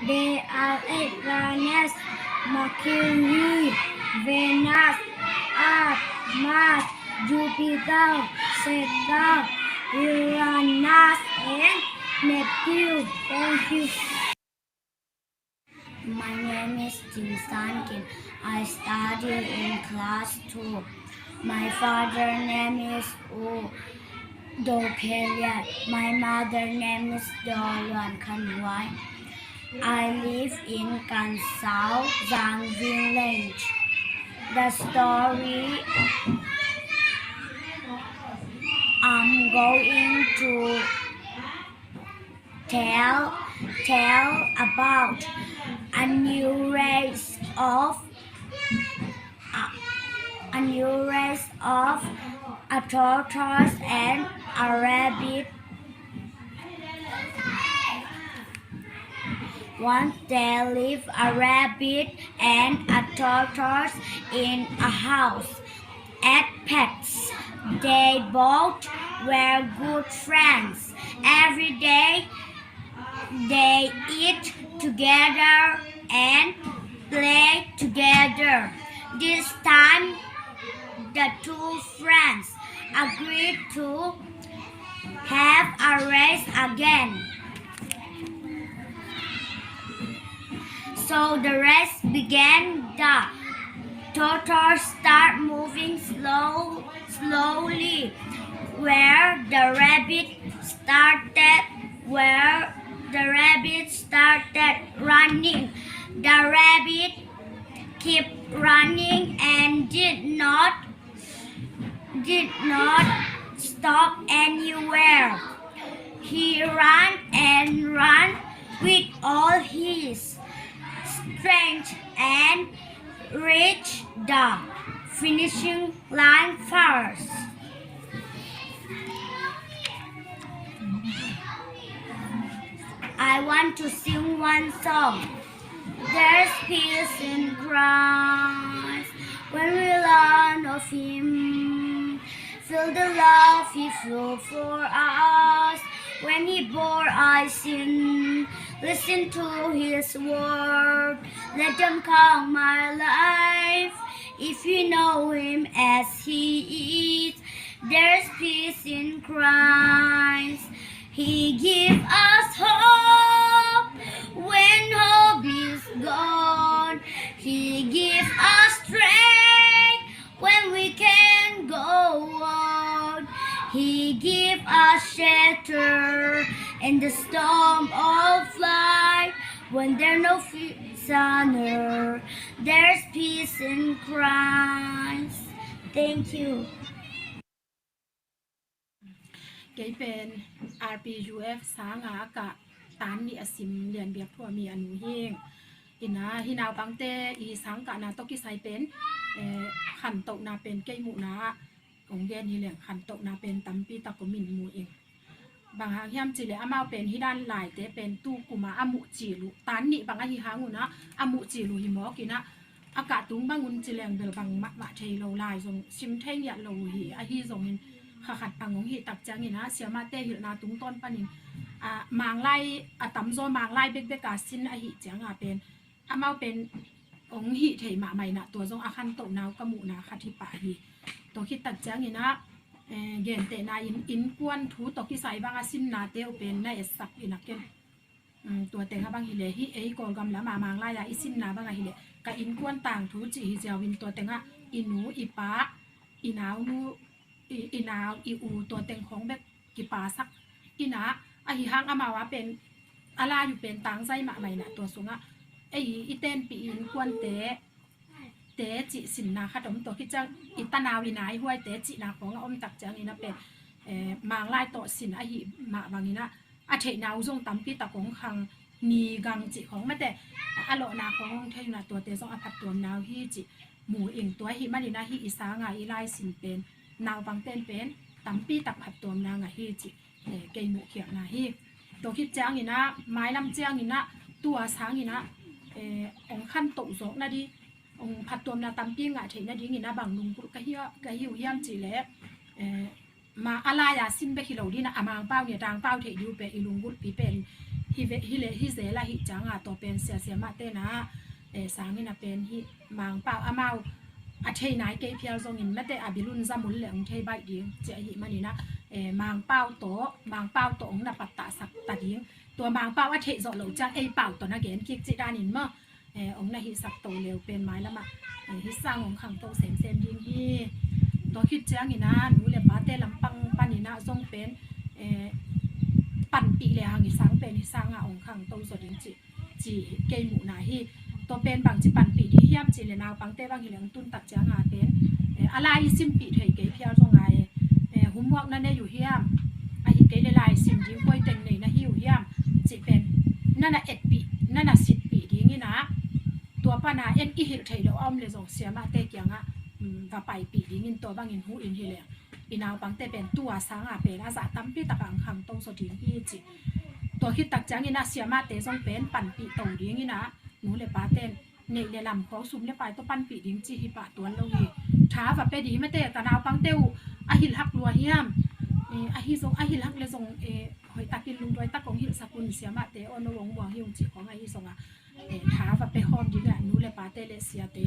There are eight planets: Mercury, Venus, Earth, Mars, Jupiter, Saturn, Uranus, and Neptune. Thank you. My name is Jin San Kim. I study in class two. My father name is U Do Kelian. My mother name is Do Luan Khan Huai. I live in Kan Sao, Zang Village. The story I'm going to tell, tell about a new race of, a, a new race of a tortoise and a rabbit. Once there lived a rabbit and a tortoise in a house. As pets, they both were good friends. Every day they eat together and play together. This time, the two friends agreed to have a race again. So the race began. The tortoise started moving slow, slowly, where the rabbit started, where the rabbit started running. The rabbit kept running and did not did not stop anywhere. He ran and ran with all his strength and reached the finishing line first. I want to sing one song. There's peace in Christ when we learn of Him. Feel the love He flew for us when He bore our sin. Listen to His word. Let them count my life. If you know Him as He is, there's peace in Christ. He gives us hope when hope is gone. He gives us strength when we can go on. He gives us shelter in the storm of life. When there's no fear, there's peace in Christ. Thank you. Kei pen R P U F sanga a kah tan nih a sim Lian Biak Thua mi a nu hi ing. Ina hi naupangte i sangkahna tawh kisai pen, eh, khantohna pen kei muhna ah hong gen hi leng khantohna pen tampi tak om in mu ing. Bang hang hiam cih leh amau pen hi dan laite pen tu kuma a muh cil uh tan nih bang ahi hang un ah a muh cil uh hi mawk in ah a kah tung bang un ci leng bel bang mahmah thei lo lai zong sim thei ngiat lo uh hi. Ahi zongin kha khat bang hong hih tak ciangin ah siamahte hilhna tungtawn panin, ah, Manglai a tamzaw Manglai bekbek a sin ahi cianga pen amau pen hong hih thei mahmah in ah tua zong a khantohna uh ka muhna khat hi pah hi. Tua khit tak ciangin ah, eh, gentehna in innkuan thu tawh kisai bang a sinnate uh pen na etsak in ah ken, um, tua tengah bang hileh hih ei Kawlgam lama Manglai-a i sinna bang ahileh ka innkuan tangthu cih hi ziau in tua tengah i nu i pa i naunu i, i nau i u tua teng khawng bek kipasak in ah ahi hang amau a pen a lai uh pen tangzai mahmah in ah tua sungah ei i tenpih i innkuante te cih sinna khat om tua khit ciang i tanau i naihuaite cihna khawng a om tak ciangin a pen, eh, Manglai tawh sin ahi mah bangin ah a theihna uh zong tampi tak hong khang ni gang cih khawng mate a lawhna khawng hong thei un ah tuate zong a phattuamna uh hi cih mu ing. Tua ahi manin ah hih i sanga i lai sin pen naupangten pen tampi tak phattuamna ngah hi cih, eh, kei muhkhiatna hi. Tua khit ciangin ah mailam ciangin ah tua sangin ah, eh, hong khantoh zawk nading hong phattuamna tampi ngah theih nadingin ah bang lunggulh ka hi, ka hi uh hiam cih leh, eh, ma a lai-a sin bek hi lo ding ah a Mangpau nge Tangpau theih ding uh pen i lunggulhpi pen hi ve, hi leh hi zel ahi cianga tua pen sia siamahte na, eh, sangin a pen hi Mangpau amau a thei nai kei phial zongin mate a bilun zamul le hong thei baih ding ci ahi manin ah, eh, Mangpau tawh Mangpau tawh hong na pattahsak ta ding. Tua Mangpau a theih zawh loh ciang ei pau tawh na gen kik cih danin maw, eh, hong na hihsak to leu pen mailamah, eh, hih sang hong khangto semsem ding hi. Tua khit ciangin ah nu le pate lampang panin ah zong pen, eh, panpih le hang hih sang pen hih sangah hong khangto zaw ding cih ci kei muhna hi. Tua pen bangci panpih ding hiam cih leh naupangte bang hileh hong tun tak cianga pen, eh, a lai i simpih thei kei phial zong a, eh, eh, homework na nei uh hiam, ahi kei leh lai sim ding koi teng nei na hi uh hiam cih pen na na etpih na na sitpih dingin ah tua pana en i hilh theih loh a om leh zong siamahte kiangah, um, va paipih dingin tua bangin huh in hileh i naupangte pen tua sanga pen a zah tampi takah hong khangto zaw ding hi cih. Tua khit tak ciangin ah siamahte zong pen panpih to dingin ah nu le paten neih le lam khawng sum le pai tawh panpih ding cih hi pah tuan lo hi. Tha va pia ding mate, ka naupangte uh a hilhhak lua hiam? Eh, ahi zong, a hilhhak le zong, eh, hoih takin lungduai tak kong hilhsak un, siamahte aw, no hong buang hi ung cih khawng ahi zongah, eh, tha va pia khawm ding ah nu le pate le siate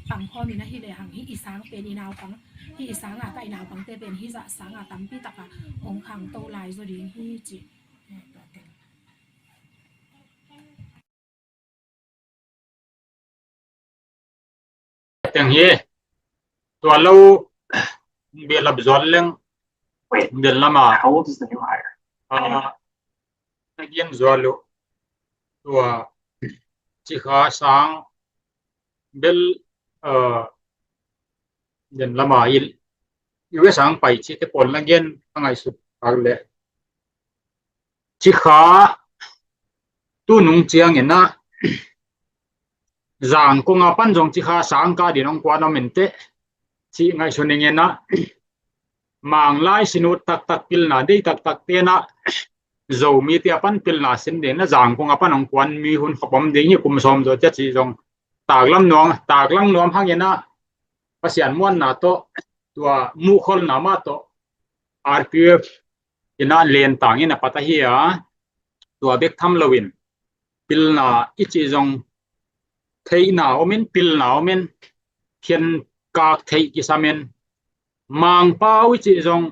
pang khawmin ahi lehang hih i sang pen i naupang, hih i sanga ka i naupangte pen hih zah sanga tampi taka hong khangto lai zaw ding hi cih. Eh, tua teng. Teng hi. Tua lo bialap zual leng, bial lama, ah, na gen zual uh. Tua cikha sang bel, ah, den lama il, U S a hong pai cihte pawl na gen a ngaihsut tak leh, cikha tu nung ciangin ah Zangkong a pan zong cikha sang kah ding hong kuan om inteh cih ngaihsun ing in ah, Manglai sinut taktak, pilna dei taktak ten ah Zomite a pan pilna sin ding in ah Zangkong a pan hong kuan mi hun khop om ding hi, kum sawm zaw ciat cih zong taklam nuam, taklang nuam hangin ah Pasian muanna tawh, tua muhkholhna mah tawh R P F in ah lentang in a pat ahi a, tua bek tham loin pilna i cih zong theihna omin, pilna omin, khenkak theih kisam in, Mangpau i cih zong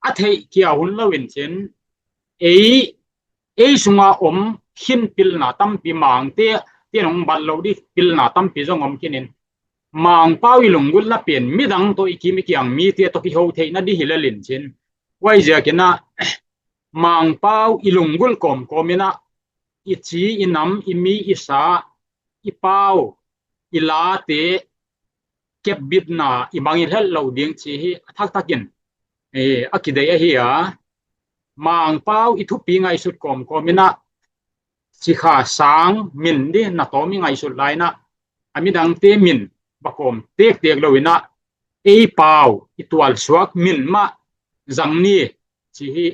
a theih kia hun loin cin, ei, ei sunga om khin pilna tampi, Mangte, te nong bat lo dih pilna tampi zong om khin in, Mangpau i lunggulhna pen midang tawh i kim i kiang mite tawh kiho theihna dih hi lel in cin. Huaiziakin ah Mangpau i lunggulh kawmkawm in ah i ci, i nam, i mi, i sa, i pau, i late kepbitna i mangngilh het loh ding ci hi a thaktakin, eh, a kideih ahi a. Mangpau i thupi ngaihsut kawmkawm in ah cikha sang min dih na tawm i ngaihsut lai in ah, a midangte min va kawm tektek lo in ah, ei pau i tualsuak min mah zang ni ci hi.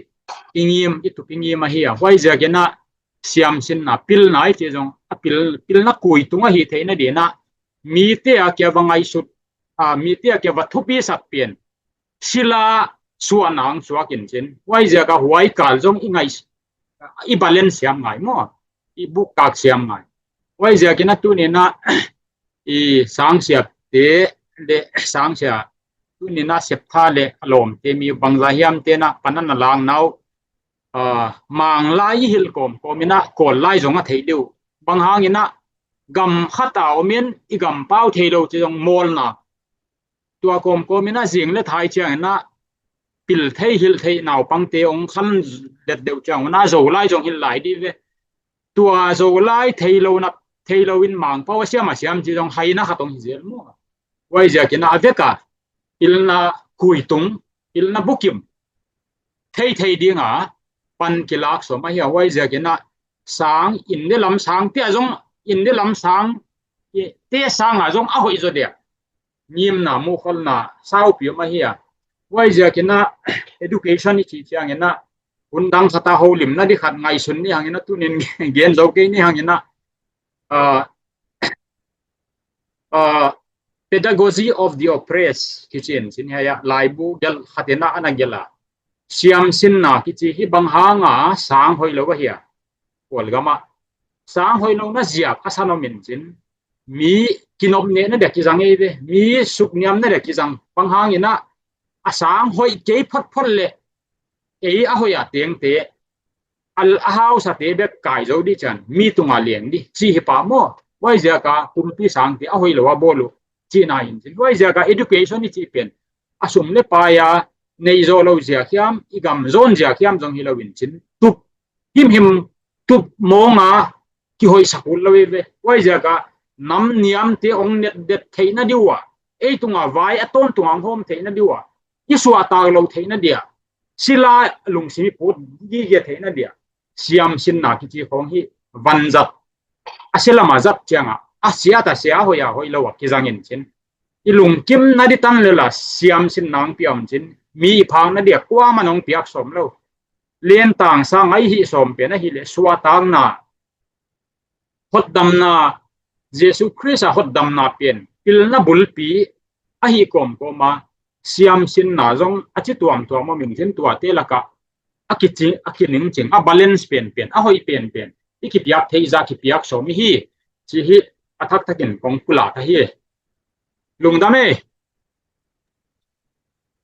I ngim, i thupi ngim ahi a. Huaiziakin ah siamsinna, pilna i cih zong a pil, pilna kui tung ahi theihna ding in ah mite a kia va ngaihsut, a, mite a kia va thupisak pen sila suahna hong suak in cin. Huaiziak a huai kal zong i ngaih, i balance siam ngai maw, i bukkak siam ngai. Huaiziakin ah tuni in ah i sangsiate le sangsia, tuni in ah septha le a lawmte, mi bangzah hiamte in ah pan a na lakna uh, ah, Manglai i hilh kawmkawm in ah Kawllai zong a theih deuh. Bang hangin ah gam khat a omin i gam pau thei lo ci zong mawlna. Tua kawmkawm in ah zing le thai ciangin ah pil thei, hilh thei naupangte hong khan det deuh ciang un ah Zolai zong hilh lai dih ve. Tua Zolai thei lo na, thei lo in Mangpau a siam a siam ci zong haina khat hong hi zel maw. Huaiziakin ah a vek a pilna kui tung, pilna bukim theithei ding a pan kilak sawm ahi a. Huaiziakin ah sang, India lam sangte a zong, India lam sangte sang a zong a hoih zaw deuh. Ngimna, muhkholhna saupi om ahi a. Huaiziakin ah education i cih ciangin ah hun dang khat a holimna dih khat ngaihsun ni hangin ah, tunin gen zo kei ni hangin ah, ah, ah, Pedagogy of the Oppressed kici in cin, hiai ah laibu gelh khat in ah a na gelh a. Siamsinna kici hi bang hanga sang hoih lo ahi a. Kawlgam ah sang hoih lohna ziak a san om in cin, mi kinopnehna dia kizang ei ve, mi sukniamna dia kizang. Bang hangin ah a sang hoih kei photphot leh ei a hoih a tengte, a, a hausate bek kai zo dih ciang mi tunga leng dih ci hi pah maw. Huaiziak a pumpi sangte a hoih lo a bawl uh cihna in cin. Huaiziak a education i cih pen a sum le pai a neih zawh lo ziak hiam, i gam zawn ziak hiam zong hi lo in cin, tup himhim, tup mawng a kihoihsak ut lo ei ve. Huaiziak a nam niamte hong netdet theihna ding uh a, ei tunga vai a tawntung a hong hawm theihna ding uh a, i suahtak lo theihna dia, sila lungsim i put gige theihna dia siamsinna kici khawng hi vanzat, a sia lam a zat ciang a, a siat a sia, a hoih a hoih lo a kizang in cin, i lungkimna ding tan lel a siamsinna hong pia un cin, mi i phakna dia kuamah in hong piak sawm lo. Lentang sang a i hih sawm pen ahih leh suahtakna, hotdamna, Jesu Khrist a hotdamna pen pilna bulpi ahih kawmkawm a, siamsinna zong a ci tuamtuam om in, tuate lakah a kici, a kiningcing, a balance penpen, a hoih penpen i kipiak theih zah kipiak sawm i hi, ci hi. A thakthak in kong pulak ahi. Lungdam ei.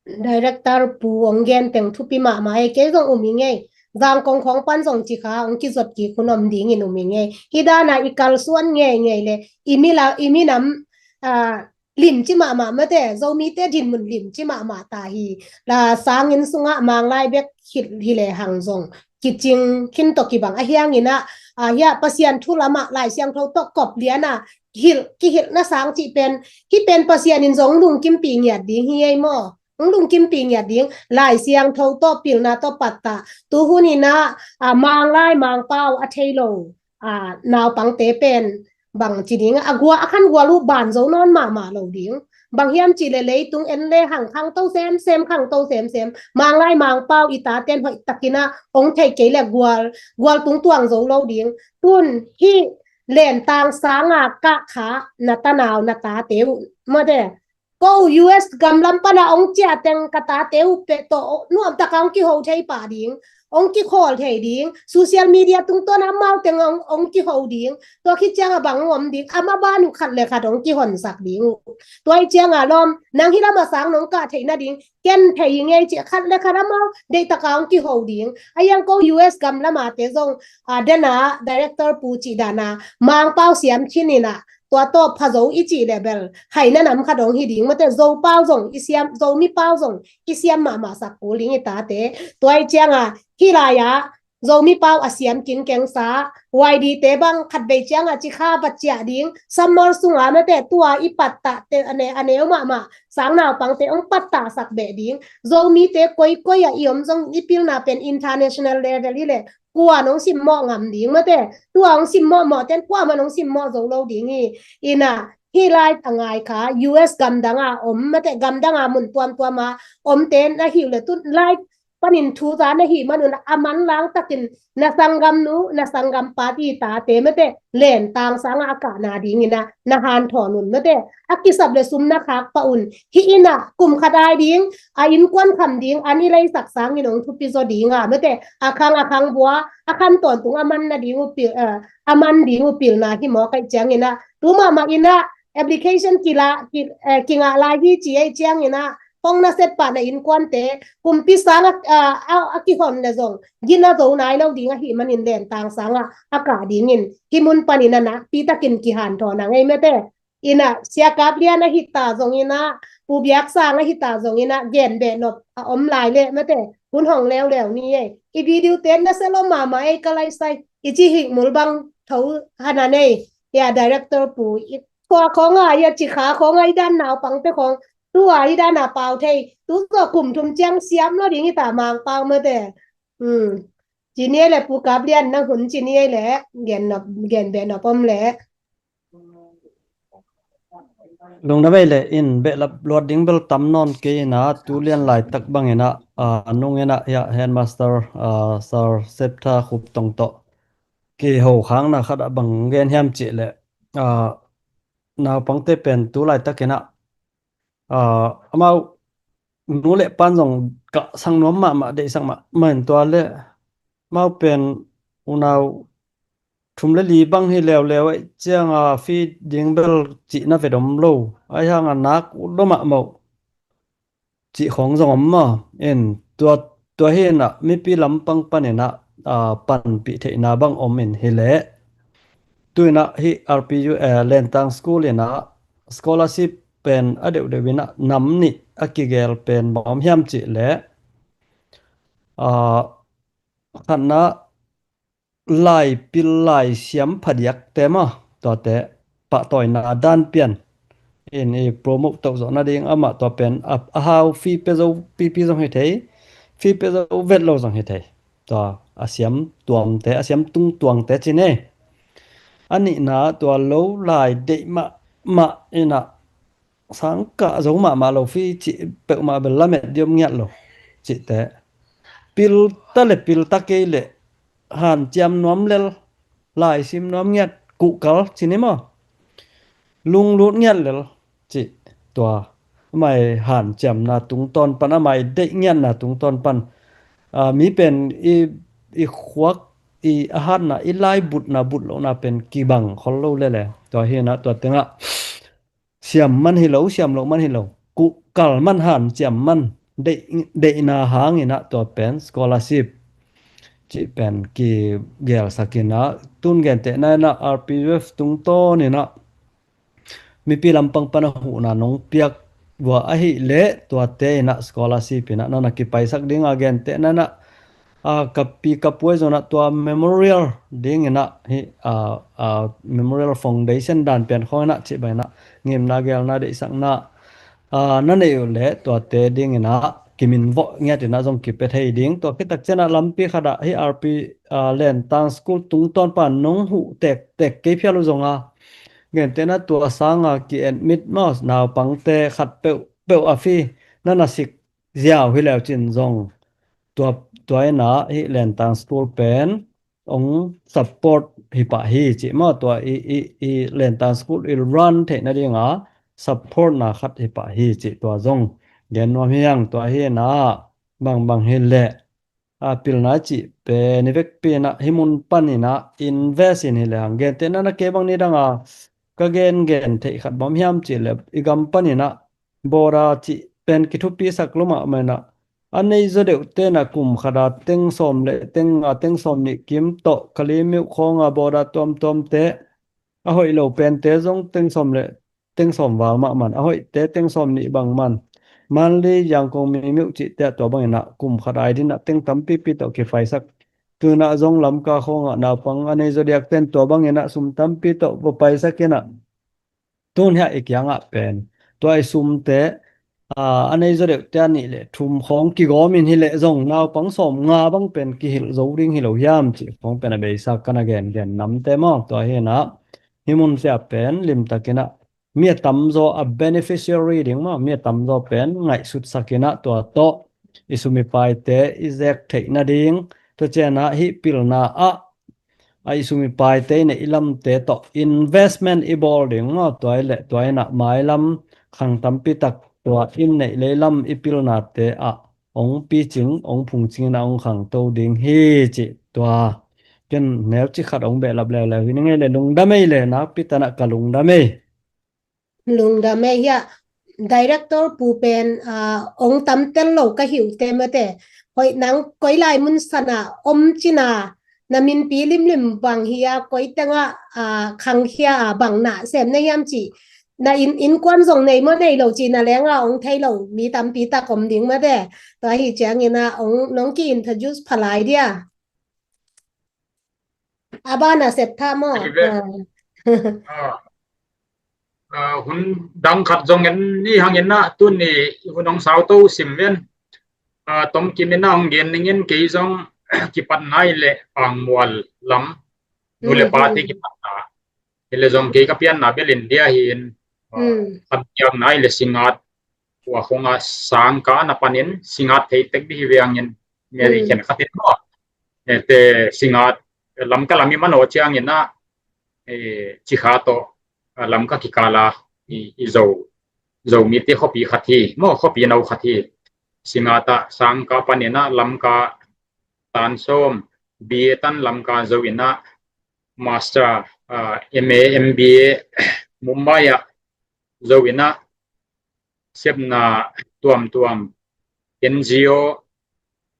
Director Pu ong gen teng thupi mahmah ei. Kei zong um ing ei. Zangkong khawng pan zong ci kha ong kizot kik hun om dingin um ing ei. Hih dana i kalsuan ngeingei le i mi la, i minam, ah, limci mahmah mate, Zomite dinmun limci mahmah ta hi. La sanginn sungah Manglai bek khit hi le hang zong kicing khin tawh kibang ahi hangin ah, ah, hiah Pasian thu lamah Lai Siangtho tawh kop liana hilh, kihilhna sang cih pen, hih pen Pasian in zong lungkimpih ngiat ding hi ei maw? Hong lungkimpih ngiat ding, Lai Siangtho tawh pilna tawh pattah. Tu hunin ah, ah, Manglai Mangpau a thei lo, ah, naupangte pen bang ci ding, a gual, a khan gual uh ban zo nawn mahmah lo ding. Bang hiam cih le leitung en le hang khangto semsem, khangto semsem. Manglai Mangpau i taten hoih takin ah hong theih kei le gual, gual tung tuang zo lo ding. Tun hih Lentang sanga kah kha na tanau na tate uh mate, ko U S gamlam pana ong ciah teng ka tate uh peh tawh nuamtaka ong kiho thei pah ding, ong kikhawl thei ding, social media tungtawn amau teng ong, ong kiho ding. Tua khit cianga bang ong om ding, ama ban uh khat le khat ong kihonsak ding uh. Tua ih cianga lawm, nang hih lama sang nong kah theih nading ken thei hi ngei cih khat le khat amau deihtaka ong kiho ding. A hiang ko U S gamlamate zong, ah, dena director Pu cih dana Mangpau siam khin inah tua tawh pha zo i cih le bel haina nam khat ong hi ding mate, Zopau zong i siam, Zomi pau zong i siam mahmah sak kul ding i tate. Tua ih cianga hih lai-ah Zomi pau a siam kinkengsa, Y D te bang khatvei cianga cikha va ciah ding, summer sunga mate tua i pattah te a ne, a neu mahmah sang naupangte ong pattahsak beh ding. Zomite koikoi ah i om zong i pilna pen international level hi le kua nong simmawh ngam ding mate, tua ong simmawh mawh ten kuamah nong simmawh zo lo ding hi. Inah hih lai a ngai kha U S gamdanga om mate, gamdanga mun tuamtuama omte na hi uh le tun lai panin thu za na hih manun a manlang takin na sanggamnu, na sanggampa i tate mate Lentang sanga a kahna dingin ah na hanthawn un mate. A kisap le sum na khak pah un. Hih inah kum khat ai ding a innkuan kham ding an i leisak sangin ong thupi zaw dinga mate, a khang a khang bua a khan tawntung a man nading uh pil, eh, a man ding uh pilna hi mawk aih ciangin ah tu mahmah inah application kila, ki, eh, kingah lai hi ci aih ciangin ah hong na set pah na innkuante kumpi sang a, a, a, a kihon le zong gina zo nai lo ding ahih manin Lentang sanga a kah dingin hih mun panin a nakpi takin kihanthawn a ngei mate. Inah Sia Kap Lian a hita zong inah Pu Biak Sang a hita zong inah gen beh nop a om lai le mate, hun hong leuleu ni ei. I video te na se lo mahmah ei ka lai sai i ci hih mul bang tho hana nei. Ya director Pu i khua khawng a, ya cikha khawng a i dan naupangte khawng tua i dan a pau thei, tu zaw kum thum ciang siam lo ding i ta Mangpau mate. Hmm. Ci ni ei le Pu Kap Lian nang hun ci ni ei le gen nop, gen beh nop om le. Lungdam ei le in behlap luat ding bel tam nawn kei inah tu lian laitak bang inah, ah, nung inah ya headmaster, ah, Sir Septha Khup Tong tawh kiho khakna khat ah bang gen hiam cih le, ah, naupangte pen tu laitak inah, ah, amau nu le pan zong kah sang nuam mahmah, deihsak mahmah in tua le amau pen unau thum le li bang hi leuleu aih cianga fee ding bel cihna vet om lo. Aih hanga nak uh lo mahmah cih khawng zong om maw? In tua, tua hi inah mipi lampang pan inah, ah, panpih theihna bang om in hi leh tu inah hih R P U, eh, Lentang School inah scholarship pen a deuhdeuh inah nam nih a kigel pen bang om hiam cih leh, ah, khatna lai pil lai siam phadiakte maw, tuate pahtawina dan pian in i promote toh zawh nading amah tua pen a, a hau fee pe zo pipi zong hi thei, fee pe zo vet lo zong hi thei. Tua a siam tuamte, a siam tungtuangte ci nei. A nihna tua lo lai deih mahmah inah sang kah zo mahmah lo fee cih peuhmah bel lamet diom ngiat lo cihte. pilta le pilta kei le hanciam nuam lel, laisim nuam ngiat, kuhkal ci ni maw, lunglut ngiat lel ci. Tua amah i hanciamna tungtawn pan, amah i deih ngiatna tungtawn pan, a, mi pen i, i khuak, i a hatna, i lai butna, but lohna pen kibang khol lo lele. Tua hi inah tua tengah siam man hi lo, siam loh man hi lo, kuhkal man, hanciam man, deih, deihna hang inah tua pen scholarship cih pen kigelsak inah, tun gentehna inah R P U F tungtawn inah mipi lampang pan a huhna nong piak vua ahih leh tuate inah scholarship inah na na kipaisak ding a, gentehna inah, a, ka pi ka pu ahi zongin ah tua memorial ding inah hih, a, a, memorial foundation dan pian khawng inah cih bang inah ngimna gelna deihsakna, a, na neih uh leh tuate ding inah kiminvawh ngiat inah zong kipia thei ding. Tua khit tak ciangin ah lampi khat ah hih R P, a, Lentang School tungtawn pan nong huh tektek kei phial uh zong a, gentehna tua sanga ki-admit maw, naupangte khat peuhpeuh a fee na na sik ziau hi leu cin zong tua, tua inah hih Lentang School pen hong support hi pah hi cih maw, tua i, i, i Lentang School i run theih nadinga supportna khat hi pah hi cih tua zong gen nuam hi hang. Tua hi inah bangbang hi leh, a, pilna cih pen i vekpi inah hih mun pan inah invest in hi lehang, gentehna inah kei bang ni danga ka gengen theih khat bang hiam cih leh i gam pan inah border cih pen kithupisak lua mahmah inah, a nei zaw deuhte inah kum khat a teng sawm le teng nga, teng sawm nih kim tawh Kalaymyo khawnga border tuamtuamte, a hoih lo pente zong teng sawm le teng sawm val mahmah in, a hoihte teng sawm nih bang man, Mandalay, Yangon, Maymyo cihte ah tua bang inah kum khat a i din ah teng tampipi tawh kipaisak. Tu inah zong Lamka khawngah naupang a nei zaw diakte in tua bang inah sum tampi tawh va paisak inah, tun hiah i kiangah pen tua i sumte, a, a nei zaw deuhte a nih le thum khawng kigawm in hi leh zong naupang sawm nga bang pen kihilh zo ding hi lo hiam cih khawng pen a beisa ka na gengen namte maw. Tua hi inah hih mun sia pen limtak inah mi a tamzaw a beneficiary ding maw, mi a tamzaw pen ngaihsutsak inah tua tawh i sum i paite i zek theih nading, tua ciangin ah hih pilna ah a i sum i paite i neih i lamte tawh investment i bawl ding maw. Tua hi leh tua inah mailam khang tampi tak tua i neih le i lam i pilnate ah hong picing, hong phungcing inah hong khangto ding hi cih tua ken neucik khat hong behlap leuleu hi ning ei le. Lungdam ei le, nakpi tak inah ka lungdam ei. Lungdam ei. Hiah director pu pen, a, hong tamtel lo ka hi uh teh mate. Hoih nang koi lai mun san ah om cin a, na minpi limlim bang hi a, koi teng ah, a, khangkhia a, bang na sem na hiam cih, na inn, innkuan zong nei maw nei lo cih na leng a hong thei lo mi tampi tak om ding mate. Tua hi ciangin ah hong, nong ki-introduce pha lai dia. A ban a sep tha maw? Hi ve. Ah. Ah, ah, hun dang khat zong en ni hang inah tuni hun hong sauto sim ven. Ah, tomkim inah hong gen ning in, kei zong kipatna hi leh Pangmual lam nu le pate kipatna. Hi leh zong kei ka pianna bel India hi in, ah, a piakna hi leh Singat, tua khong a sangka na panin Singat thei tek dih hi ve hang in, mi a dih khen khat in maw. Eh, te Singat, Lamka lam i man aw ciangin ah, eh, Cikha tawh, ah, Lamka kikal a i, i Zo, Zomite khuapi khat hi maw, khuapi no khat hi. Singat ah sangka panin ah Lamka tan sawm, B A tan Lamka zo inah, master, ah, M A, M B A Mumbai ah zo inah, sepna tuamtuam, N G O,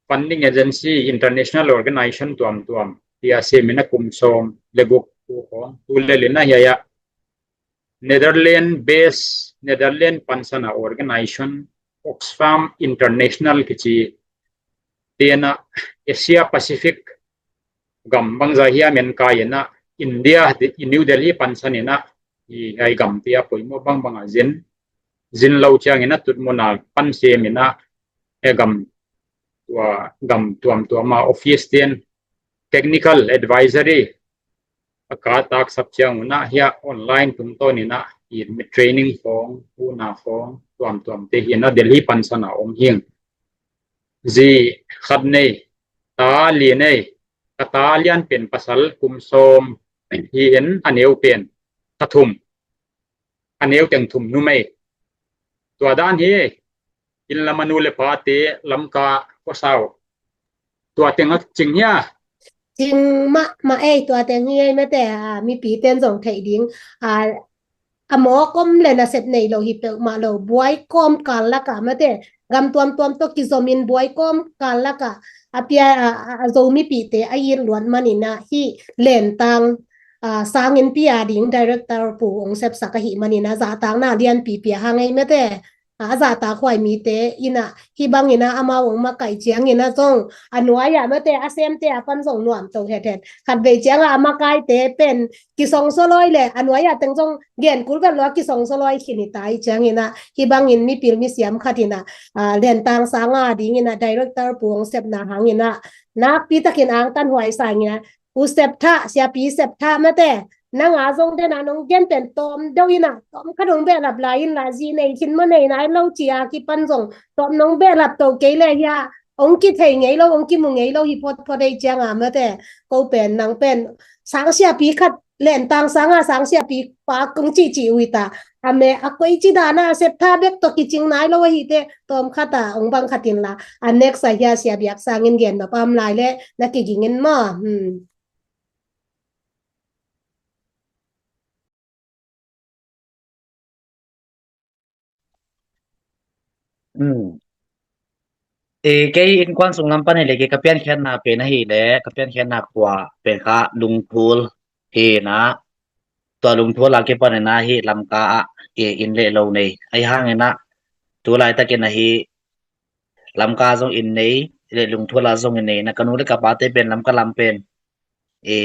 funding agency, international organization tuamtuam, tia sem inah kum sawm le guk uh khawng, tu lel inah hiah, hiah Netherlands base, Netherlands pansan a organization, Oxfam International kici, tenah Asia Pacific gam bangzah hiam en kai inah, India, i New Delhi pansan inah, i, ai gam tia poimawh bangbang a zin, zin lo ciangin ah tutmun a pan sem inah, e gam, tua gam tuamtuam a office ten technical advisory a ka taksap ciang un ah, hiah online tungtawn inah i training khawng, una khawng tuamtuamte hi inah Delhi pansan a om hing. Zi khat nei, ta li nei, ka ta lianpen pasal kum sawm hi-in a neu pen kha thum, a neu teng thum numei. Tua dan hi, inn lam a nu le pate Lamka khuasau. Tua teng a cing hia? Cing mahmah ei, tua teng hi ei mate, a, mipi ten zong theih ding. A, a mawk om le nasep nei lo hi peuhmah lo, buai kawm kal lakah mate, gam tuamtuam tawh kizomin buai kawm kal lakah a pia, a, a, a Zo mipite a it luat manin ah hih Lentang, a, sangin pia ding director pu hong sepsak ahih manin ah zahtakna lianpi pia hang ei mate. A, a zahtak huai mite in ah hih bangin ah amau hong makaih ciangin ah zong a nuai-ah mate a semte a pan zong nuamto hethet. Khatvei ciangah a makaite pen kisongsoloi le a nuai-ah teng zong genkul vet lo a kisongsoloi khin hi ta hi ciangin ah hih bangin mipil misiam khat in ah, a, Lentang sanga dingin ah director pu hong sepna hangin ah nakpi takin angtan huai sa ing ah, U Sep Thah, Siapi Sep Thah mate, nang a zong den a nong gen pen tawm deuh in ah, tawm khat hong behlap lai in la, zi nei khin maw nei nai lo ci a kipan zong tawm nong behlap to kei le hia, hong kithei ngei lo, hong kimu ngei lo hi photphot ei ciang a mate, ko pen nang pen sang siapi khat, Lentang sanga sang siapi pa kong cihcih uh hi ta. A me a koici dana Sep Thah bek tawh kicing nai lo ahi teh, tawm khat a hong bang khat in la, a next a hia Sia Biak Sang in gen nop a om lai leh na kiging in maw. Hmm. Hmm. E, kei innkuan sung lam pan hi leh, kei ka piankhiatna pen ahi leh, ka piankhiatna khua pen kha Lungthul hi na. Tua Lungthul a kipan in ah hih Lamka ah, e, inn le lo nei. Ahi hangin ah tu laitakin ah hih Lamka zong inn nei, le Lungthul ah zong inn nei na, ka nu le ka pate pen Lamka lam pen, e,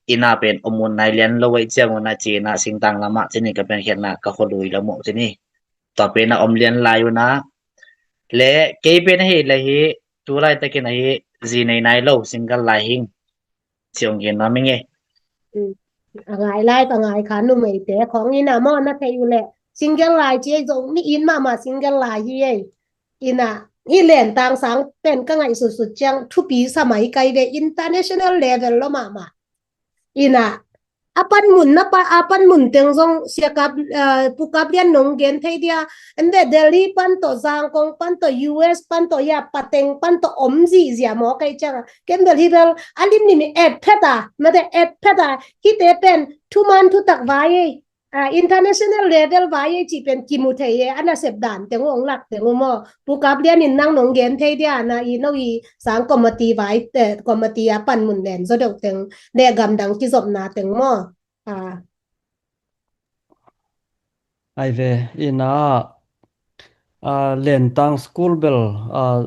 inn ah pen om un nai lian lo ahih ciang un ah ci-in ah singtang lamah ci-in ka piankhiatna ka khualui lam uh ci-in hi. Tua pen ah om lian lai un ah, le kei pen ahi leh hih tu laitakin ah hih zi nei nai lo, single lai hing. Ci hong gen nuam ing e. Mm. A ngai lai, a ngai kha numeite khawng in ah maw na thei uh leh. Single lai ci ei, Zomi inn mahmah single lai hi ei. In ah hih Lentang sang pen ka ngaihsutsut ciang thupi sa mai kai ve, international level lo mahmah. In ah a panmun na pa, a panmun teng zong Sia Kap, ah, Pu Kap Lian nong gen thei dia, en ve Delhi pan tawh, Zangkong pan tawh, U S pan tawh, hia pateng pan tawh om zihziah maw kei ciang a. Ken bel hi bel a limlim i et phet a, mate et phet a, hihte pen thuman thutak vai ei, a, international level vai ei cih pen kimu thei ei, a nasep dan teng uh hong lak teng uh maw. Pu Kap Lian in nang nong gen thei dia, na i no i sang committee vai, eh, committee a panmun len zaw deuh teng, le gamdang kizopna teng maw. A. Ai ve, in ah, a, Lentang school bel, a,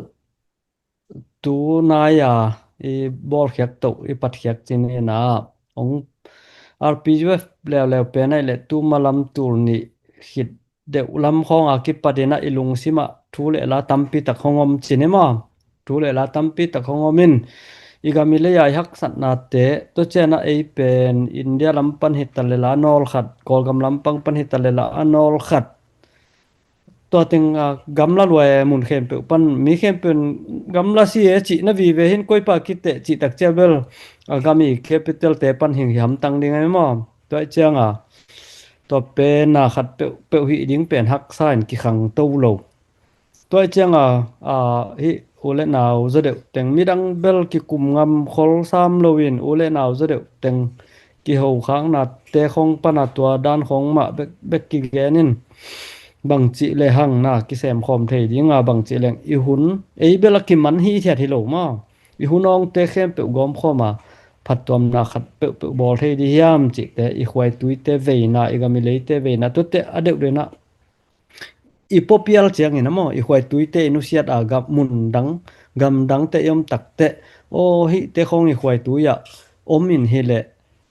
tu nai a i bawlkhiak toh, i patkhiak cin in ah, ong R P U F leuleu pen ai le tu malam tul nih khit deuh lam khawng a kipat in ah i lungsim ah thu le la tampi tak hong om cin i maw. Thu le la tampi tak hong om in, i gam i lei a i haksatnate, tua ciang ah ei pen India lam pan hi ta le la a nawl khat, Kawlgam lam pang pan hi ta le la a nawl khat. Tua teng, a, gamla lua e, mun khempeuh pan, mi khempeuh in gamla si e cih na vive hin, koipa kiteh cih tak ciang bel, a, gam i capital te pan hing hi hamtang ding ai maw. Tua ciang a, tua pen a khat peuhpeuh hih ding pen haksa in kikhangto lo. Tua ciang a, a, hih u le nau zaw deuh teng, midang bel kikum ngam khol sam lo in, u le nau zaw deuh teng kihokhaknate khawng pan a tua dan khawng mah bek, bek kigen in, bangcih le hang na kisem khawm thei ding a, bangcih leng i hun, ei bel a kiman hithiat hi lo maw. I hun awngte khempeuh gawm khawm a, phattuamna khat peuhpeuh bawl thei ding hiam cihte, i khuaituite veina, i gam i leite veina, tuate a deuh den ah i puapial ciangin a maw, i khuaituite i nusiat a, gam mun dang, gam dangte i om takteh, aw, hihte khawng i khuaitui ah om in hi leh,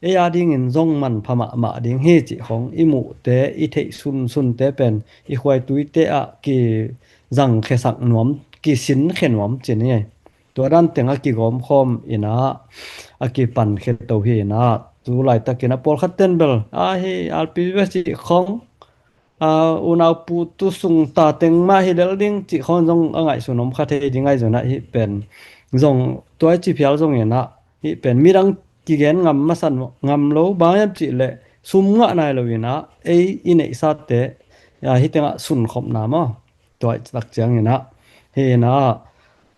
ei a dingin zong manpha mahmah ding hi cih khawng i muhte, i theih sunsunte pen i khuaituite ah kizangkhiasak nuam, kisinkhe nuam cin hi. Tua dan teng a kigawm khawm in ah, a kipankhia to hi in ah, tu laitakin a pawlkhat ten bel, a, hih R P U F cih khawng, a, unau pu tu sung ta teng mah hi lel ding cih khawng zong a ngaihsun om kha thei ding ai zong ah, hih pen zong tua i ci phial zongin ah, hih pen midang kigen ngam masa ngam lo, bang hiam cih leh sum ngah nai lo in ah, ei i neihsate, ah, hih tengah sunkhopna maw. Tua i tak ciangin ah, hi in ah,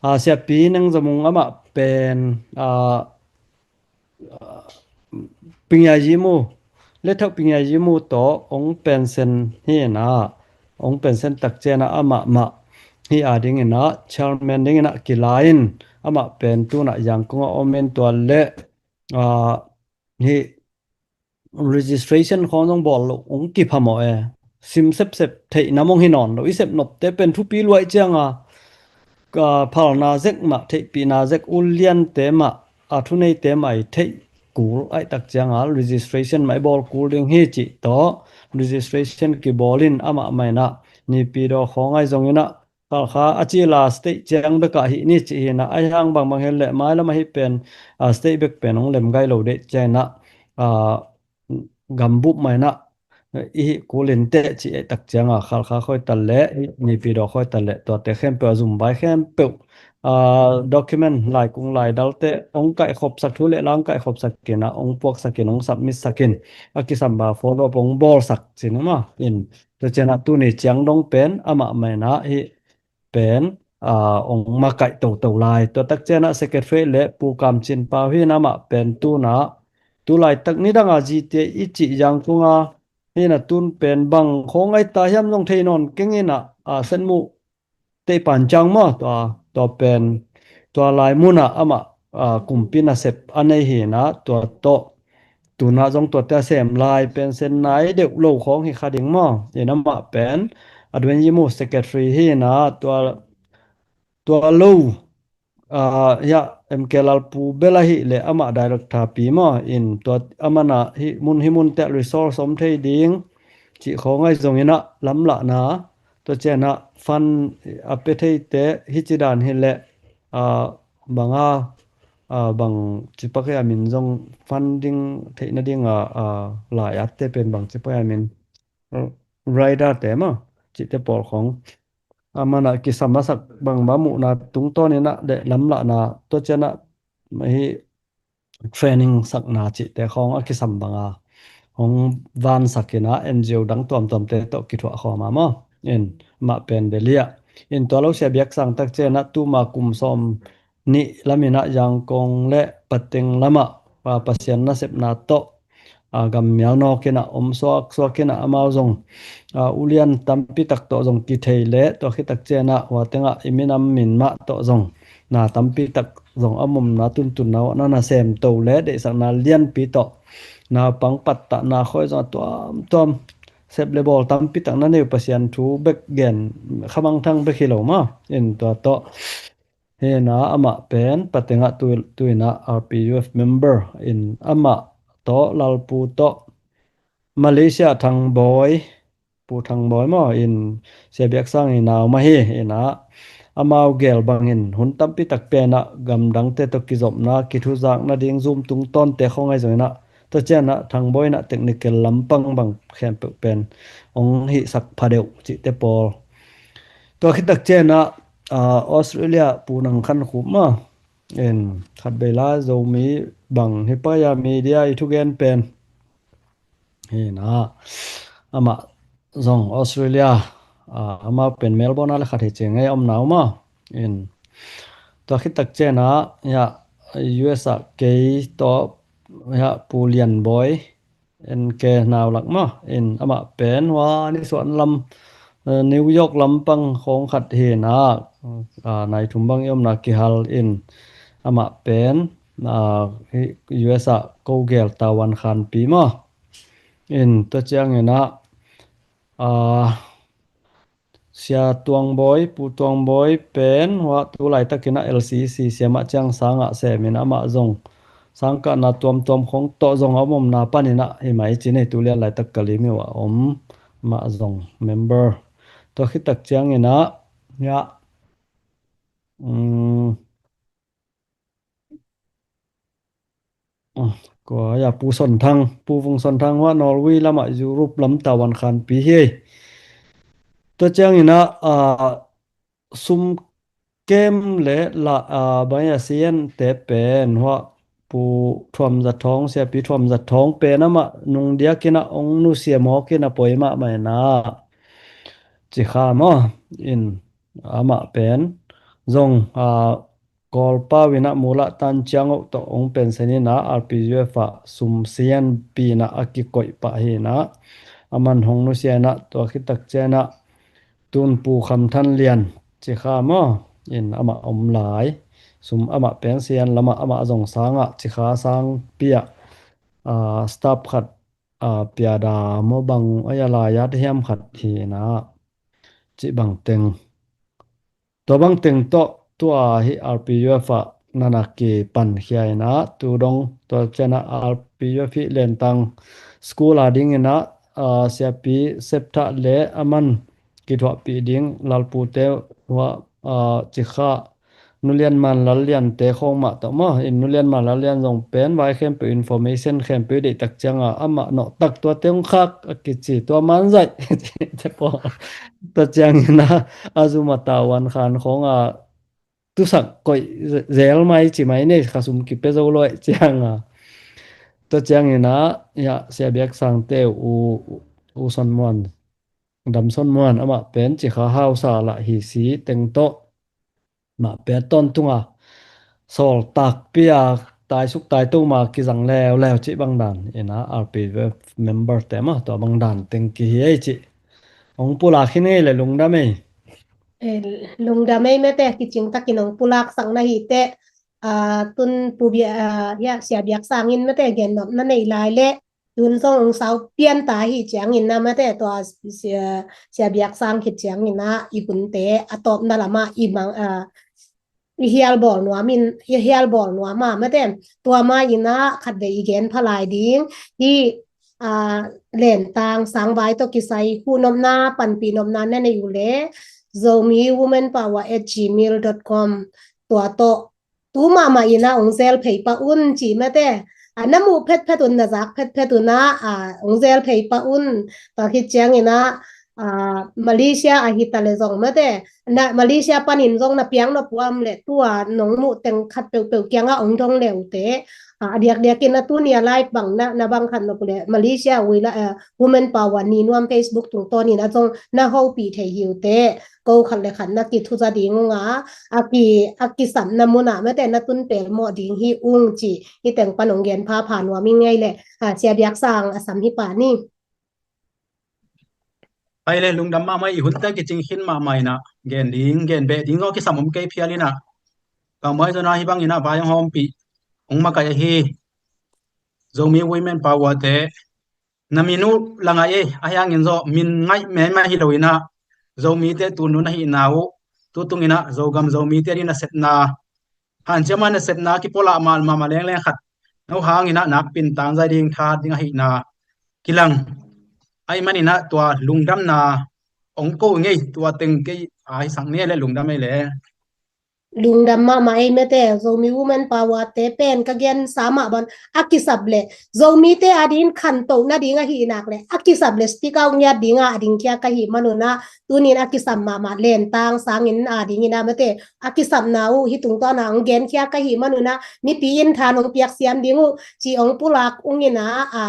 ah, Siapi Neng Za Mung amah pen, ah, Pingiayi Mu, Lethauh Pingiayi Mu tawh ong pension hi in ah, ong pension tak ciangin ah amah mah hih a dingin ah chairman dingin ah kila in, amah pen tu in ah Yangon ah om in tua leh, ah, hih registration khawng zong bawl loh ong kiphamawh e. Sim sepsep theihna mong hi nawn lo. I sep nopte pen thupi luai ciang a, ka phalna zek mah, theihpihna zek, uliante mah, a thuneite mah i theih kul ahih tak ciang a, registration mah i bawl kul ding hi cih tawh, registration kibawl in amah mah in ah, Naypyidaw khawng ahi zongin ah, Khalkha a ci la state ciang bek ah hih ni cih hi in ah, ahi hang bangbang hi leh mailam ah hih pen, ah, state bek pen ong lem gai lo deuh ciangin ah, ah, gambup mah in ah i hih kul in teh cih ahih tak ciang a, Khalkha khawi ta leh, Naypyidaw khawi ta leh, tuate khempeuh a zum vai khempeuh, ah, document, laikung laidalte ong kaihkhopsak, thu leh la ong kaihkhopsak in ah, ong puaksak in, ong submit sak in, a kisam bang follow up ong bawlsak cih ni maw. In, tua ciang a tuni ciang dong pen amah mah in ah hih pen, ah, ong makaih toto lai. Tua tak ciang a secretary leh Pu Kam Cin Pau hi in, amah pen tu in ah, tu laitak nidang a G T A i cih Yangon a hi in ah, tun pen bang khawng ahi ta hiam zong thei nawn keng in ah, ah, Setmuh Teipan Cang maw, tua, tua pen, tua lai mun ah amah, ah, kumpi nasep a nei hi in ah, tua tawh tu in ah zong tuate a sem lai, pension nai deuh lo khawng hi kha ding maw. In amah pen Adwen Yimu secretary hi in ah, tua, tua lo, ah, hiah M K Lalpu bel ahih leh amah director pi maw. In tua amah in ah hih mun hih mun teh resource om thei ding cih khawng ahi zongin ah lamlahna, tua ciang a fund a pia theite hih ci dan hi leh, ah, bang a, ah, bang ci pak hiam in zong funding theihna ding a, ah, lai atte pen bang ci pak hiam in, eh, rider te maw, cihte pawl khawng amah in ah kisam a sak bangbang muhna tungtawn in ah leh lamlahna, tua ciang a hih training sakna cihte khawng a kisam bang a hong vansak in ah N G O dang tuamtuamte tawh kithuah khawm a maw. In amah pen Delhi ah. In tua lo Sia Biak Sang tak ciang a tuma kum sawm nih lam in ah Yangon leh Pateng lam ah, ah, Pasian nasepna tawh, ah, gammial nawk in ah om suaksuak in ah, amau zong, ah, ulian tampi tak tawh zong kithei leh, tua khit tak ciang a hua teng ah i minam min mah tawh zong na tampi tak zong a omna, tuntunna uh na na sem to leh, deihsakna lianpi tawh naupang pattahna khawi zong a tuamtuam sep leh bawl tampi tak na nei uh, Pasian thu bek gen, khamangthang bek hi lo maw. In tua tawh hi in ah amah pen Pateng ah tu, tu in ah R P U F member in, amah tawh Lalpu tawh Malaysia Thang Bawi, Pu Thang Bawi maw, in Sia Biak Sang i nau mah hi in ah, amau gel bangin hun tampi tak pia in ah gamdangte tawh kizopna, kithuzakna ding Zoom tungtawnte khawng ahi zongin ah, tua ciang a Thang Bawi in ah technical lampang bang khempeuh pen ong hihsak pha deuh cihte pawl. Tua khit tak ciang a, ah, Australia Pu Nang Khan Khup maw, in khat vei lai Zomi bang hi pai a, media i thugen pen hi in ah, amah zong Australia, ah, amah pen Melbourne ah leh khat hi ci ngei om na uh maw. In tua khit tak ciang a, hiah U S ah kei tawh, hiah Pu Lian Bawi, N K nau lak maw. In amah pen hua nisuahna lam, eh, New York lampang khawng khat hi in ah, ah, nai thum bang i omna kihal in, amah pen, ah, hih U S ah ko gel Tawan Khanpi maw. In tua ciangin ah, ah, Sia Tuang Bawi, Pu Tuang Bawi pen hua tu laitak in ah L C C siam ah ciang sang ah sem in, amah zong sangkahna tuamtuam khawng tawh zong a om omna pan in ah hi mai ci ni, tu lian laitak ka lim uh a om, amah zong member. Tua khit tak ciangin ah, hiah, um, ah, kua, hiah, Pu Son Thang, Pu Vung Son Thang hua Norway lam ah, Europe lam Tawan Khanpi hi. Tua ciangin ah, ah, sum kem le la, a, bang a siente pen hua Pu Thuam Za Thawng, Siapi Thuam Za Thawng pen amah nungdiakin a ong nusia mawkin a poi mahmah in a, ci kha maw. In amah pen zong, a, Kawlpau in a mulah tan ciang oh tawh ong pensen in a R P U F a sum sianpi in a a kikoih pah hi in a, aman hong nusia in a tua khit tak ciang a tun Pu Kham Than Lian ci kha maw, in amah om lai. Sum amah pen sian lamah amah zong sang a ci kha sangpi a, a, staff khat, a, piada maw bang a, a lai at hiam khat hi in a, ci bang teng. Tua bang teng tawh tua hi R P U F a nana kipan khia in a, tu dong tua ciang a R P U F hi Lentang school a ding in a, a, Siapi Sep Thah le aman kithuahpih ding Lalpute hua, a, ci kha Nu Lian Man Lal Liante khawng mah tawh maw. In Nu Lian Man Lal Lian zong pen vai khempeuh information khempeuh deih tak ciang a amah nawh tak tuate hong khak a kici tua manzaih. Te pawl tua ciang in a, a zum a tauan khan khawng a tusak koih zel mai ci mai nei kha sum kipia zo lo eh ciang a. Tua ciang in a, ya, Sia Biak Sangte u, u, u Son Muan, Dam Son Muan amah pen ci kha hausa lah hi si teng tawh mah pia tawntung a sawl takpi a taisuk taito ma kizang leuleu cih bang dan in a R P U F member te mah tua bang dan teng kihi ei cih. Ong pulak hi ngei le lungdam ei. Eh, lungdam ei mete, kicing takin ong pulak sak na hi teh, ah, tun Pu Bia, ah, ya, Sia Biak Sangin mete gennop na nei lai le tun zong ong sau pian ta hi ciangin a mete tua Sia, Sia Biak Sang khit ciangin a i hunte a tawpna lamah i mang, ah, i hial bawl nuam in, i hial bawl nuam a mete tua ma in a khatvei i gen pha lai ding hi, ah, Lentang sangvai tawh kisai huhnopna panpihnopna na nei uh le Zomi Women Power at gmail dot com tua tawh tu mahmah in a ong zel phei pah un ci mete. A, na muh phetphet un, na zak phetphet un a, a, ong zel phei pah un. Tua khit ciangin a, a, Malaysia a hi ta le zong mete, na Malaysia panin zong na piang nop uh a om le tua nong muh teng khat peuhpeuh kiang a ong dong le uh teh, a, a diakdiakin a tuni a live bang na, na bang khat nop uh le Malaysia ui la, a, Women Power ni nuam Facebook tungtawnin a zong na hopih thei hi uh teh. Ko khat le khat na kithuza ding ung a, a ki, a kisapna mun ah mete na tun pelmawh ding hi ung ci, hi teng pan ong gen phapha nuam ing ei le, a, Sia Biak Sang a sam hi pah ni. Ai le lungdam mahmah i hunte kicing khin mahmah in a gen ding, gen beh ding zong kisam om kei phial in a. Ka mai zona hi bang in a vai ong hawmpih ong makaih ahi Zomi Women Power te na min uh la ngai ei, a hiangin zaw min ngaih meimai hi lo in a, Zomite tunun ahihna uh, tu tung in a Zogam Zomite ding nasepna, hanciam a nasepna kipolak mahmah lengleng khat no hang in a nakpin tangzai ding that ding ahihna kilang. Ahih man in a tua lungdamna ong ko ngei, tua teng kei a hi sak ni le lungdam ei le. Lungdam mahmah ei mete, Zomi Women Power te pen ka gensa mah bang a kisap le Zomite a dingin khantoh nading ahih nak le a kisap le speak out ngiat ding a ding khia ka hih man un a, tunin a kisap mahmah Lentang Sangin a dingin a mete a kisapna uh hi tungtawn a ong gen khia ka hih man un a, mipi in tha nong piak siam ding uh ci ong pulak ung in a, a,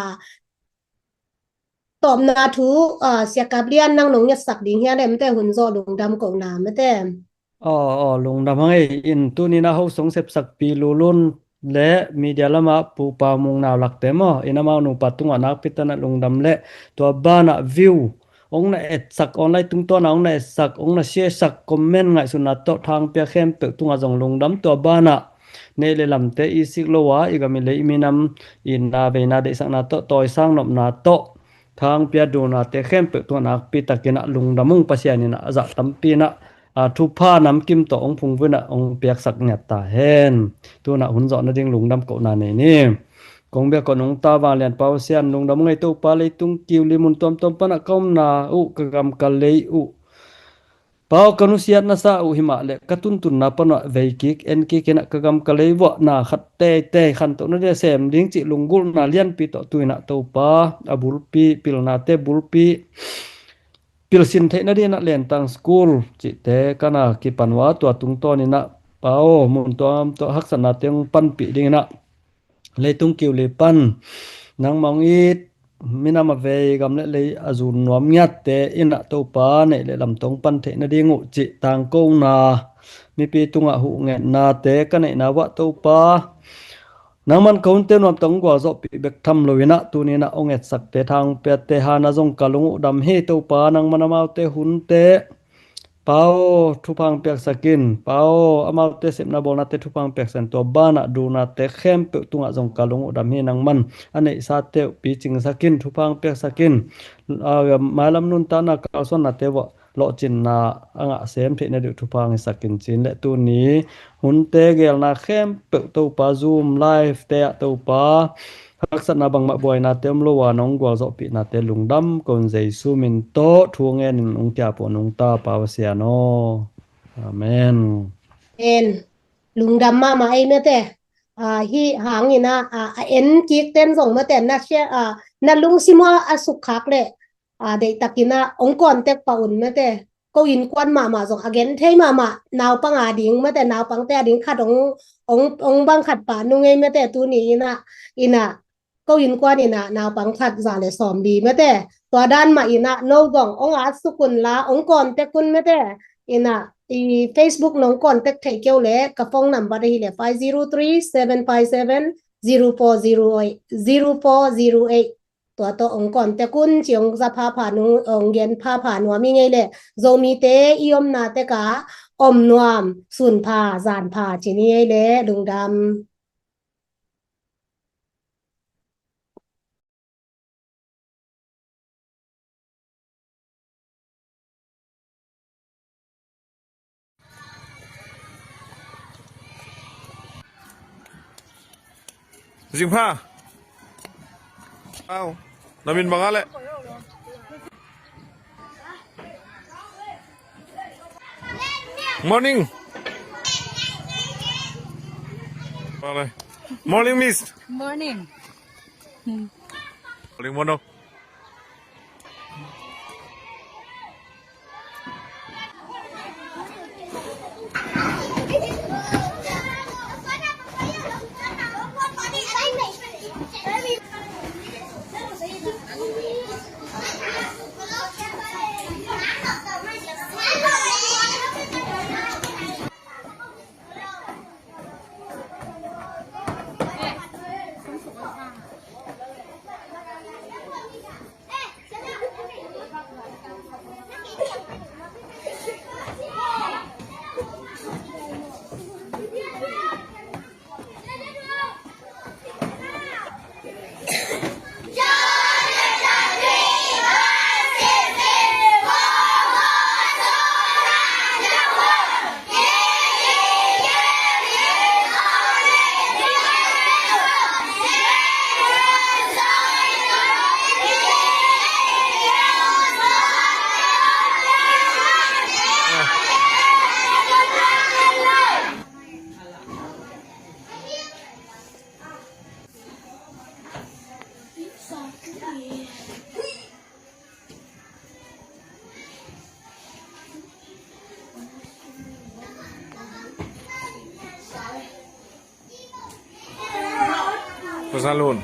tawpna thu, a, Sia Kap Lian nang nong ngetsak ding hia le mete, hun zawh lungdam kohna mete. Aw, aw, lungdam hang ei. In tunin a hosong sepsakpi Lulun le media lamah Pu Pau Mung Nau Lakte maw, in amau nupa tungah nakpi takin a lungdam le tua banah view ong na etsak, online tungtawn a ong na etsak, ong na share sak, comment ngaihsutna tawh thangpia khempeuh tungah zong lungdam. Tua banah neih le lamte i sik lo a, i gam i lei i minam itna veina deihsakna tawh, tawisang nopna tawh, thangpia duhnate khempeuh tungah nakpi takin a lungdam ung. Pasian in a zah tampi in a, a, thupha namkim tawh ong phungvuh in a ong piaksak ngiat ta hen. Tunah hun zawh nading lungdam kohna nei ni. Kong biak kong nungta Vanglian Pau Sian, lungdam ung ei Topa, leitung kiu limun tuamtuam panah ka omna uh, ka gam ka lei uh, Pau, ka nusiatna sa uh himah le ka tuntunna panah vei kik en kik in a, ka gam ka lei vuahna khat teitei khantoh nading a sem ding cih lunggulhna lianpi tawh tu in a Topa, a bulpi, pilnate bulpi pilsin theih nadingin ah Lentang School cihte ka na kipan uh a, tua tungtawnin ah Pa aw, mun tuamtuam haksatnate hong panpih dingin ah leitung kiu li pan nangmah hong it, minam a vei gam le lei a zun nuam ngiatte in ah Topa neih le lamte hong pan theih nading uh cih tangkona, mipi tungah huh ngetnate ka neihna uah Topa, nangman ka hunte nuamtak hong gualzawhpih bek tham loin ah tuni-in ah hong etsakte, tha hong piatte hangin ah zong ka lung uh dam hi Topa. Nangman amaute hunte Pa aw, thupha hong piaksak in. Pa aw, amaute sepna bawlnate thupha hong piaksak in. Tua banah duhnate khempeuh tungah zong ka lung uh dam hi. Nangman a neihsate uh picingsak in, thupha hong piaksak in. A, mailam nuntakna kalsuannate uah lawhcinna a ngah sem theih nading uh thupha hong hisak in ci-in le tuni hunte geelna khempeuh Topa, Zoom live te ah Topa, haksatna bangmah buainate om lo a nong gualzawhpihnate lungdam ko-in Jesu min tawh thu ngenin hong kiap uh nungta Pa aw, Sia aw. Amen. Amen. Lungdam mahmah ei mate. A, hih hangin ah, a, a en kikten zong mate na share, a, na lungsim uh a sukkhak leh, a, deihtakin ah hong contact pah un mate. Ko innkuan mahmah zong a gen thei mahmah, naupang a ding mate, naupangte a ding khat hong, hong, hong bang khat pah nung ei mate, tuni-in ah, in ah, ko innkuan in ah naupang khat za le sawmli mate. Tua dan mah in ah no zong hong atsuk un la, hong contact un mate. In ah, i Facebook nong contact theih kei uh leh ka phone number ahih leh five zero three, seven five seven, zero four zero eight, zero four zero eight. Tua tawh hong contact un ci, hong za phapha nung, hong gen phapha nuam ing ei leh. Zomite i omna tek ah om nuam, sun pha, zan pha ci ni ei leh, lungdam. Zing pha. Au. Na min bang a leh? Morning. Morning, miss. Morning. Morning, Mono. Pasalun.